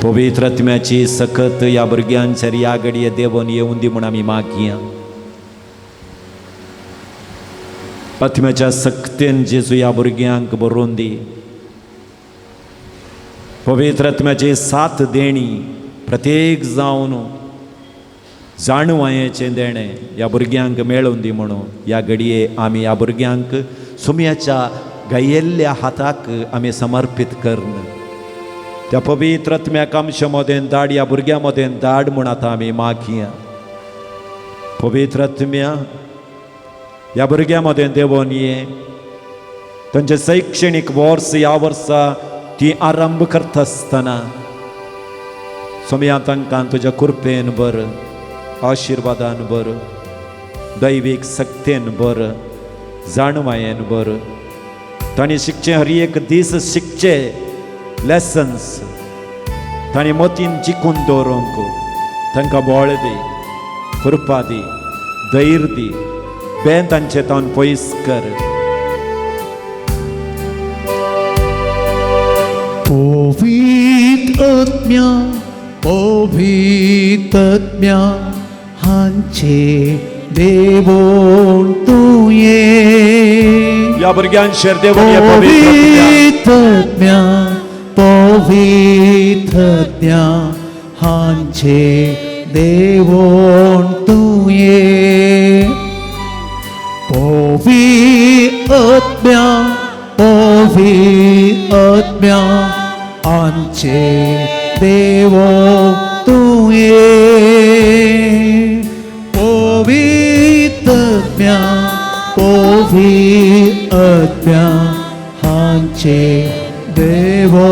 पवित्र आत्म्याची सकत ह्या भुरग्यांचेर ह्या घडये देवून येवन दी म्हूण आमी मागया. आत्म्याच्या सक्तेन जेजू ह्या भुरग्यांक बरोवन दी. पवित्र आत्म्याची साथ देणी प्रत्येक जावन जाणवायेचें देणें ह्या भुरग्यांक मेळून दी म्हणून ह्या घडये आमी ह्या भुरग्यांक सुम्याच्या गायेल्ल्या हाताक आमी समर्पीत करून त्या पवित्र आत्म्याक आमच्या मदें धाड, ह्या भुरग्यां मदें धाड म्हूण आतां आमी मागया. पवित्र आत्म्या ह्या भुरग्यां मदें देवोन ये. तांचें शैक्षणीक वर्स ह्या वर्सा ती आरंभ करता आसतना सोम्या तांकां तुज्या कृपेन बर, आशिर्वादान बर, दैवीक सक्तेन बर, जाणवायेन बर. तांणी शिकचें हर एक दीस शिकचे लेसन्स तांणी मतीन जिखून दवरूंक तांकां बळ दी, कृपा दी, धैर्य दी, बेन तांचे तावन पयस कर. पवित्र आत्म्या, पवित्र आत्म्या हांचे देवोण तूं ये. ह्या भुरग्यांचेर देवून ये पवित्र आत्म्या, पवित्र आत्म्या हांचे देवोण तूं ये. पवित्र आत्म्या, पवित्र आत्म्या आमचे देवो तूं ये. पवित्र आत्म्या, पवित्र आत्म्या हांचे देवो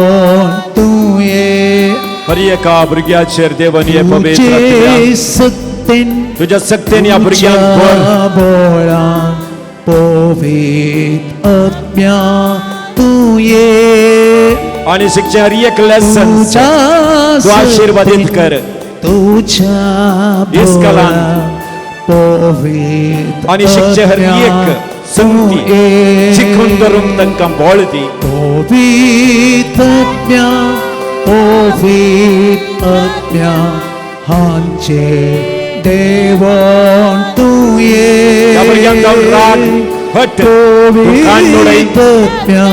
तूं ये. हर एका भुरग्याचेर देवन ये पवित्र आत्म्या सक्तेन, तुज्या सक्तेन ह्या भुरग्यांक भर. बोळान पवित्र आत्म्या तूं ये. आनी शिकचें हर एक लेसन तूं आशिर्वादीत कर. तुझ्या इस्कलान पवित्र आनी शिकचें हर एक संगती शिकून धरूंक तांकां बळ दी. पवित्र आत्म्या, पवित्र आत्म्या हांचे देवोण तूं ये. ह्या भुरग्यांक जावन राग, हट, तूं कान उडय. पवित्र आत्म्या,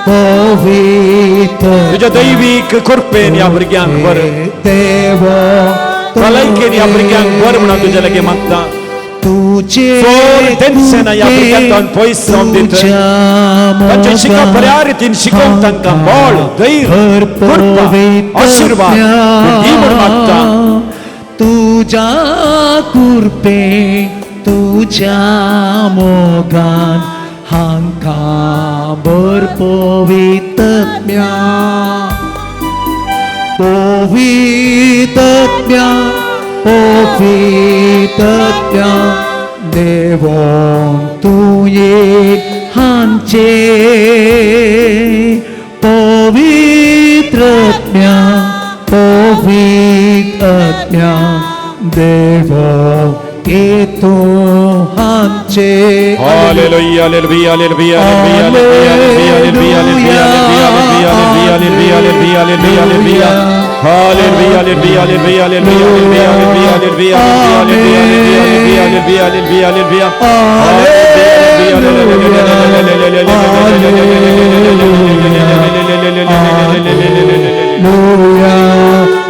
पवित्र तुज्या दैवीक कृपेन ह्या भुरग्यांक बर. देवो भलायकेन ह्या भुरग्यांक बरें म्हणून तुज्या लागीं मागता. तुजे चड टेन्शन ह्या भुरग्यांक पयस जावन दित. तांचें शिकप बऱ्या रितीन शिकोवंक तांकां बळ, धैर्य, कृपा, आशिर्वाद दी म्हूण मागता. तुज्या कृपे तुज्या मोगान हांकां भर पवित्रत्म्या पवित्रत्म्या पवित्रत्म्या देवोन तुये हांचे पवित्रत्म्या पवित्रत्म्या देवो येतो हांचे. Hallelujah, hallelujah, hallelujah, hallelujah, hallelujah, hallelujah, hallelujah, hallelujah, hallelujah, hallelujah. Hallelujah, hallelujah, hallelujah, hallelujah, hallelujah, hallelujah, hallelujah, hallelujah, hallelujah, hallelujah.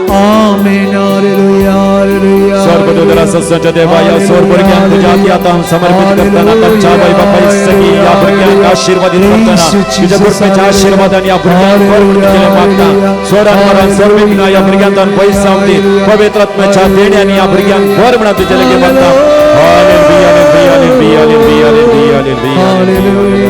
Amen. Hallelujah. Hallelujah. स्वर्गदूतरा सज्ज देवा या स्वर भुरग्यांक तुज्या हाती आतां समर्पित करतना तांच्या आवय बापाय सगळीं ह्या भुरग्यांक आशिर्वादीत करतना तुज्या कृपेच्या आशिर्वादान ह्या भुरग्यांक बरें म्हणून तुजें मागता. स्वरान मरान सर्व विघ्न ह्या भुरग्यांक पयस जावन दी. पवित्र आत्म्याच्या देण्यान ह्या भुरग्यांक बरें म्हणून तुजें लागीं मागता. Hallelujah, hallelujah, hallelujah, hallelujah, hallelujah.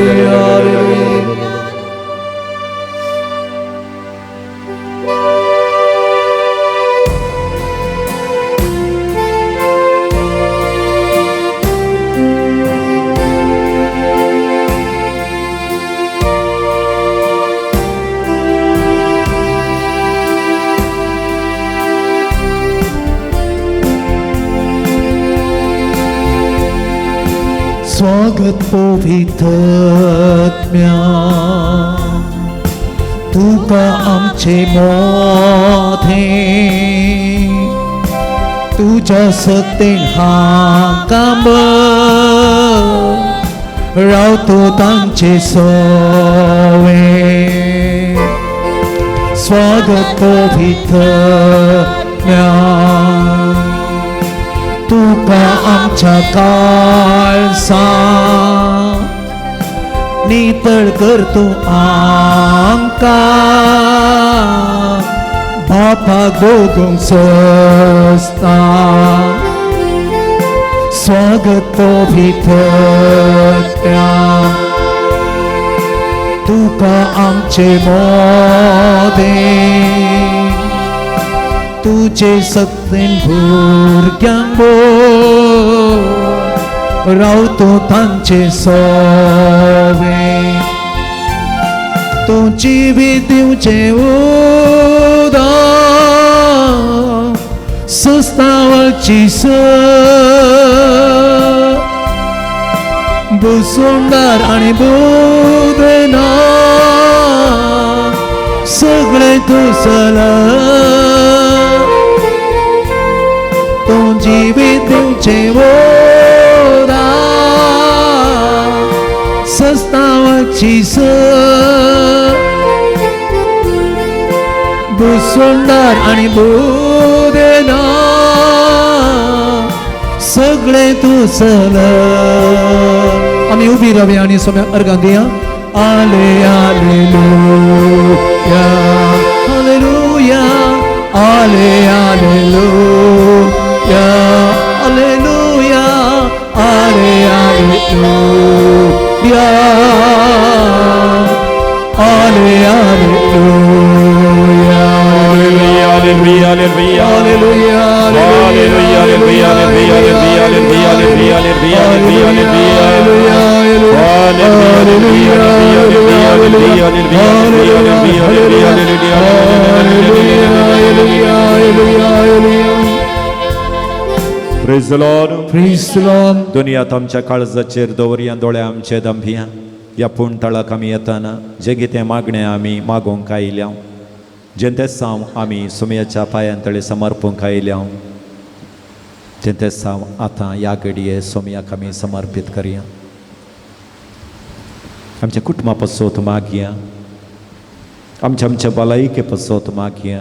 स्वागत पवित्रत्म्या तुका आमचे मोधे तुज्या सत्तेन हांकां रावतो तांचे सवे. स्वागत पवित्रत्म्या तुका आमच्या काळसा नितळ करतो आमकां बापाक भोगूंक सोंसता. स्वागत पवित्रत्म्या तुका आमचे मोदे तुजे सत्तेन भुरग्यांक रावतो तांचे सवे. तूं जिवीत दिवचें उदक सुस्तावची स बुसुंदार आनी बुदना सगळें तूं सला. तूं जिवीत दिवचें उदक सस्तावची स बुसुंदार आनी बुदना सगळें तूं सल. आमी उबी रावया आनी सोम्या अर्गां दिया. आले आलेलुया हालेलुया आले आलेलुया हालेलुया आले आलेलुया आले आलेलुया Hallelujah, hallelujah, hallelujah hallelujah, hallelujah, hallelujah, hallelujah, hallelujah, hallelujah, hallelujah. Praise the Lord. Praise the Lord. दुनियात आमच्या काळजाचेर दवरया दोळे आमचे दंभिया. ह्या पूण तळाक आमी येताना जे कितें मागणें आमी मागोवंक आयल्या जें तें साव आमी सुमयाच्या पांयां तळे समर्पूंक आयल्या जें तें साव आतां ह्या घडये सोमयाक आमी समर्पीत करया. आमच्या कुटुंबा पासत मागया, आमच्या आमच्या भलायके पासत मागया.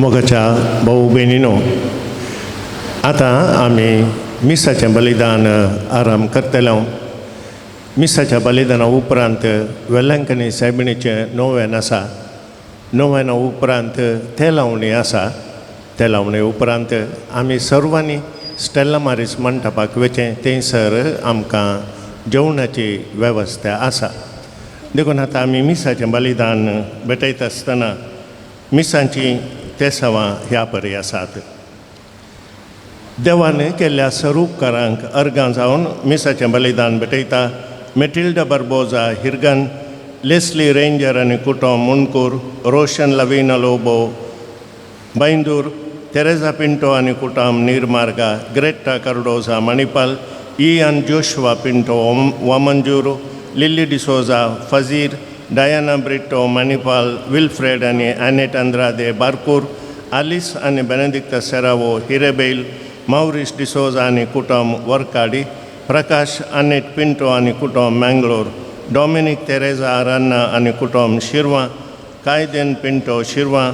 मोगाच्या भाऊ भयणीनो, आतां आमी मिसाचें बलिदान आराम करतले. मिसाच्या बलिदाना उपरांत वेलंकनी सायबिणीचें नोवेन आसा. नोवेना उपरांत तेलावणी आसा. तेलावणी उपरांत आमी सर्वांनी स्टेल्ला मारीस मंटपाक वचें, थंयसर आमकां जेवणाची वेवस्था आसा. देखून आतां आमी मिसाचें बलिदान भेटयता आसतना मिसांची तेसावां ह्या परी आसात. देवान केल्ल्या स्वरूपकारांक अर्गां जावन मिसाचें बलिदान भेटयता मेटिल्डा बार्बोजा हिरगन, लेस्ली रेंजर आनी कुटुंब मुणकूर, रोशन लवीना लोबो बैंदूर, तेरेजा पिंटो आनी कुटुंब Neermarga, Greta Cardoza Manipal, Ian Joshua Pinto Vamanjoor, Lily D'Souza Fazir, Diana Britto Manipal, Wilfred आनी एनेट अंद्रादे बारकूर, आलिस आनी बेनेदिक्ता सेरावो हिरेबैल, मावरीस डिसोजा आनी कुटुंब वर्काडी, प्रकाश अनेट पिंटो आनी कुटुंब मँगलोर, डॉमिनीक तेरेजा आरान्ना आनी कुटुंब शिरवां, कायदेन पिंटो शिरवां,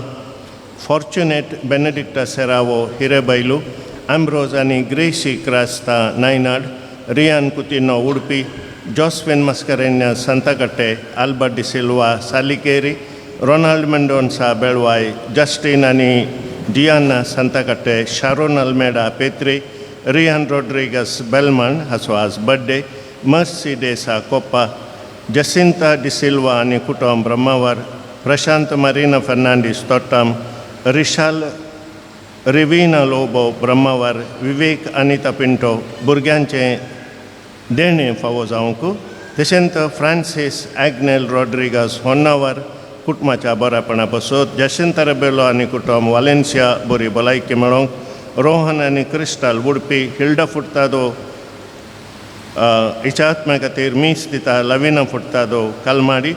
फॉर्च्युनेट बेनेडिक्टा सेरावो हिरेबैलू, आम्ब्रोज आनी ग्रेसी क्रास्ता नायनाड, रियान कुतिनो उडपी, जॉस्विन मस्करेन्या संताकट्टे, आल्बर्ट डिसिल्वा सालिकेरी, रोनाल्ड मेंडोन्सा बेळवाय, जस्टीन आनी डियाना संताकट्टे, शारोन अल्मेडा पेत्री, रियान रोड्रिगस बेलमन हाचो आज बड्डे, मर्सी डेसा कोप्पा, जसिंता डिसिल्वा आनी कुटुंब ब्रह्मावर, प्रशांत मरीना फर्नांडीस तोट्टाम, रिशाल रिवीना लोबो ब्रह्मावर, विवेक अनिता पिंटो भुरग्यांचें देणें फावो जावंक, तशेंच फ्रांसीस आग्नेल रॉड्रिगस होन्नावर कुटुंबाच्या बरेपणा पसत, जसिंता रेबेलो आनी कुटुंब वालेन्सिया बरी भलायकी मेळोवंक, रोहन आनी क्रिस्टल उडपी, हिल्डा फुर्तादो हिच्या आत्म्या खातीर मीस दिता लविना फुर्तादो कलमाडी,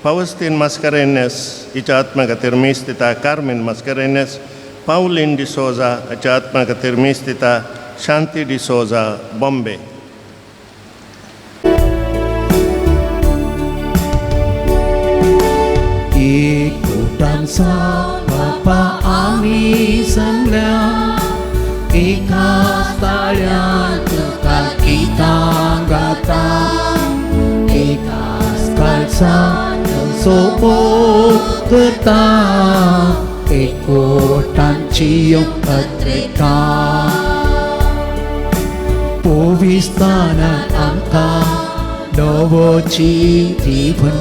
पावस्तीन मास्करेन्यस हिच्या आत्म्या खातीर मीस दिता कार्मीन मास्करेन्यस, पावलीन डिसोजा हाच्या आत्म्या खातीर मीस दिता शांती डिसोजा बॉम्बे. एकवटान बापा आमी जमल्या, एकाच ताळ्यान तुका गितां गाता, एकाच काळजान तुजो मोग करता, एकवटांची पत्रिका. पविस्तानान आमकां नवोची जीवन,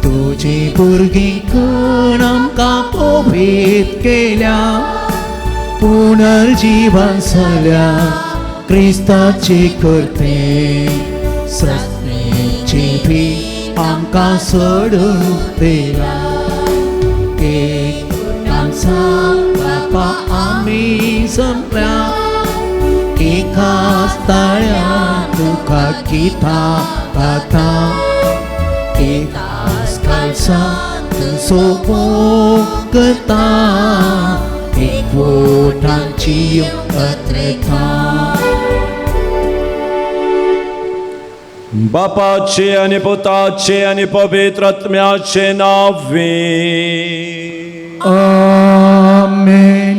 तुजी भुरगीं कण आमकां पवीत केल्या, पुनर्जीवन जाल्या क्रिस्ताची करते, सजनेची भी आमकां सोडून दिला. एकवटान बापा आमी जमल्या, एकाच ताळ्यान तुका गितां गाता, एकाच काळजान तुजो मोग करता, एकवटांची पत्रिका. बापाचे आनी पुताचे आनी पवित्र आत्म्याचे नांवे. आमेन.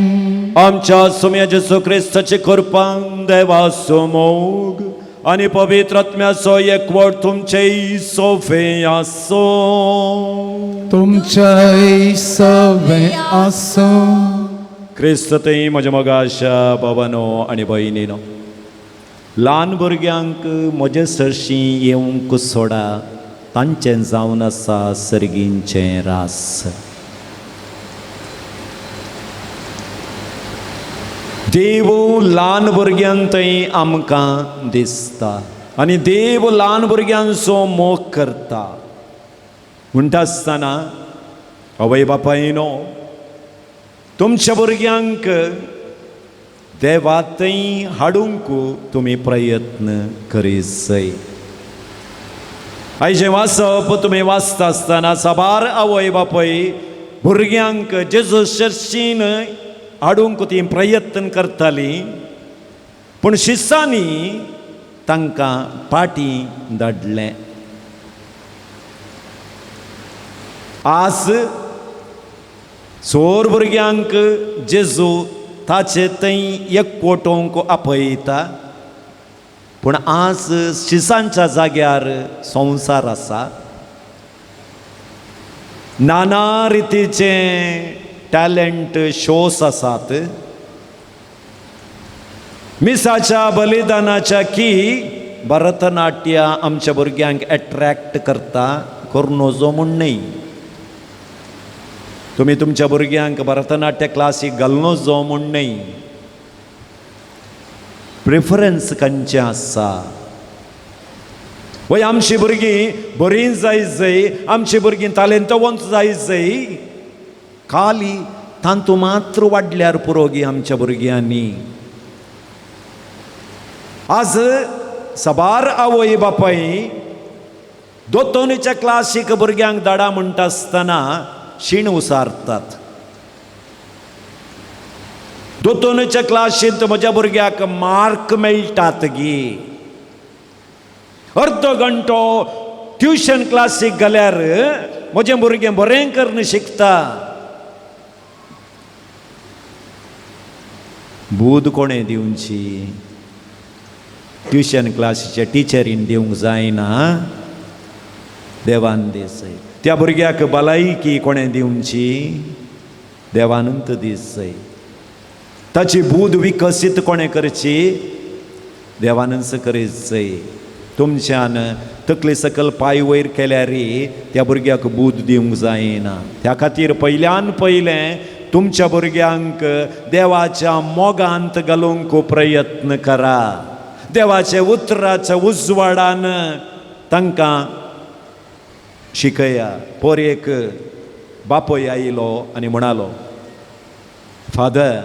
आमच्या सुम्या जेसू क्रिस्ताचे कृपान, देवाचो मोग आनी पवित्र आत्म्याचो एकवट तुमचे सोफे आसो. तुमच्याय सवे आसूं. क्रिस्त थंय म्हज्या मोगाच्या बाबानो आनी भयणीनो, ल्हान भुरग्यांक म्हजे सरशीं येवंक सोडा, तांचें जावन आसा सर्गींचें रास. देव ल्हान भुरग्यां थंय आमकां दिसता आनी देव ल्हान भुरग्यांचो मोग करता. म्हणटा आसतना आवय बापायनो, तुमच्या भुरग्यांक देवा थंय हाडूंक तुमी प्रयत्न करीत. आयजें वाचप तुमी वाचता आसतना साबार आवय बापूय भुरग्यांक जेजू शर्शीन हाडूंक ती प्रयत्न करताली, पूण शिसांनी तांकां पाटी धाडलें. आज चोर भुरग्यांक जेजू ताचे थंय एकवटोवंक आपयता. पूण आज शिसांच्या जाग्यार संवसार आसा. नाना रितीचे टॅलंट शोस आसात. मिसाच्या बलिदानाच्या की भरतनाट्य आमच्या भुरग्यांक एट्रॅक्ट करता, करूं नजो म्हूण न्हय. तुमी तुमच्या भुरग्यांक भरतनाट्य क्लासीक घालूं नजो म्हूण न्हय. प्रिफरन्स खंयचें आसा? वय आमची भुरगीं बरीं जाय जय, आमची भुरगीं तालेंतवंत जाय जय, खाली तांतू मात्र वाडल्यार पुरो गी आमच्या भुरग्यांनी. आज साबार आवय बापाय दोतोनीच्या क्लासीक भुरग्यांक धाडा म्हणटा आसतना शीण उसारतात. दोतोनीच्या क्लासींत म्हज्या भुरग्याक मार्क मेळटात गी. अर्दो घंटो ट्युशन क्लासीक घाल्यार म्हजें भुरगें बरें करून शिकता. बूद कोणें दिवची? ट्युशन क्लासीच्या टिचरीन दिवंक जायना, देवान दिसय. त्या भुरग्याक भलायकी कोणें दिवची? देवानूच दिसय. ताची बूद विकसीत कोणें करची? देवानूच करचय. तुमच्यान तकली सकल पांय वयर केल्यार त्या भुरग्याक बूद दिवंक जायना. त्या खातीर पयल्यान पयलें तुमच्या भुरग्यांक देवाच्या मोगांत घालूंक प्रयत्न करा. देवाच्या उतराच्या उजवाडान तांकां शिकया. पोर एक बापूय आयलो आनी म्हणालो, फादर,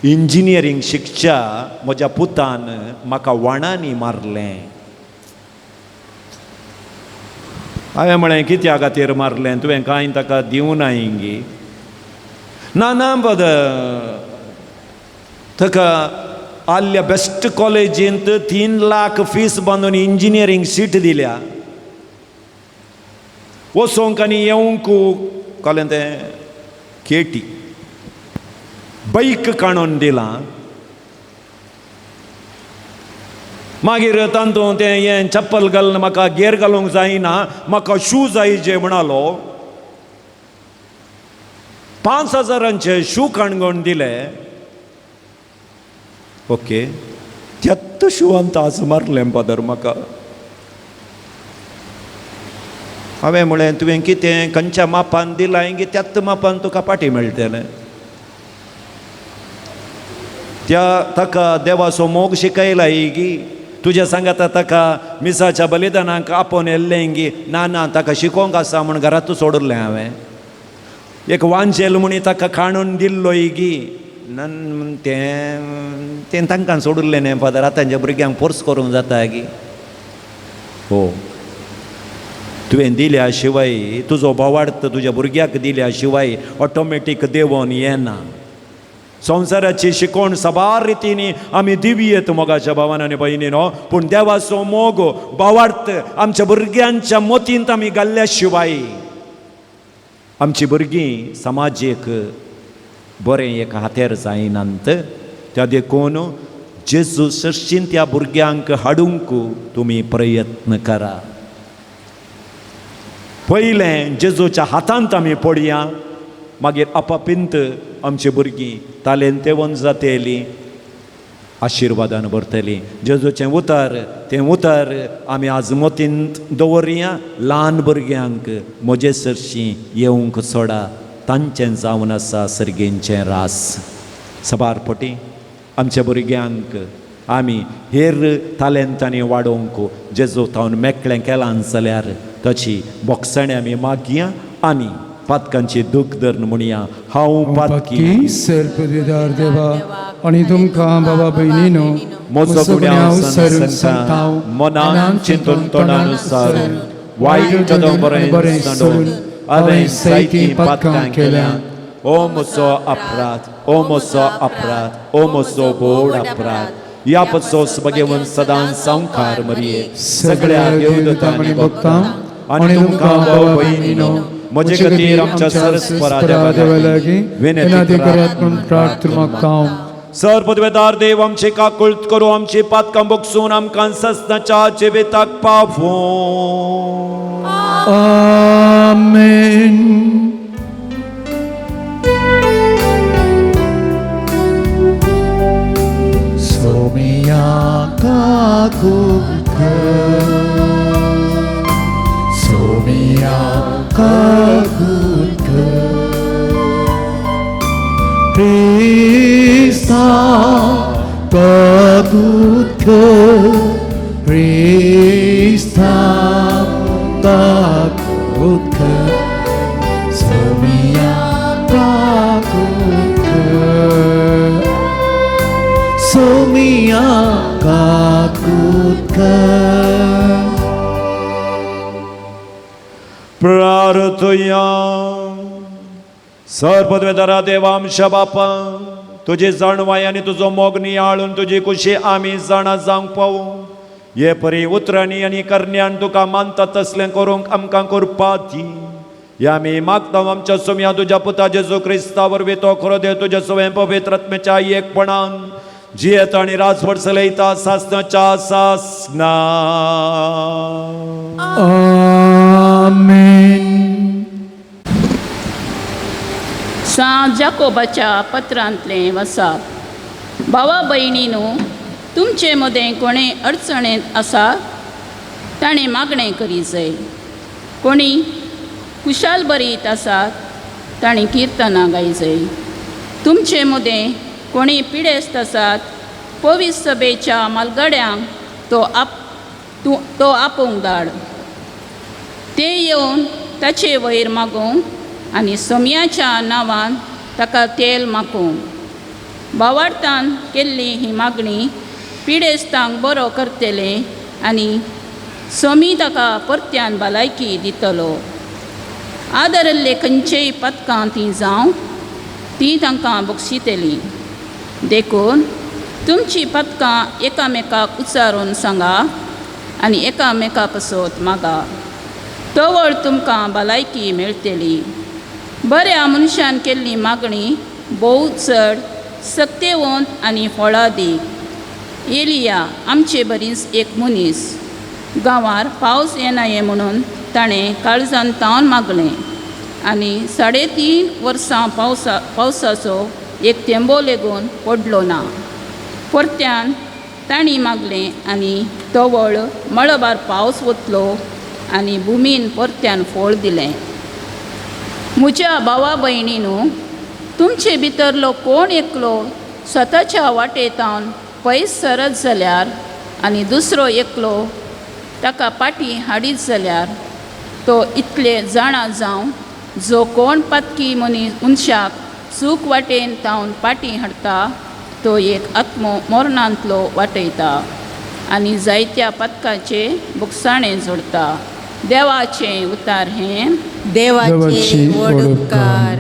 इंजिनियरींग शिकच्या म्हज्या पुतान म्हाका वाणांनी मारलें. हांवें म्हळें, कित्या खातीर मारलें? तुवें कांय ताका दिवं गी? ना ना फादर, ताका आल्ल्या बेस्ट कॉलेजींत 3 लाख फीस बांदून इंजिनियरींग सीट दिल्या. वचोंक आनी येवंक कळ्ळें तें केटी बैक काडून दिलां. मागीर तातूंत तें हें चप्पल घालून म्हाका गेर घालूंक जायना, म्हाका शू जाय जे म्हणालो. 5,000 शू काणगोण दिले. ओके, त्याच शुवान आज मारलें फादर म्हाका. हांवें म्हळें, तुवें कितें खंयच्या मापान दिलां गी त्याच मापान तुका पाटी मेळटलें. त्या ताका देवाचो मोग शिकयला गी. तुज्या सांगाता ताका मिसाच्या बलिदानाक आपोवन येल्लें गी. ना ना, ताका शिकोवंक आसा म्हूण घरांतूच सोडिल्लें हांवें. एक वांजेल म्हणी ताका काणून दिल्लो गी. तें तें तांकां सोडिल्लें न्ही फादर, आतांच्या भुरग्यांक फोर्स करूंक जाता गी. हो, तुवें दिल्या शिवाय तुजो भावार्थ तुज्या भुरग्याक दिल्या शिवाय ऑटोमॅटीक देवोन येना. संवसाराची शिकवण साबार रितींनी आमी दिवयेत मोगाच्या भावान आनी भयणीनो, पूण देवाचो मोग भावार्थ आमच्या भुरग्यांच्या मतींत आमी घाल्ल्या शिवाय आमची भुरगीं समाजीक बरें एक हातेर जायनात. त्या देखून जेजू सरशीन त्या भुरग्यांक हाडूंक तुमी प्रयत्न करा. पयलें जेजूच्या हातांत आमी पडया, मागीर आपापिंत आमची भुरगीं तालेंतेवन जातेली, आशिर्वादान भरतली. जेजूचें उतर तें उतर आमी आज मतींत दवरया. ल्हान भुरग्यांक म्हजे सरशीं येवंक सोडा, तांचें जावन आसा सर्गेंचें रास. साबार पटी आमच्या भुरग्यांक आमी हेर तालेंतांनी वाडोवंक जेजू थावन मेकळें केलां जाल्यार ताची बोगसाणी आमी मागया आनी पातकांची दूख धरून म्हणया, हांव पातकी सर पदवीदार देवा आनी तुमकां बाबा भयणीनो म्हजो गुन्यांव सांगता, मनान चिंतून तोंडान सारून वायट बरें सांडून हांवें जायतीं पातकां केल्यात. ओ म्हजो अपराध, ओ म्हजो अपराध, ओ म्हजो व्हड अपराध. ह्या पसोस भगेवन सदां संवकार मरये सगळ्या देवदूतांनी भक्तां आनी तुमकां भाव भयणीनो म्हजे खातीर आमच्या सरस्परा देवा लागीं विनंती करात म्हूण प्रार्थना मागता. सर पदवेदार देव आमची काकुळट करूं, आमची पातकां बगसून आमकां ससनाच्या जिविताक पावूं. आमेन. सोमिया काकुळट कर, सोमिया काकुळट कर, क्रिस्ता काकुळट कर, क्रिस्ता काकुळट कर, सोमिया काकुळट कर, सोमिया काकुळट कर. प्रार्थया. सर पदवेदारा देवा आमच्या बापा, तुजी जाणवाय आनी तुजो मोग नियाळून तुजी खुशी आमी जाणा जावंक पावूं. हे परी उतरांनी आनी करण्यान तुका मानता तसलें करूंक आमकां कृपा दी. हे आमी मागता आमच्या सोम्या तुज्या पुता जेजू क्रिस्ता वरवीं, तो खरो देव तुज्या सवें पवित्र आत्म्याच्या एकपणान जियेता आनी राजवट चलयता सासनाच्या सासना. आमेन. सां जाकोबाच्या पत्रांतलें वसाप. भावा भयणीनू, तुमचे मदें कोणें अडचणेंत आसा ताणें मागणें करी जाय. कोणी खुशाल बरीत आसात ताणें किर्तनां गाय जाय. तुमचे मदें कोणी पिडेस्त आसात पवित्र सभेच्या मालगड्यांक तो आपोवंक धाड. ते येवन ताचे वयर मागोवंक आनी सोम्याच्या नांवान ताका तेल माकोवंक. भावार्थान केल्ली ही मागणी पिडेस्तांक बरो करतले आनी सोमी ताका परत्यान भलायकी दितलो. आदरल्ले खंयचेय पदकां ती जावं ती तांकां बक्षितली. देखून तुमची पदकां एकामेकाक उच्चारून सांगा आनी एकामेका पसत मागा, तवळ तुमकां भलायकी मेळटली. बऱ्या मनशान केल्ली मागणी भोव चड सक्तेवंत आनी फळादीक. एलिया आमचे बरीच एक मनीस गांवार पावस येना ये म्हणून ताणें काळजान तावन मागलें आनी 3.5 वर्सां पावसाचो एक थेंबो लेगून पडलो ना. परत्यान तांणी मागलें आनी तवळ मळबार पावस वतलो आनी भुमीन परत्यान फळ दिलें. म्हज्या भावा भयणीनू, तुमचे भितरलो कोण एकलो स्वताच्या वाटेतावन पयस सरत जाल्यार आनी दुसरो एकलो ताका पाटी हाडीत जाल्यार तो इतले जाणा जावं, जो कोण पातकी मनशाक चूक वाटेन तावन पाटी हाडटा तो एक आत्मो मरणांतलो वाटयता आनी जायत्या पातकाचे बुकसाणें जोडटा. देवाचें उतार हें. देवाचे व्हड उपकार.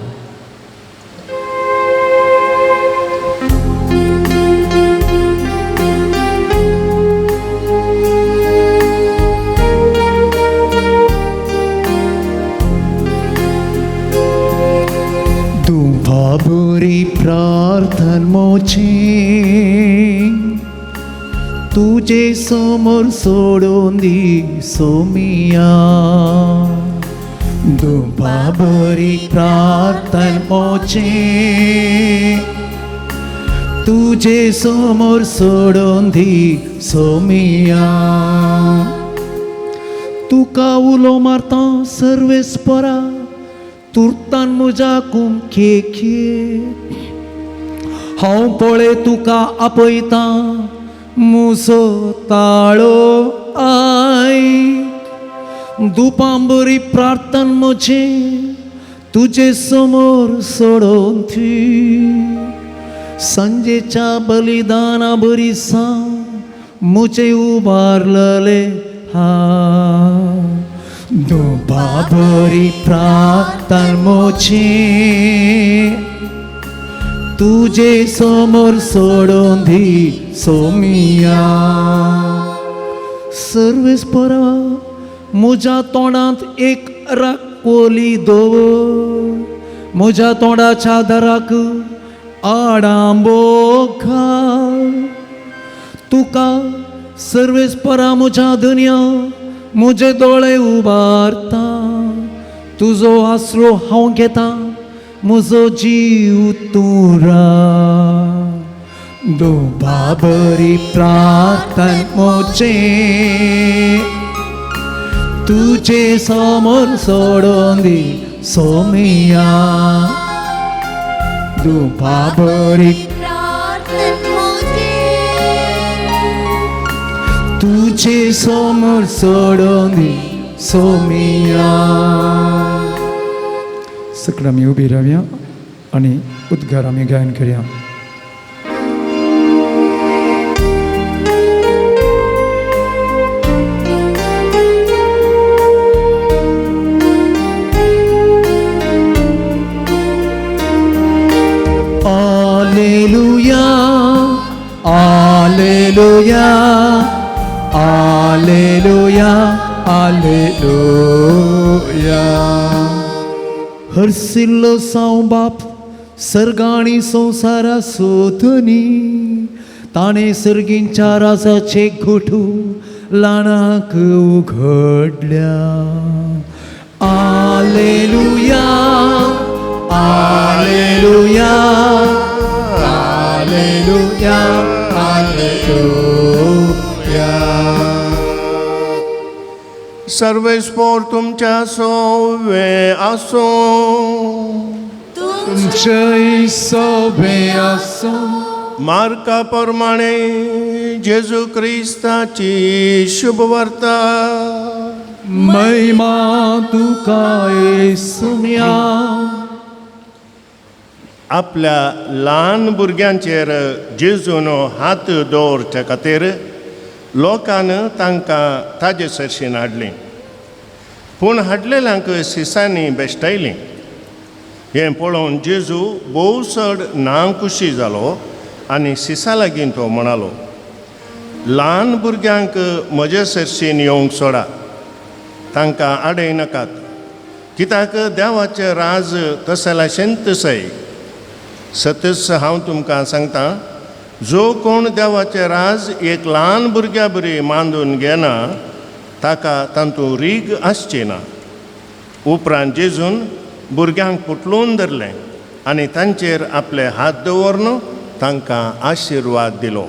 दुभाबरी प्रार्थन मोची तुझे समोर सोडून दी सोमिया. दुभाबरी प्रार्थन मोची तुझे समोर सोडून दी सोमिया. तुका उलो मारता सर्वेस्परा, तुर्तान म्हज्या कुमखे हांव पळय तुका आपयता मुसो ताळो I. दुपांबरी प्रार्थन म्हजे तुजे समोर सोडून थी. सांजेच्या बलिदाना बरी सांग म्हजे उबारलेले हा. दुबाबरी प्रार्थन मोची तुझे समोर सोडून दी सोमिया. सर्वेस्परा म्हज्या तोंडांत एक कोली दवर म्हज्या तोंडाच्या दाराक आडांबो घाल तुका सर्वेस्परा म्हज्या धनया म्हजे दोळे उबारता तुजो आसरो हांव घेता म्हजो जीव तूं राख दुबाबरी प्रार्थन म्हजें तुजे समोर सोडून दी सोमिया दुबाबरी प्रार्थन म्हजें तुजे समोर सोडून दी सोमिया. सगळं आमी उबी रावया आनी उद्गार आमी गायन करया. Alleluia, Alleluia, Alleluia, Alleluia. हरसिल्लो साव बाप सर्गाणी संवसारा सोदनी ताणें सर्गींच्या राजाचे गोठू ल्हानाक उघडल्या. Alleluia, Alleluia, Alleluia, Alleluia. सर्वेस्पोर तुमच्या सोवे आसूं. तुमचेय सोबे आसूं. मार्का प्रमाणे जेजू क्रिस्ताची शुभवार्ता. महिमा तुका येसुम्या. आपल्या ल्हान भुरग्यांचेर जेजून हात दवरच्या खातीर लोकान तांकां ताजे सरशीन हाडली, पूण हाडलेल्यांक सिसांनी बेश्टायलीं. हें पळोवन जेजू भोव चड ना खुशी जालो आनी सिसा लागीं तो म्हणालो, ल्हान भुरग्यांक म्हजे सरशीन येवंक सोडा, तांकां आडय नाकात, कित्याक देवाचें राज तसल्याशेन तसय. सतच हांव तुमकां सांगता, जो कोण देवाचें राज एक ल्हान भुरग्या बरी मांदून घेना ताका तातूंत रीग आसची ना. उपरांत जेजून भुरग्यांक पुटलून धरलें आनी तांचेर आपले हात दवरून तांकां आशिर्वाद दिलो.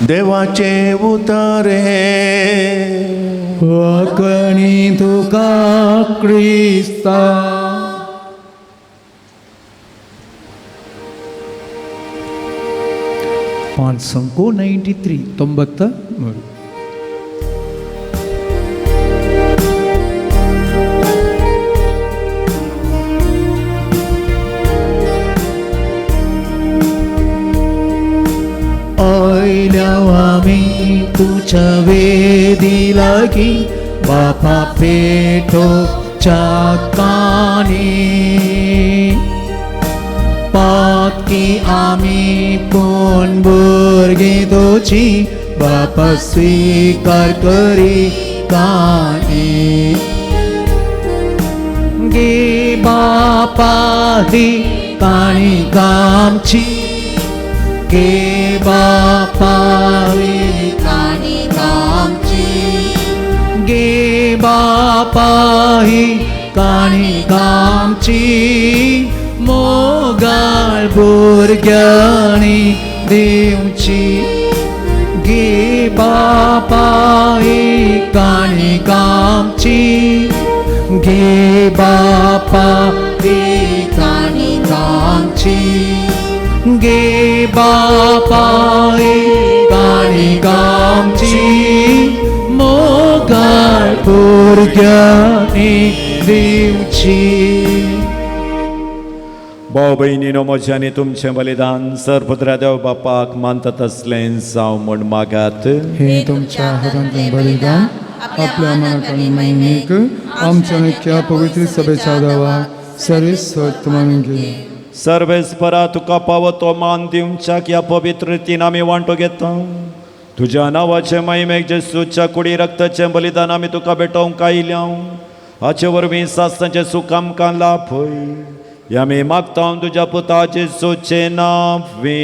देवाचें उतर हें. वखणी तुका क्रिस्ता. पांच संको 93 93. आयल्या आमी तुज्या वेदी लागीं बापा पेटोच्या काणी पातकी आमी पूण भुरगीं तुजी बापा स्विकार करी काणी गे बापा ही काणी आमची गे बापा ही काणी आमची गे बापा ही काणी आमची मोगाळ भुरग्यांनी दिवची गे बापा ही काणी आमची गे बापा ही काणी आमची गे बापा ही काणी आमची मोगाळ भुरग्यांनी दिवची. भाव भयणीनो म्हजें आनी तुमचें बलिदान सरपुत्रा देव बापाक मानता तसलें जावं म्हूण मागात. हे तुमच्या हातांतलें बलिदान आपल्या मनाक आनी महिमेक आमच्या नक्या पवित्र सभेच्या देवाक सर्वेस मानून घे. सर्वेस्परा तुका पावो तो मान दिवच्याक ह्या पवित्र रितीन आमी वांटो घेता. तुज्या नांवाचें महिमेक जेसूच्या कुडी रक्ताचें बलिदान आमी तुका भेटोवंक आयल्या. हाचे वरवीं सासणाचें सूख आमकां लाभय. आमी मागता तुज्या पुता जेसूचें नांवी.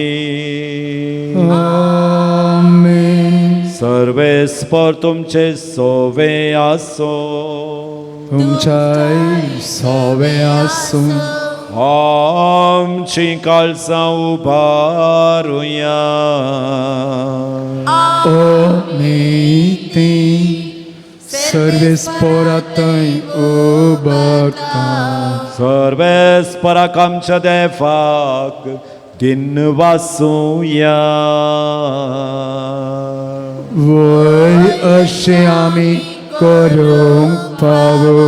आमेन. सर्वेस्पर तुमचे सोवे आसो. तुमच्याय सोवे आसूं. आमची काळजां उबारुया. ओ नीती सर्वेस्परा थंय उबारता. सर्वेस्पराक आमच्या देवाक दिनवासुया. वय अशें आमी करूंक पावो.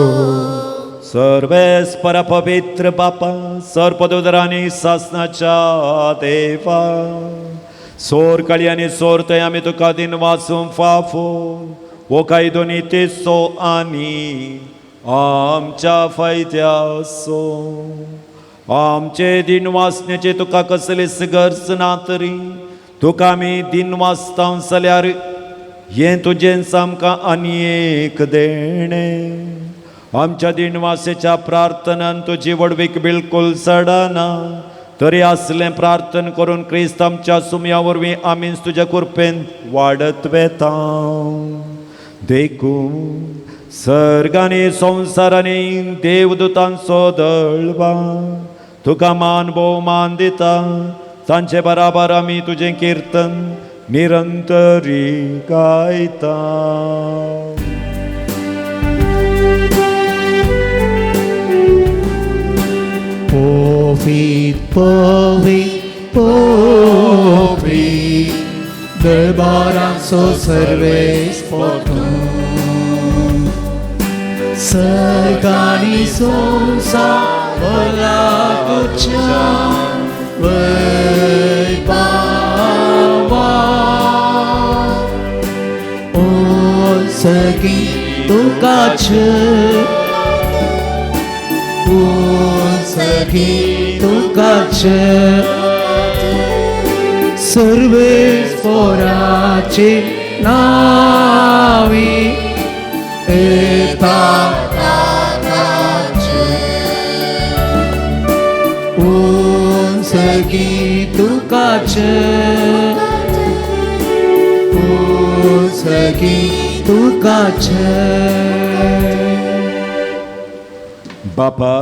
सर्वेस्परा पवित्र बापा, सर्पदुदरांनी सासनाच्या देवा, सोर काळी आनी सोर थंय आमी तुका दिनवासूंक फाफो. हो कायदो नितीचो आनी आमच्या फायद्याचो. आमचे दिनवासण्याची तुका कसलीच गरज ना तरी तुका आमी दिनवासता जाल्यार हें तुजेंच आमकां आनी एक देणें. आमच्या दिनवासेच्या प्रार्थनान तुजी व्हडवीक बिलकूल चडना तरी असलें प्रार्थना करून क्रिस्त आमच्या सुमया वरवीं आमीच तुज्या कृपेन वाडत वेता. देखून सर्गांनी संवसारांनी देवदूतांचो दळवा तुका मान भोवमान दिता. तांचे बराबर आमी तुजें किर्तन निरंतरी गायता. पोवीत पोवीत पोवीत दरबारांचो सर्वेस्पर तूं. सर्गांनी संवसार भरला तुज्या वैभवान. ओ सगीं तुकाच, ओ सगीं तुकाच, सर्वेस्पराचे नावी येता. ओ सगीं तुकाच, ओ सगीं तुकाच. बापा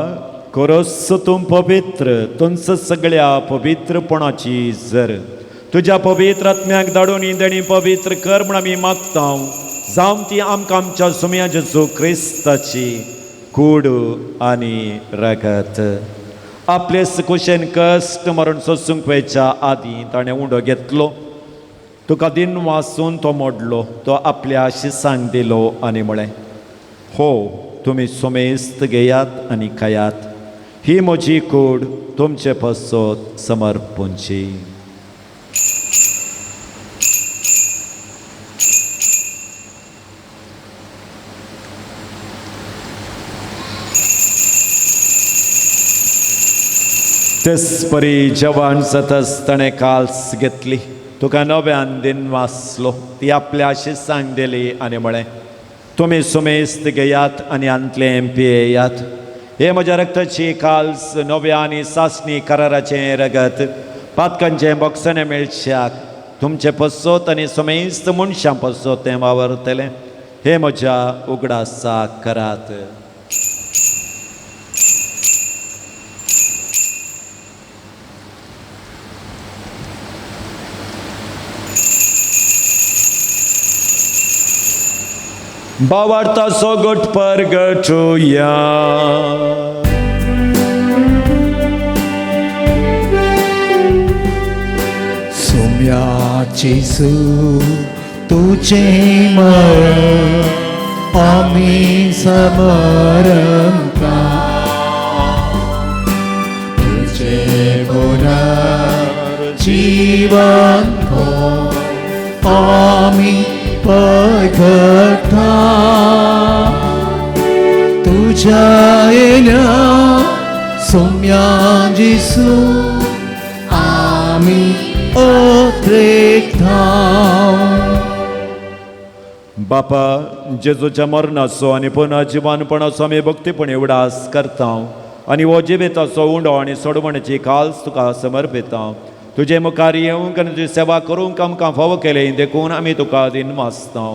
खरोच तूं पवित्र, तुमच सगळ्या पवित्रपणाची जर तुज्या पवित्र आत्म्याक धाडून ही देणी पवित्र कर म्हण आमी मागता. जावं ती आमकां आमच्या सुमया जेजू क्रिस्ताची कूड आनी रगत. आपले कुशेन कश्ट मरण सोसूंक वयच्या आदीं ताणें उंडो घेतलो, तुका दिन वासून तो मोडलो, तो आपल्या शिसांक दिलो आनी म्हळें, हो तुमी सोमेस्त घेयात आनी खायात, ही म्हजी कूड तुमचे पासत समर्पूंची. तेच परी जवान जाताच ताणें काल्स घेतली, तुका नव्यान दिन वाचलो, ती आपल्या शिसांक दिली आनी म्हळें, तुमी सुमेस्त घेयात आनी आंतलें पियेयात, हे म्हज्या रक्ताची काल्स नव्या आनी सासणी कराराचें रगत, पातकांचें बोगसणें मेळच्याक तुमचें पसोत आनी सुमेस्त मनशां पसोत तें वावरतलें. हे म्हज्या उगडासाक करात. भावार्थाचो गोट परगटुया. सोम्या जेजू तुझें मरण आमी समरता, तुझें पुनर्जीवन आमी परगटा. तुझ्या येण्या सोम्या जेजू आमी अपेक्षता. उतरेकता. बापा, जेजूच्या मरणाचो आनी पुनः जिवानपणाचो आमी भक्तीपणी उडास करता आनी हो जिविताचो उंडो आनी सोडवण्याची काल्स तुका समर्पिता. तुजे मुखार येवंक आनी तुजी सेवा करूंक आमकां फावो केलें देखून आमी तुका दिनवासता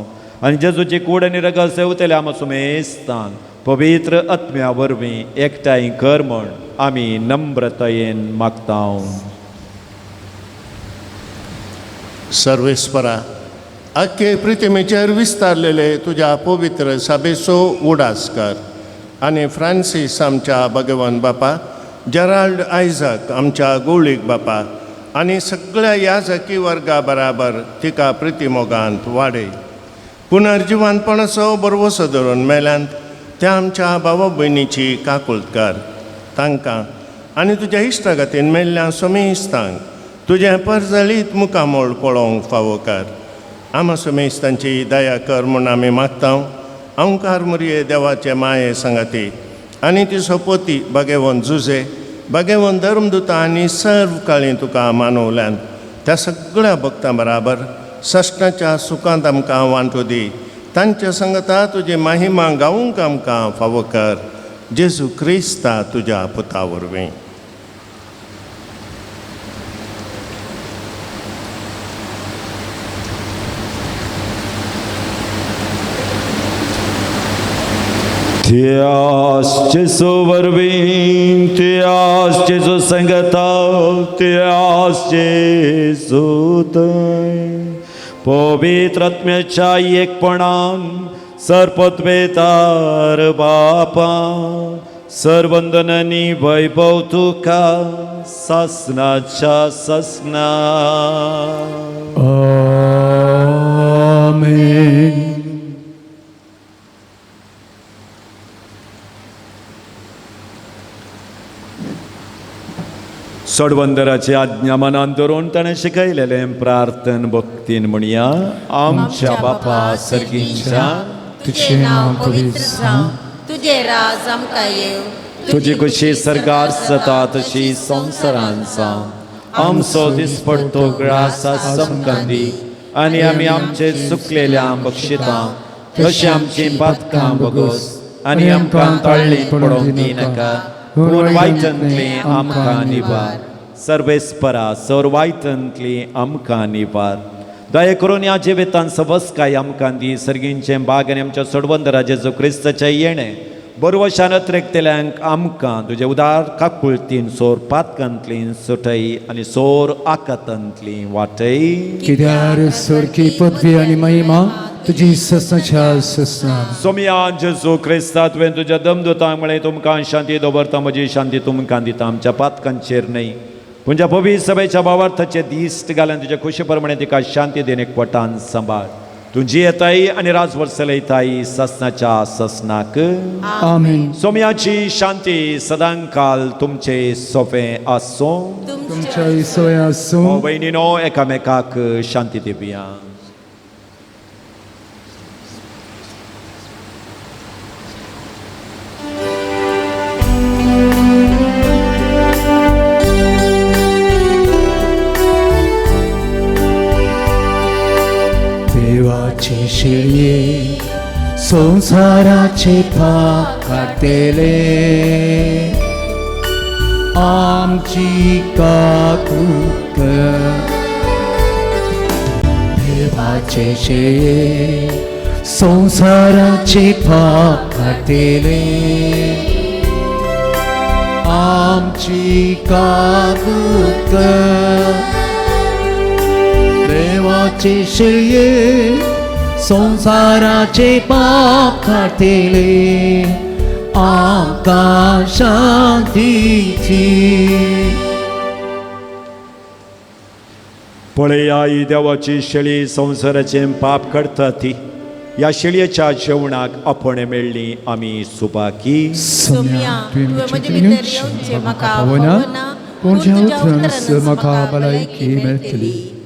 आनी जेजूची कूड आनी रगत सेवतले आमकां सुमेस्तान पवित्र आत्म्या वरवीं एकठांय कर म्हण आमी नम्रतायेन मागता. सर्वेस्परा, आख्खे प्रितिमेचेर विस्तारलेले तुज्या पवित्र सभेचो उडास कर आनी फ्रांसीस आमच्या भगवान बापा, जेराल्ड आयझक आमच्या गोळीक बापा आनी सगळ्या याजकी वर्गा बराबर तिका प्रितीमोगांत वाडय. पुनर्जिवानपणाचो बरवसो धरून मेल्यांत त्या आमच्या भावा भयणीची काकुळट कर. तांकां आनी तुज्या इश्टागतीन मेल्ल्या सोमेस्तांक तुजें परजळीत मुखामोळ पळोवंक फावो कर. आमा सोमेस्तांची दया कर म्हूण आमी मागता. अंकार मुरये देवाचे माये सांगाती आनी ती सोपोती बागेवन जुजे बागेवन धर्मदुता आनी सर्व काळी तुका मानवल्यान त्या सगळ्या भक्तां बराबर सश्टाच्या सुखांत आमकां वांटो दी. तांच्या संगता तुजी महिमा गावूंक आमकां फावो कर. जेजू क्रिस्ता तुज्या पुता वरवीं. त्यास जेजू वरवीं, त्यास जेजू संगता, त्यास जेजू थंय पवित्र आत्म्याच्या एकपणान सरपतवेतार बापा सर्वंदनानी वैभव तुका सासनाच्या सासना. आमेन. सोडवंदराची आज्ञा मनान धरून ताणें शिकयलेलें प्रार्थन भक्तीन म्हणया. आमच्या बापा सर्गींच्या, तुजें नांव पवित्र जावं, तुजें राज आमकां येवं, तुजी खुशी सरकार जाता तशी संवसारान जावं. आमचो दिसपडतो ग्रास आमकां दी आनी आमी आमचे चुकलेल्या बक्षिता तशी आमची पातकां बगोस आनी आमकां ताळ्ळीत पडोवंक दिनाका, पूण वायटंतली आमकां निवार. सर्वेस्परा सर वायटंतली आमकां निवार. दया करून ह्या जिवितान सवस्काय आमकां दी. सर्गींचें बाग आनी आमच्या सोडवंदरा जेजू क्रिस्ताचें येणें बरवशान अत्रेकतल्यांक आमकां तुजे उदार काकुळतीन सोर पातकांतली सुटय आनी सोर आकातांतली वाटय. कित्यार सरकी पदवी आनी महिमा तुजी ससनाच्या ससना. सोमया जेजू क्रिस्ता तुवें तुज्या दमदुतांक म्हळें, तुमकां शांती दवरता, म्हजी शांती तुमकां दिता. आमच्या पातकांचेर न्हय पूण पवित्र सभेच्या भावार्थाचे दिश्ट घालून तुज्या खुशी प्रमाणे तिका शांती देणे एकवटान सांबाळ. तूं जियेताय आनी राजवर चलयताय ससनाच्या ससनाक. आमेन. सोमयाची शांती सदांकाल तुमचे सोफे आसूं. तुमच्या सोय आसूं. भयणीनो, एकामेकाक शांती दिवया. देवाचे शेळये संवसाराचे पाप काडटले, आमची काकूट कर. देवाचे शेळये संवसाराचे पाप काडटले, आमची काकूट कर. देवाचे शेळये संवसाराचे पाप काडटले, आमकां शांती दी. पळया ही देवाची शेळी संवसाराचें पाप करता ती. ह्या शेळयेच्या जेवणाक आपण मेळ्ळी आमी सुबाकी. सोम्या, तुवें म्हजे भितर येवचें म्हाका फावना, पूण पूण तुज्या तुज्या उतरानच म्हाका म्हाका भलायकी भलायकी मेळटली. मेळटली.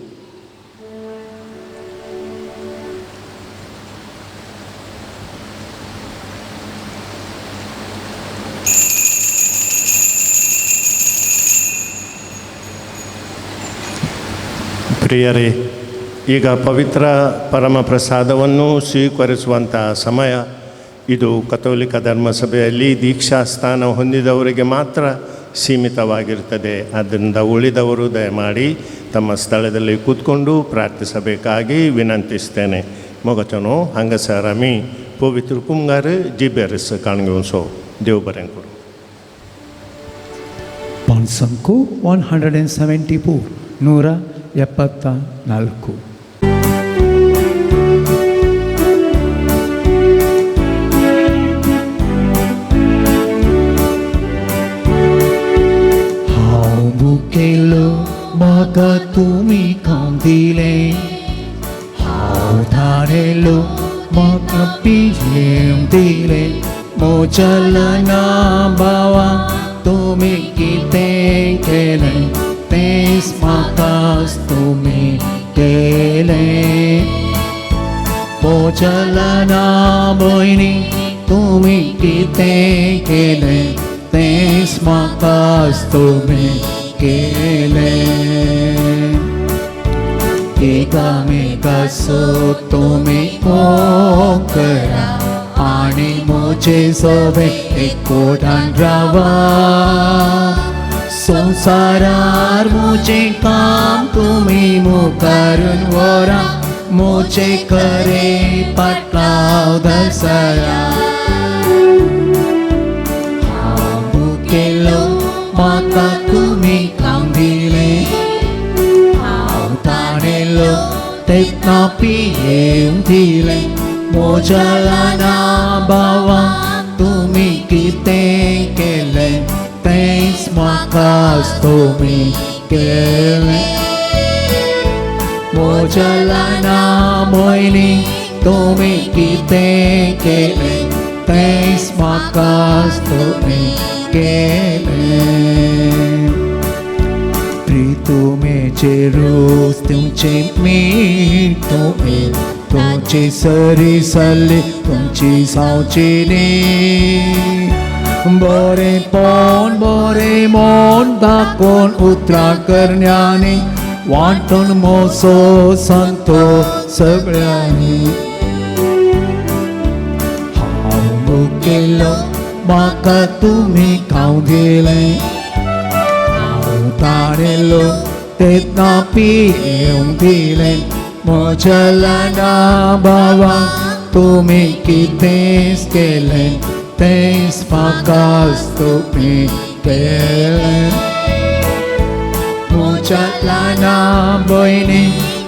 ಪ್ರಿಯರೇ, ಈಗ ಪವಿತ್ರ ಪರಮ ಪ್ರಸಾದವನ್ನು ಸ್ವೀಕರಿಸುವಂಥ ಸಮಯ ಇದು. ಕಥೋಲಿಕ ಧರ್ಮಸಭೆಯಲ್ಲಿ ದೀಕ್ಷಾ ಸ್ಥಾನ ಹೊಂದಿದವರಿಗೆ ಮಾತ್ರ ಸೀಮಿತವಾಗಿರ್ತದೆ. ಆದ್ದರಿಂದ ಉಳಿದವರು ದಯಮಾಡಿ ತಮ್ಮ ಸ್ಥಳದಲ್ಲಿ ಕೂತ್ಕೊಂಡು ಪ್ರಾರ್ಥಿಸಬೇಕಾಗಿ ವಿನಂತಿಸ್ತೇನೆ. मोगाच्यांनो, हांगासर आमी पवित्र कुमगार जिबेरस काणगेवचो. देव बरें करूं. ಪಾನ್ಸಂಕು 174, 174. हांव भुकेलो म्हाका तुमी खावंक दिलें, हांव धाडेलो म्हाका पियेवंक दिलें. म्हज्या ल्हाना भावा तुमी कितें केलें तेंच म्हाकाच तुमी केलें. म्हज्या ल्हाना भयणी तुमी कितें केलें तेंच म्हाकाच तुमी केलें. एकामेकाचो तुमी मोग करा आनी म्हजे सोबे एकवटान रावा. संवसारार म्हजें काम तुमी मुखारून व्हरा, म्हजे खरें पाटलाव दसया. हांव भुकेलो म्हाका तुमी खावंक दिलें, हांव ताणेलो तेन्ना पियेवंक दिलें. म्हज्या ल्हाना भावा तुमी कितें केलें तेंच म्हाकाच तुमी केलें. म्हज्या ल्हाना भयणी तुमी कितें केलें तेंच म्हाकाच तुमी केलें. प्रितुमेचे रोज तुमचे मीठ तुमी तुमची सरी सल्ली तुमची सावची न्ही. बरेंपण बरें मन दाखोवन उतरां करण्यांनी वांटून मोसो संतो सगळ्यांनी. हांव भुकेलो म्हाका तुमी खावंक दिलें, हांव ताणेलो तेन्ना पियेवंक दिलें. म्हज्या ल्हाना भावा तुमी कितेंच केलें तेंच म्हाकाच तुमी केलें. म्हज्या ल्हाना भयणी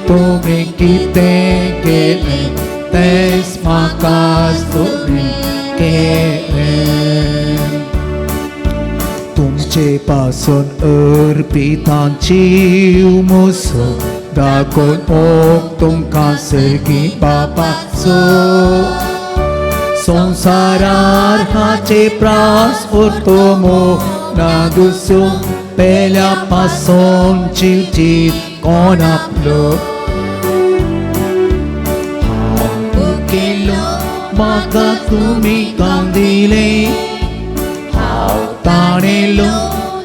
तुमी कितें केलें तेंच म्हाकाच तुमी केलें. तुमचे पासून अर्पितां जीव म्हजो दाखोवन मोग तुमकां सर्गी बापाचो. संवसारार हाचे प्रास उरतो मोग ना दुसरो पेल्या पासून जीव कोण आपलो. हांव भुकेलो म्हाका तुमी खावंक दिलें, हांव ताणेलो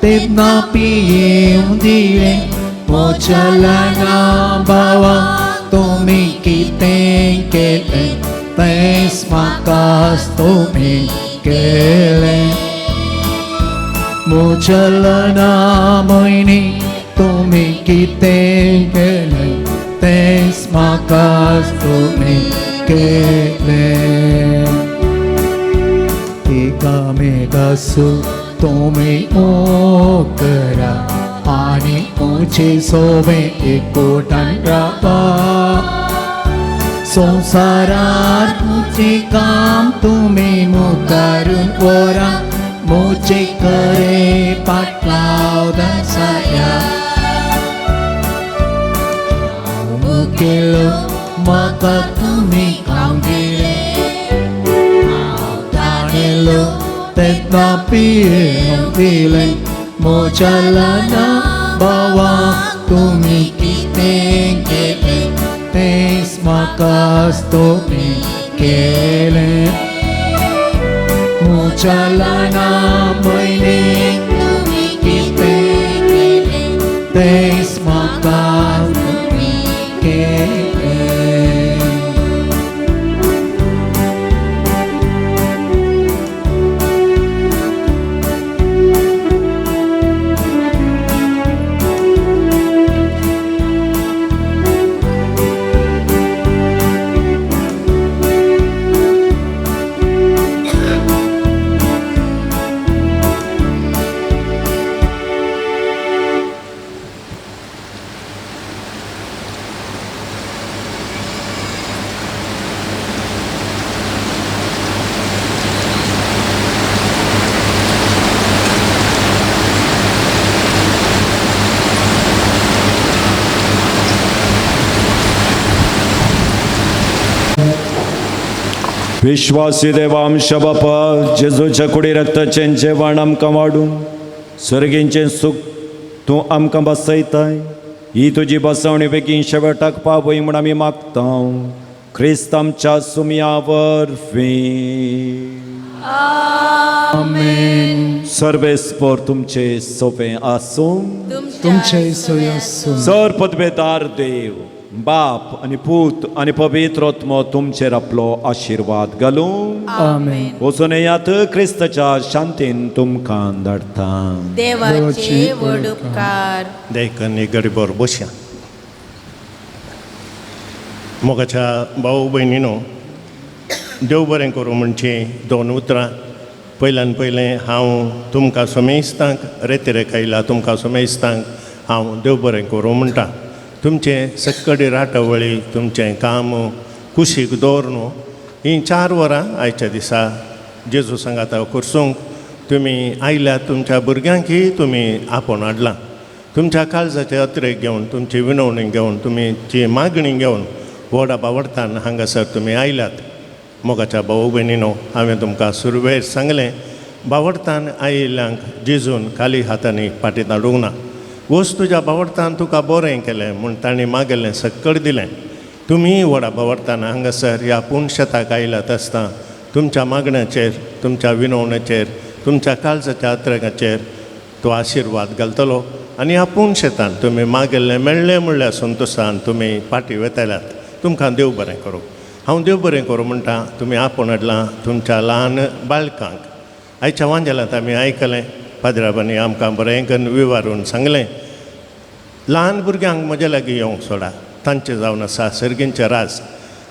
तेन्ना पियेवंक दिलें. म्हज्या ल्हाना भावा तुमी कितें केलें तेंच म्हाकाच तुमी केलें. म्हज्या ल्हाना भयणी तुमी कितें केलें तेंच म्हाकाच तुमी केलें. एकामेकाचो तुमी मोग करा आनी म्हजे सोबे एकवटान रावा. संवसारार म्हजें काम तुमी मुखारून व्हरा, म्हजे खरें पाटलाव दसया. हांव भुकेलो म्हाका तुमी खावंक दिलें, हांव ताणेलो तेन्ना पियेवंक दिलें. म्हज्या ल्हाना भावा तुमी कितें केलें तेंच म्हाकाच तुमी केलें. म्हज्या ल्हाना भयणी तुमी कितें केलें तेंच म्हाकाच तुमी विश्वासी देवा आमच्या बापा, जेजूच्या कुडी रक्ताचें जेवण आमकां वाडून सर्गींचें सूख तूं आमकां बसयताय. ही तुजी बसवणी बेगीन शेवटाक पावय म्हूण आमी मागता, क्रिस्त आमच्या सुमया वरवीं. आमेन. सर्वेस्पर तुमचे सोंपें आसूं. तुमचे सोय आसूं. सर पदवेदार देव बाप आनी पूत आनी पवित्र आत्मो तुमचेर आपलो आशिर्वाद घालूं. आमेन. वचून येयात, क्रिस्ताच्या शांतीन तुमकां धाडटा. देवाचे व्हड उपकार. देखून गरीबोर बसया. मोगाच्या भाऊ भयणीनो, देव बरें करूं म्हणचे दोन उतरां. पयल्यान पयलें हांव तुमकां समेस्तांक रेतिरेक आयला, तुमकां समेस्तांक हांव देव बरें करूं म्हणटा. तुमचें सक्कडी राटावळी, तुमचें काम कुशीक दवर न्हू हीं 4 वरां आयच्या दिसा जेजू सांगाता करसूंक तुमी आयल्यात. तुमच्या भुरग्यांकय तुमी आपोवन हाडलां. तुमच्या काळजाचे अत्रेक घेवन, तुमची विनवणी घेवन, तुमची मागणी घेवन व्हडा बावडतान हांगासर तुमी आयल्यात. मोगाच्या भाऊ भयणीनो, हांवें तुमकां सुरवेर सांगलें, बावडतान आयिल्ल्यांक जेजून खाली हातांनी फाटीं धाडूंक ना. वच, तुज्या बावडतान तुका बरें केलें म्हूण तांणी मागलें सक्कड दिलें. तुमी व्हडा बावडतान हांगासर ह्या पूण शेताक आयल्यात आसतना तुमच्या मागण्याचेर, तुमच्या विनवण्याचेर, तुमच्या काळजाच्या अत्रेगाचेर तो आशिर्वाद घालतलो आनी ह्या पूण शेतान तुमी मागलें मेळ्ळें म्हणल्यार संतोशान तुमी फाटीं वेतल्यात. तुमकां देव बरें करूं. हांव देव बरें करूं म्हणटा तुमी आपोवन हाडलां तुमच्या ल्हान बाळकांक. आयच्या वांजेलांत आमी आयकलें, पाद्राबांनी आमकां बरें करून विवारून सांगलें, ल्हान भुरग्यांक म्हज्या लागीं येवंक सोडा, तांचें जावन आसा सर्गींचें राज.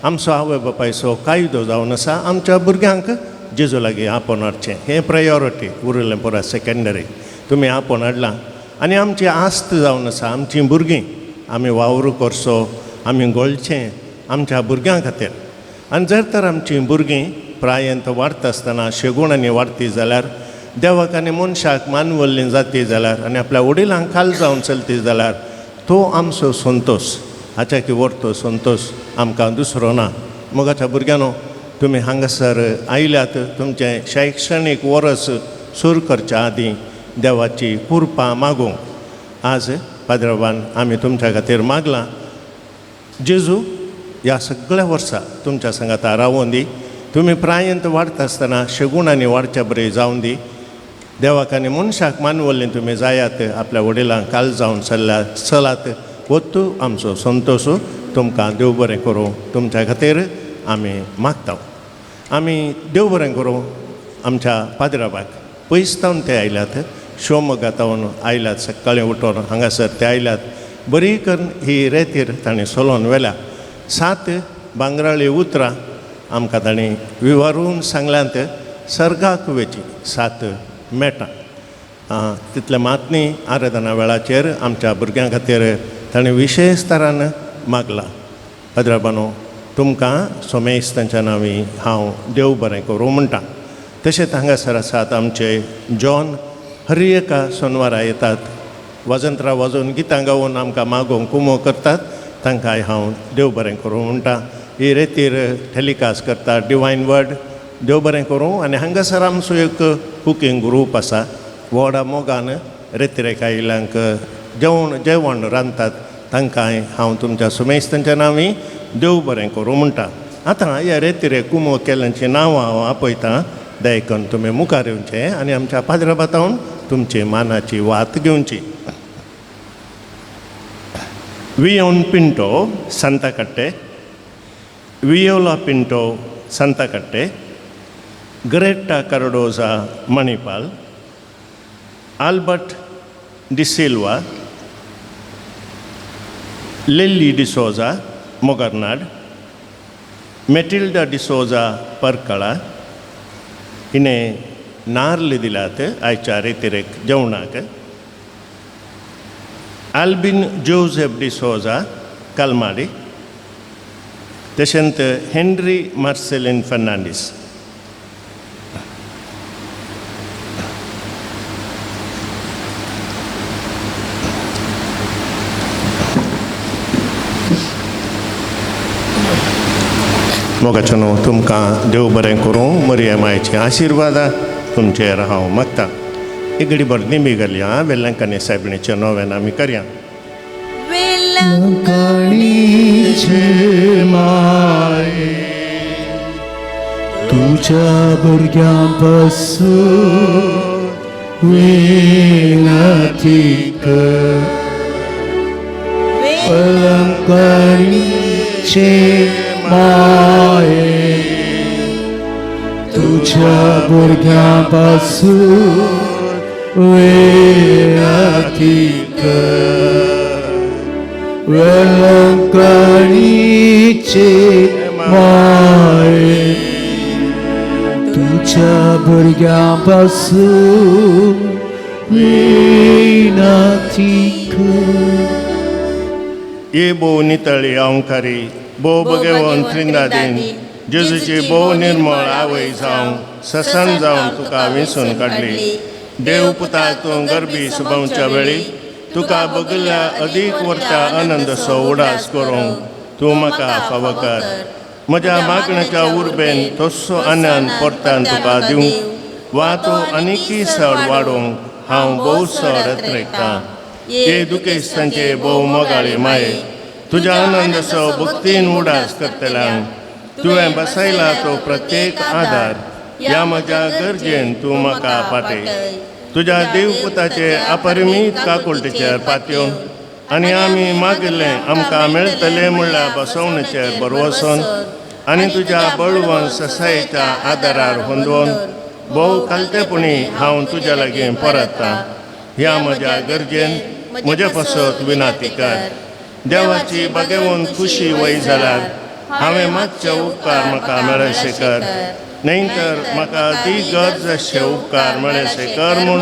आमचो आवय बापायचो कायदो जावन आसा आमच्या भुरग्यांक जेजू लागीं आपोवन हाडचें, हें प्रायोरिटी, उरिल्लें पुरा सेकेंडरी. तुमी आपोवन हाडलां आनी आमची आस्त जावन आसा आमचीं भुरगीं आमी वावर करचो, आमी गोळचें आमच्या भुरग्यां खातीर. आनी जर तर आमचीं भुरगीं प्रायंत वाडटा आसतना शेगुणांनी वाडटी जाल्यार, देवाक आनी मनशाक मानवल्ली जाती जाल्यार आनी आपल्या वडिलांक खाल जावन चलती जाल्यार तो आमचो संतोश, हाच्या की व्हरतो संतोश आमकां दुसरो ना. मोगाच्या भुरग्यांनो, तुमी हांगासर आयल्यात तुमचें शैक्षणीक वर्स सुरू करच्या आदीं देवाची कृपा मागूंक. आज पाद्रबान आमी तुमच्या खातीर मागलां, जेजू ह्या सगळ्या वर्सा तुमच्या सांगाता रावोन दी. तुमी प्रायंत वाडटा आसतना शेगुणांनी वाडच्या बरें जावन दी. देवाक आनी मनशाक मानवल्ली तुमी जायात, आपल्या वडिलांक काल जावन चल्ल्या चलात. वत्तू आमचो संतोश. तुमकां देव बरें करूं तुमच्या खातीर आमी मागता. आमी देव बरें करूं आमच्या पाद्राबाक. पयस तावन ते आयल्यात, शिवमोग्गा तावन आयल्यात, सकाळीं उठोवन हांगासर ते आयल्यात. बरी करून ही रेतीर ताणें सोलोवन व्हेल्या. 7 भांगराळी उतरां आमकां ताणें विवारून सांगल्यांत, सर्गाक वेची 7 मेटां. तितलें मात न्ही, आराधना वेळाचेर आमच्या भुरग्यां खातीर ताणें विशेश तरान मागलां. पाद्राबानो, तुमकां सोमेस तांच्या नांवी हांव देव बरें करूं म्हणटा. तशेंच हांगासर आसात आमचे जॉन, हर एका सोनवारा येतात, वाजंत्रां वाजोवन गितां गावोवन आमकां मागोवंक कुमो करतात, तांकांय हांव देव बरें करूं म्हणटा. ही रेतीर टेलिकास्ट करता डिवायन वर्ड, देव बरें करूं. आनी हांगासर आमचो एक कुकींग ग्रूप आसा, व्हडा मोगान रेतिरेक आयिल्ल्यांक जेवण रांदतात, तांकांय हांव तुमच्या सुमेश तांच्या नांवी देव बरें करूं म्हणटा. आतां ह्या रेतिरे कुमो केल्यांचीं नांवां हांव आपयतां, दयकून तुमी मुखार येवचें आनी आमच्या पाद्रबातावन तुमची मानाची वात घेवची. Vion Pinto Santakatte, Viola Pinto Santakatte, Greta Cardoza Manipal, Albert D'Silva, Lily D'Souza Mogarnad, Matilda D'Souza Parkala, हिणें नार्ल दिल्यात आयच्या रेतिरेक जेवणाक. आल्बिन जोसेफ डिसोजा कलमाडी, तशेंच हेनरी मार्सेलीन फर्नांडीस. मोगाच्यानो, तुमकां देव बरें करूं. मरिया मायचे आशिर्वादा तुमचेर हांव मागता. एक घडी बरी निमी घालया. वेलंकानी सायबिणीचें नोवेन आमी करया. वेलंकणीचे माये, तुज्या भुरग्यां पासून विनती कर. वेलंकणीचे माये, तुज्या भुरग्यां पासून विनती कर. वेलंकणीचे माये, तुज्या भुरग्यां पासून विनती कर. ये भोव नितळी अहंकारी, भोव भगेवन त्रिंदादीन जेजूची भोव निर्मळ आवय जावं ससन जावन तुका विंचून काडली. देव पुता तूं गरबी सुबावच्या वेळी तुका बगल्या अदीक वरता आनंदसो उडास करूंक तूं म्हाका फावो कर. म्हज्या मागण्याच्या उर्बेन तस्सो आनंद परतान तुका दिवंक वा तूं आनीकय चड वाडोवंक हांव भोव चड अत्रेकतां. हे दुखेस्तांचे भोव मोगाळी माये, तुज्या आनंदसो भक्तीन उडास करतल्यांक तुवें बसयला तो प्रत्येक आदार ह्या म्हज्या गरजेन तूं म्हाका पाटय. तुज्या देवपुताचे अपरिमीत काकुळटीचेर पातयेवन आनी आमी मागिल्लें आमकां मेळटलें म्हणल्यार बसवणेचेर बरवसून आनी तुज्या बळवंत ससायेच्या आदारार होंदोवन भोव खालतेपणी हांव तुज्या लागीं परततां. ह्या म्हज्या गरजेन म्हजे पासत विनाती कर. देवाची बागेवन खुशी वय जाल्यार हांवें मातशे उपकार म्हाका मेळशे कर, न्हय तर म्हाका ती गरज अशे उपकार मेळशे कर म्हूण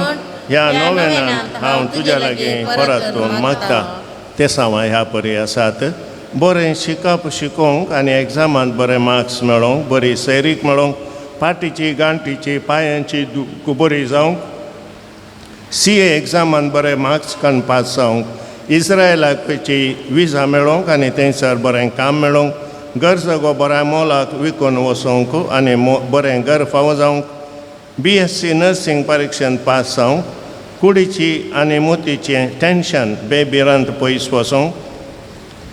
ह्या नोवेनांत हांव तुज्या लागीं परतून मागता. ते सावां ह्या परी आसात. बरें शिकप शिकोवंक आनी एग्जामांत बरे मार्क्स मेळोवंक, बरी सैरीक मेळोवंक, फाटीची गांठीची पांयांची दूख बरी जावंक, सी ए एग्जामान बरे मार्क्स काडून पास जावंक, इस्रायलाक खंयची विजा मेळोवंक आनी थंयसर बरें काम मेळोवंक, घर जागो बऱ्या मोलाक विकून वचोंक आनी बरें घर फावो जावंक, बी एस सी नर्सिंग परिक्षेंत पास जावंक, कुडीची आनी मोतीचें टेंशन बेभिरांत पयस वचोंक,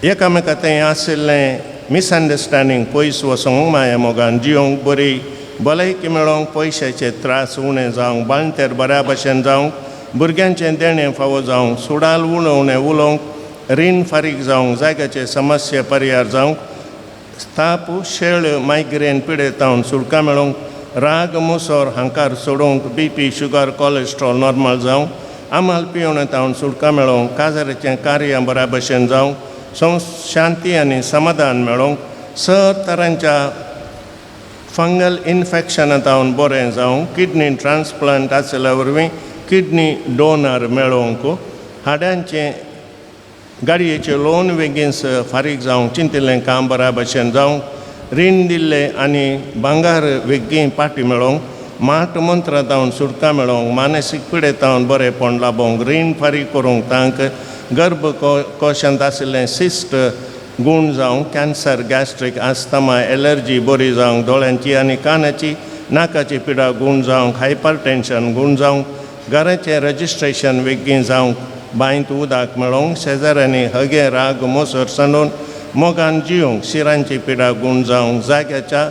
एकामेका थंय आशिल्लें मिसअंडरस्टँडींग पयस वचोंक, माया मोगान जियोंक, बरी भलायकी मेळोवंक, पयशाचे त्रास उणें जावंक, बाळंतेर बऱ्या भशेन जावंक, भुरग्यांचें देणें फावो जावंक, सुडाल उणें उणें उलोवंक, रीण फारीक जावंक, जाग्याचे समस्या परिहार जावंक, ताप शेळ मायग्रेन पिडेतावन सुटका मेळोवंक, राग मुसोर हांकार सोडोवंक, B P sugar cholesterol normal जावंक, आमाल पिवण तावन सुटका मेळोवंक, काजाराचें कार्य बऱ्या भशेन जावंक, शांती आनी समाधान मेळोवंक, सर तरांच्या फंगल इन्फेक्शना तावन बरें जावंक, किडनी ट्रान्सप्लांट आशिल्ल्या वरवीं किडनी डोनर मेळोवंक, हाडांचें गाडयेचें लोन बेगीन फारीक जावंक, चिंतिल्लें काम बऱ्या भशेन जावंक, रीण दिल्लें आनी भांगार बेगीन पाटी मेळोवंक, माट मंत्रां तावन सुटका मेळोवंक, मानसीक पिडेतावन बरेंपण लाबोवंक, रीण फारीक करूंक तांक, गर्भ कोशांत आशिल्लें सिस्ट गूण जावंक, कॅन्सर गॅस्ट्रीक आस्थमा एलर्जी बरी जावंक, दोळ्यांची आनी कानाची नाकाची पिडा गूण जावंक, हायपर टेंशन गूण जावंक, घराचें रजिस्ट्रेशन बेगीन जावंक, बांयत उदक मेळोवंक, शेजाऱ्यांनी हगे राग मोसर सांडून मोगान जियोंक, शिरांची पिडा गूण जावंक, जाग्याच्या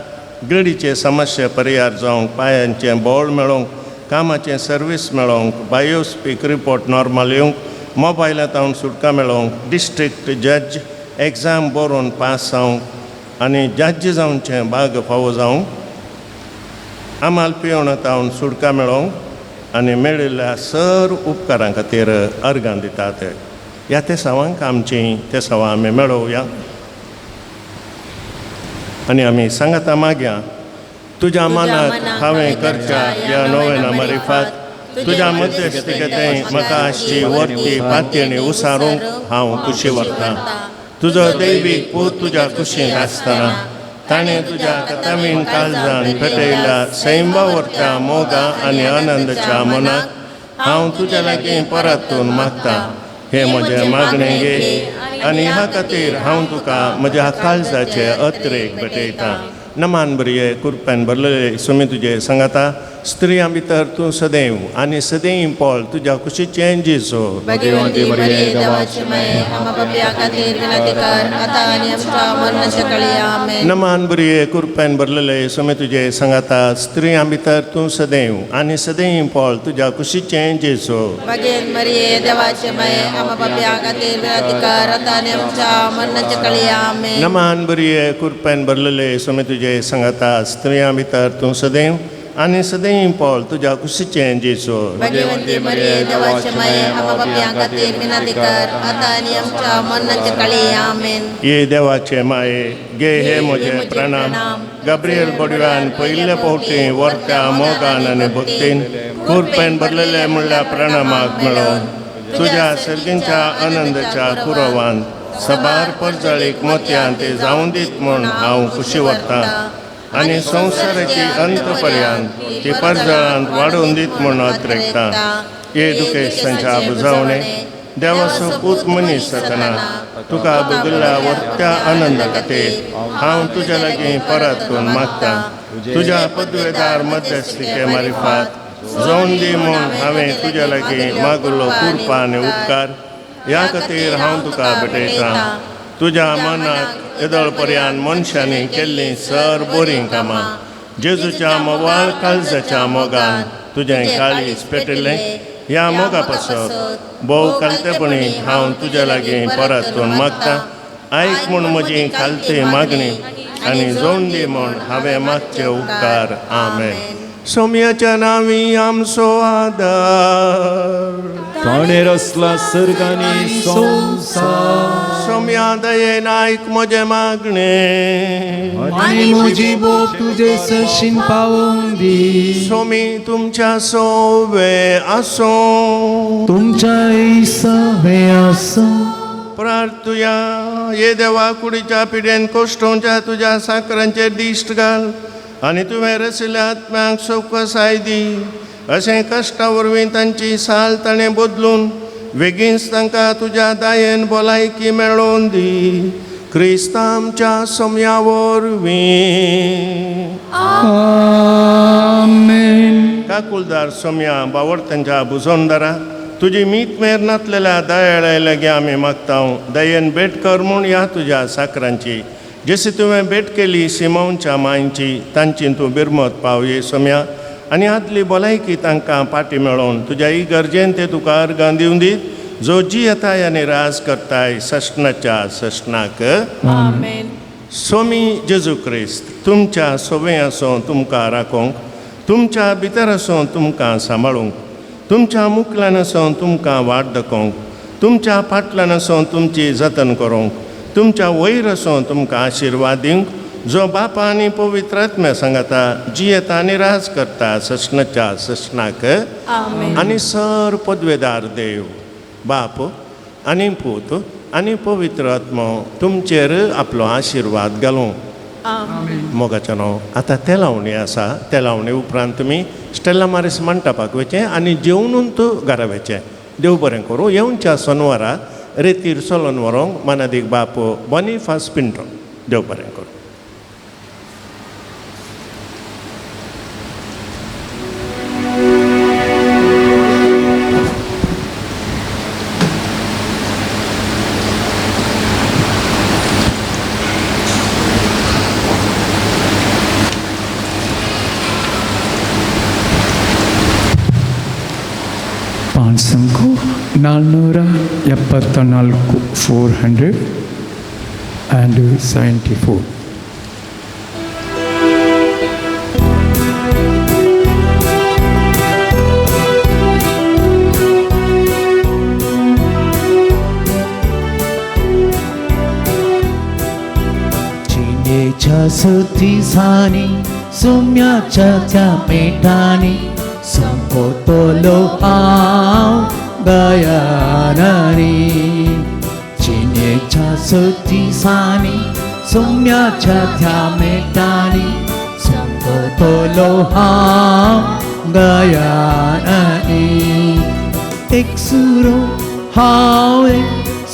ग्रेडीचे समस्या परिहार जावंक, पांयांचें बोळ मेळोवंक, कामाचें सर्वीस मेळोवंक, बायोस्पीक रिपोर्ट नॉर्मल येवंक, मोबायलांत सुटका मेळोवंक, डिस्ट्रिक्ट जज एग्जाम बरोवन पास जावंक आनी जज जावचें भाग फावो जावंक, आमाल पिवण तावन सुटका मेळोवंक आनी मेळिल्ल्या सर उपकारां खातीर अर्गां दितात. ह्या तेसावांक आमची तेसावां आमी मेळोवया आनी आमी सांगाता मागया. तुज्या मनाक हांवें करच्या ह्या नोवेना मारिफात तुज्या मध्यस्थीकतें म्हाका आसची वरती पातयेणी उसारूंक हांव खुशी व्हरतां. तुजो दैवीक पूत तुज्या कुशींत आसतना ताणें तुज्या कथावीण काळजान पेटयल्या सैंबा वरत्या मोगा आनी आनंदाच्या मनाक हांव तुज्या लागीं परतून मागतां. हें म्हजें मागणें घे आनी ह्या खातीर हांव तुका म्हज्या काळजाचे अत्रेक भेटयतां. नमान बरये कुरपेन भरलेले सुमी तुजे सांगाता स्त्रियां भितर तूं सदैव आनी सदैव पळ तुज्या कुशीचें जेजू. भगवंती मरिये देवाची माये आम्हा पाप्यां खातीर विनंती कर आतां आनी आमच्या मरणाच्या काळी. आमेन. नमान बरये कुरपेन भरलेले सुमी तुजे सांगाता स्त्रियां भितर तूं सदैव आनी सदैव पळ तुज्या कुशीचें जेजू. भगवंत मरिये देवाची माये आम्हा पाप्यां खातीर विनंती कर आतां आनी आमच्या मरणाच्या काळी. आमेन. नमान बरये कुरपेन भरलेले सुमी तुजे सांगाता स्त्रियां भितर तूं सदैव आनी सदैव पळ तुज्या कुशीचें जेजू. भगवंती मरिये देवाची माये आम्हा पाप्यां खातीर विनंती कर आतां आनी आमच्या मरणाच्या काळी. आमेन. ये देवाचे माये गे हे म्हजे प्रणाम. गाब्रियल बोडव्यान पयले फावटी वर्त्या मोगान आनी भक्तीन कुरपेन भरलेले म्हणल्या प्रणामाक मेळोवन तुज्या सर्गींच्या आनंदाच्या कुरवान सबार परजळीक मोतयान ते जावन दीत म्हूण हांव खुशी व्हरतां आनी संवसाराची अंत पर्यंत ती परजळांत वाडोवन दीत म्हूण अत्रेकतां. ये दुखेस्तांच्या बुजावणे देवाचो पूत मनीस जातना तुका बगल्ल्या वर्त्या आनंदा खातीर हांव तुज्या लागीं परत करून मागतां. तुज्या पदवेदार मध्यस्थिके मारिफात जावन दी म्हूण हांवें तुज्या लागीं मागलो कुरपा आनी उपकार ह्या खातीर हांव तुका भेटयतां. तुज्या मनाक येदोळ पर्यान मनशांनी केल्लीं सर बरीं कामां जेजूच्या मोवाळ काळजाच्या मोगान तुजें काळीज पेटिल्लें ह्या मोगा पासत भोव खालतेपणी हांव तुज्या लागीं परतून मागतां. आयक म्हूण म्हजी खालती मागणी आनी जोड दी म्हूण हांवें मागचे उपकार. आमेन. सोम्याच्या नांवी आमचो आदार ताणें रचला सर्ग आनी संवसार. सोम्या दयेन आयक म्हजें मागणें आनी म्हजी बोब तुजे सरशीन पावोवंक दी. सोमी तुमच्या सोवे आसूं. तुमच्या सवे आसूं. प्रार्थुया. ये देवा कुडीच्या पिडेन कोश्टोवच्या तुज्या साकरांचेर दिश्ट घाल आनी तुवें रचिल्ल्या आत्म्यांक चौकसाय दी. अशें कश्टा वरवीं तांची साल ताणें बदलून बेगीनच तांकां तुज्या दायेन भलायकी मेळोवन दी. क्रिस्त आमच्या सोम्या वरवीं. आमेन. काकुलदार सोम्या बावडतांच्या बुजोनदारा तुजी मीत मेर नातलेल्या दयाळ्या लागीं आमी मागता. दयेन भेट कर म्हूण ह्या तुज्या साकरांची जशी तुवें भेट केली सिमोनच्या मांयची तांची तूं बिरमत पावये सोम्या आनी आदली भलायकी तांकां पाटी मेळोवन तुज्या ही गरजेन ते तुका अर्गां दिवन दीत जो जियेताय आनी राज करताय सश्णाच्या सश्णाक. आमेन. सोमी जेजू क्रिस्त तुमच्या सोवे आसूं तुमकां राखोवंक तुमच्या भितर आसूं तुमकां सांबाळूंक तुमच्या मुखल्यान आसूं तुमकां वाट दाखोवंक तुमच्या फाटल्यान आसूं तुमची जतन करूंक तुमच्या वयर आसूं तुमकां आशिर्वाद दिवंक जो बापा आनी पवित्र आत्म्या सांगाता जियेता आनी राज करता सश्णाच्या सश्णाक. आनी सर पदवेदार देव बाप आनी पूत आनी पवित्र आत्मो तुमचेर आपलो आशिर्वाद घालूं. मोगाचें नांव आतां तेलावणी आसा. तेलावणी उपरांत तुमी स्टेला मारीस मंटपाक वचचें आनी जेवणून तूं घरा वचचें. देव बरें करूं. येवच्या सोनवारा रेतीर चलोन व्हरोंक मानादीक बाप बोनिफास पिंटो. देव बरें करूं. ಪಾಂಚಂಕು 474 474. जिणेच्या सुतिसांनी सुम्याच्या त्या पेटांनी संपतलो हांव दयानानी. जिणेच्या सुतिसांनी सुम्याच्या त्या मेटांनी संपतलो हांव दयानानी. एक सुरो हांव एक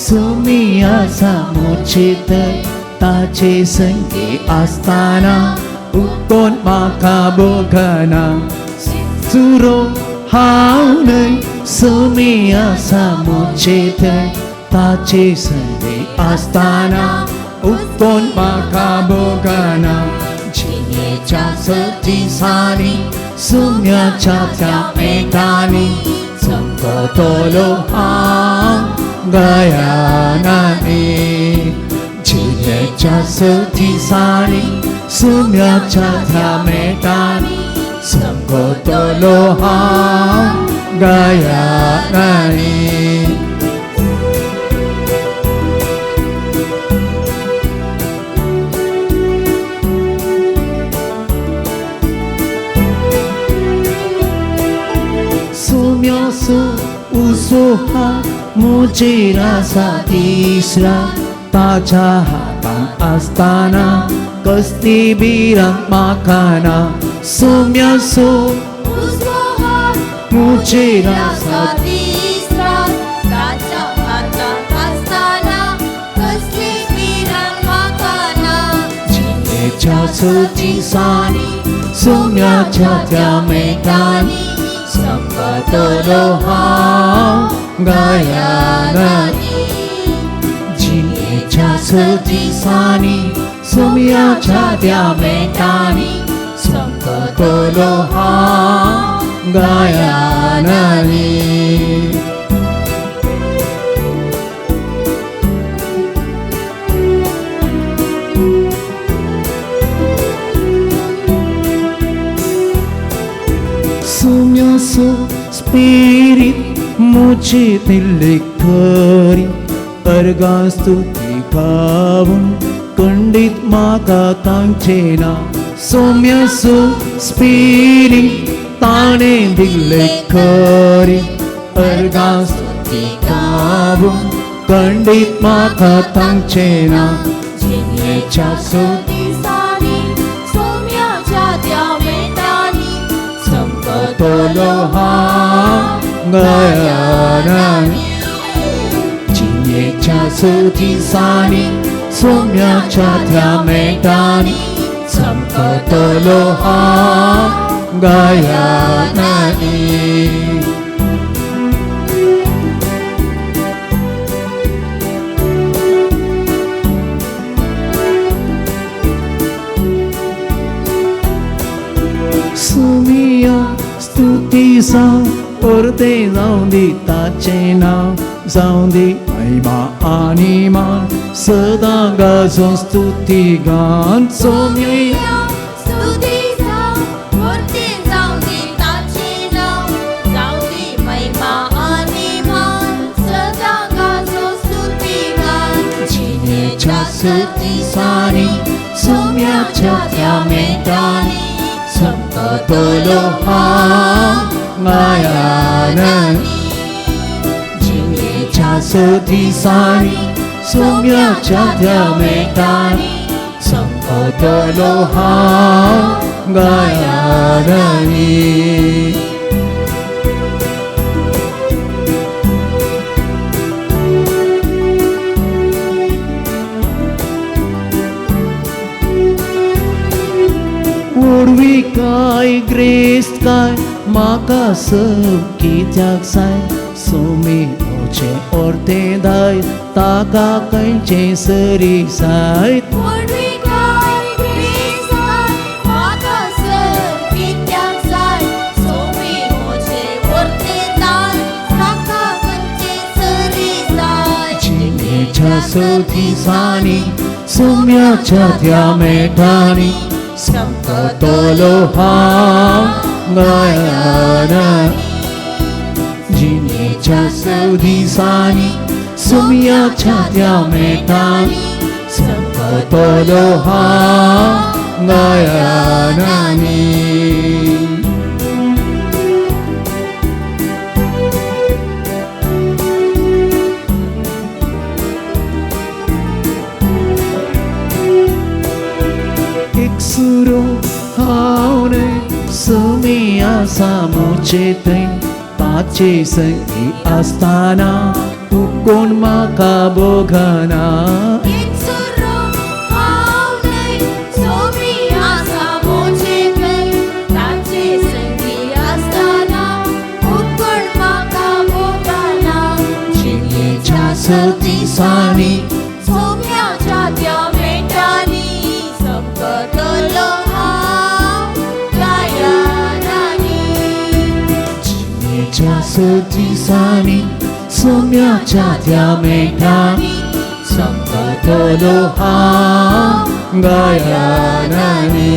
सुमी आसा मुचेत ताचे संगे आसतना उक्कोन म्हाका बोगना सुरो हांव न्हय सुमी आसा म्हजे थंय ताचे संगी आसतना उक्कोन म्हाका बोगना जिणेच्या दिसांनी सुम्याच्या त्या मेटांनी चमकतलो हांव गयानांनी जिणेच्या दिसांनी सुम्याच्या त्या मेटांनी चमकतलो हांव गयानांनी. सुम्यासो उजो हात म्हजेर आसा तिसरा ताच्या हातान आसतना कसली भिरांत म्हाका ना सुम्यासो उजवो हात म्हजेर आसा तिसरा ताच्या हातान आसतना कसली भिरांत म्हाका ना जिणेच्या दिसांनी सुम्याच्या त्या मेटांनी चमकतलो हांव गयानांनी जिणेच्या दिसांनी सुम्याच्या त्या मेटांनी चमकतलो हांव गयानांनी. सुम्यासो स्पिरीत म्हजे दिल्ले खरी अर्गां स्तुती गावन खंडीत म्हाका तांचें ना सोम्यासो स्पिरीत ताणें दिल्ले खरी अर्गां स्तुती गावन खंडीत म्हाका तांचें ना जिणेच्या दिसांनी सोम्याच्या त्या मेटांनी चमकतलो हांव गयानांनी जिणेच्या दिसांनी सोम्याच्या त्या मेटांनी चमकतलो हांव गयानांनी. सुमिया स्तुती जावं परतें जावं दी ताचें नांव जावं दी महिमा आनी मान सदां गाजोवं स्तुती गान सोम्या स्तुती जावं परतें जावं दी ताचें नांव जावं दी महिमा आनी मान सदां गाजोवं स्तुती गान जिणेच्या दिसांनी सुम्याच्या त्या मेटांनी चमकतलो हांव गयानांनी जिणेच्या दिसांनी सुम्याच्या त्या मेटांनी चमकतलो हांव गयानांनी. व्हडविकाय ग्रेस्त काय म्हाका सब कित्याक जाय सोमी म्हजें अर्दें दाय ताका खंयचें सरी जाय व्हडविकाय ग्रेस्त म्हाका सब कित्याक जाय सोमी म्हजें अर्दें दाय ताका खंयचें सरी जाय जिणेच्या दिसांनी सुम्याच्या त्या मेटांनी चमकतलो हांव गयानांनी जिणेच्या दिसांनी सुम्याच्या त्या मेटांनी चमकतलो हांव गयानांनी. एकसुरो हांव न्हय सुमी आसा म्हजे थंय ताचे संगी आसतना कोण म्हाका बोगना एकसुरो हांव न्हय सोमी आसा दिसांनी सोम्याच्या त्या मेटांनी चमकतलो हांव गायनांनी. जिणेच्या स दिसांनी सोम्याच्या त्या मेटांनी चमकतलो हांव गायनांनी.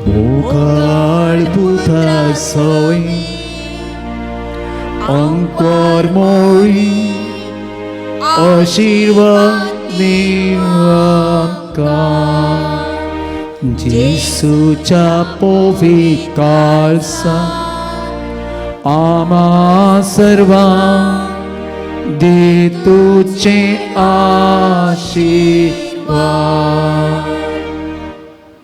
मोगाळ पुता सोय अंकोर मोळी आशीर्वाद आमकां जेसूच्या पवित्र काळसा आमा सर्वां दे तुझे आशीर्वाद.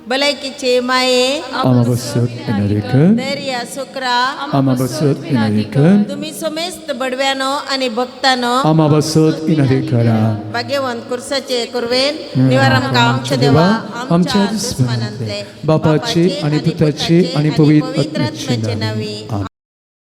भलायकीचे माये आमा बसत विनंती दर्या सुक्रा आमा बसत विनंती तुम्ही समेस्त बडव्यानो आणि भक्तानो आमा बसत विनंती करा. भाग्यवंत कुर्साचे कुर्वेन निवार आमकां आमच्या देवा आमच्या दुस्मानांतले बापाचे आणि पुताचे आणि पवित्र आत्म्याचे आत्म्याचे नावी. नावे.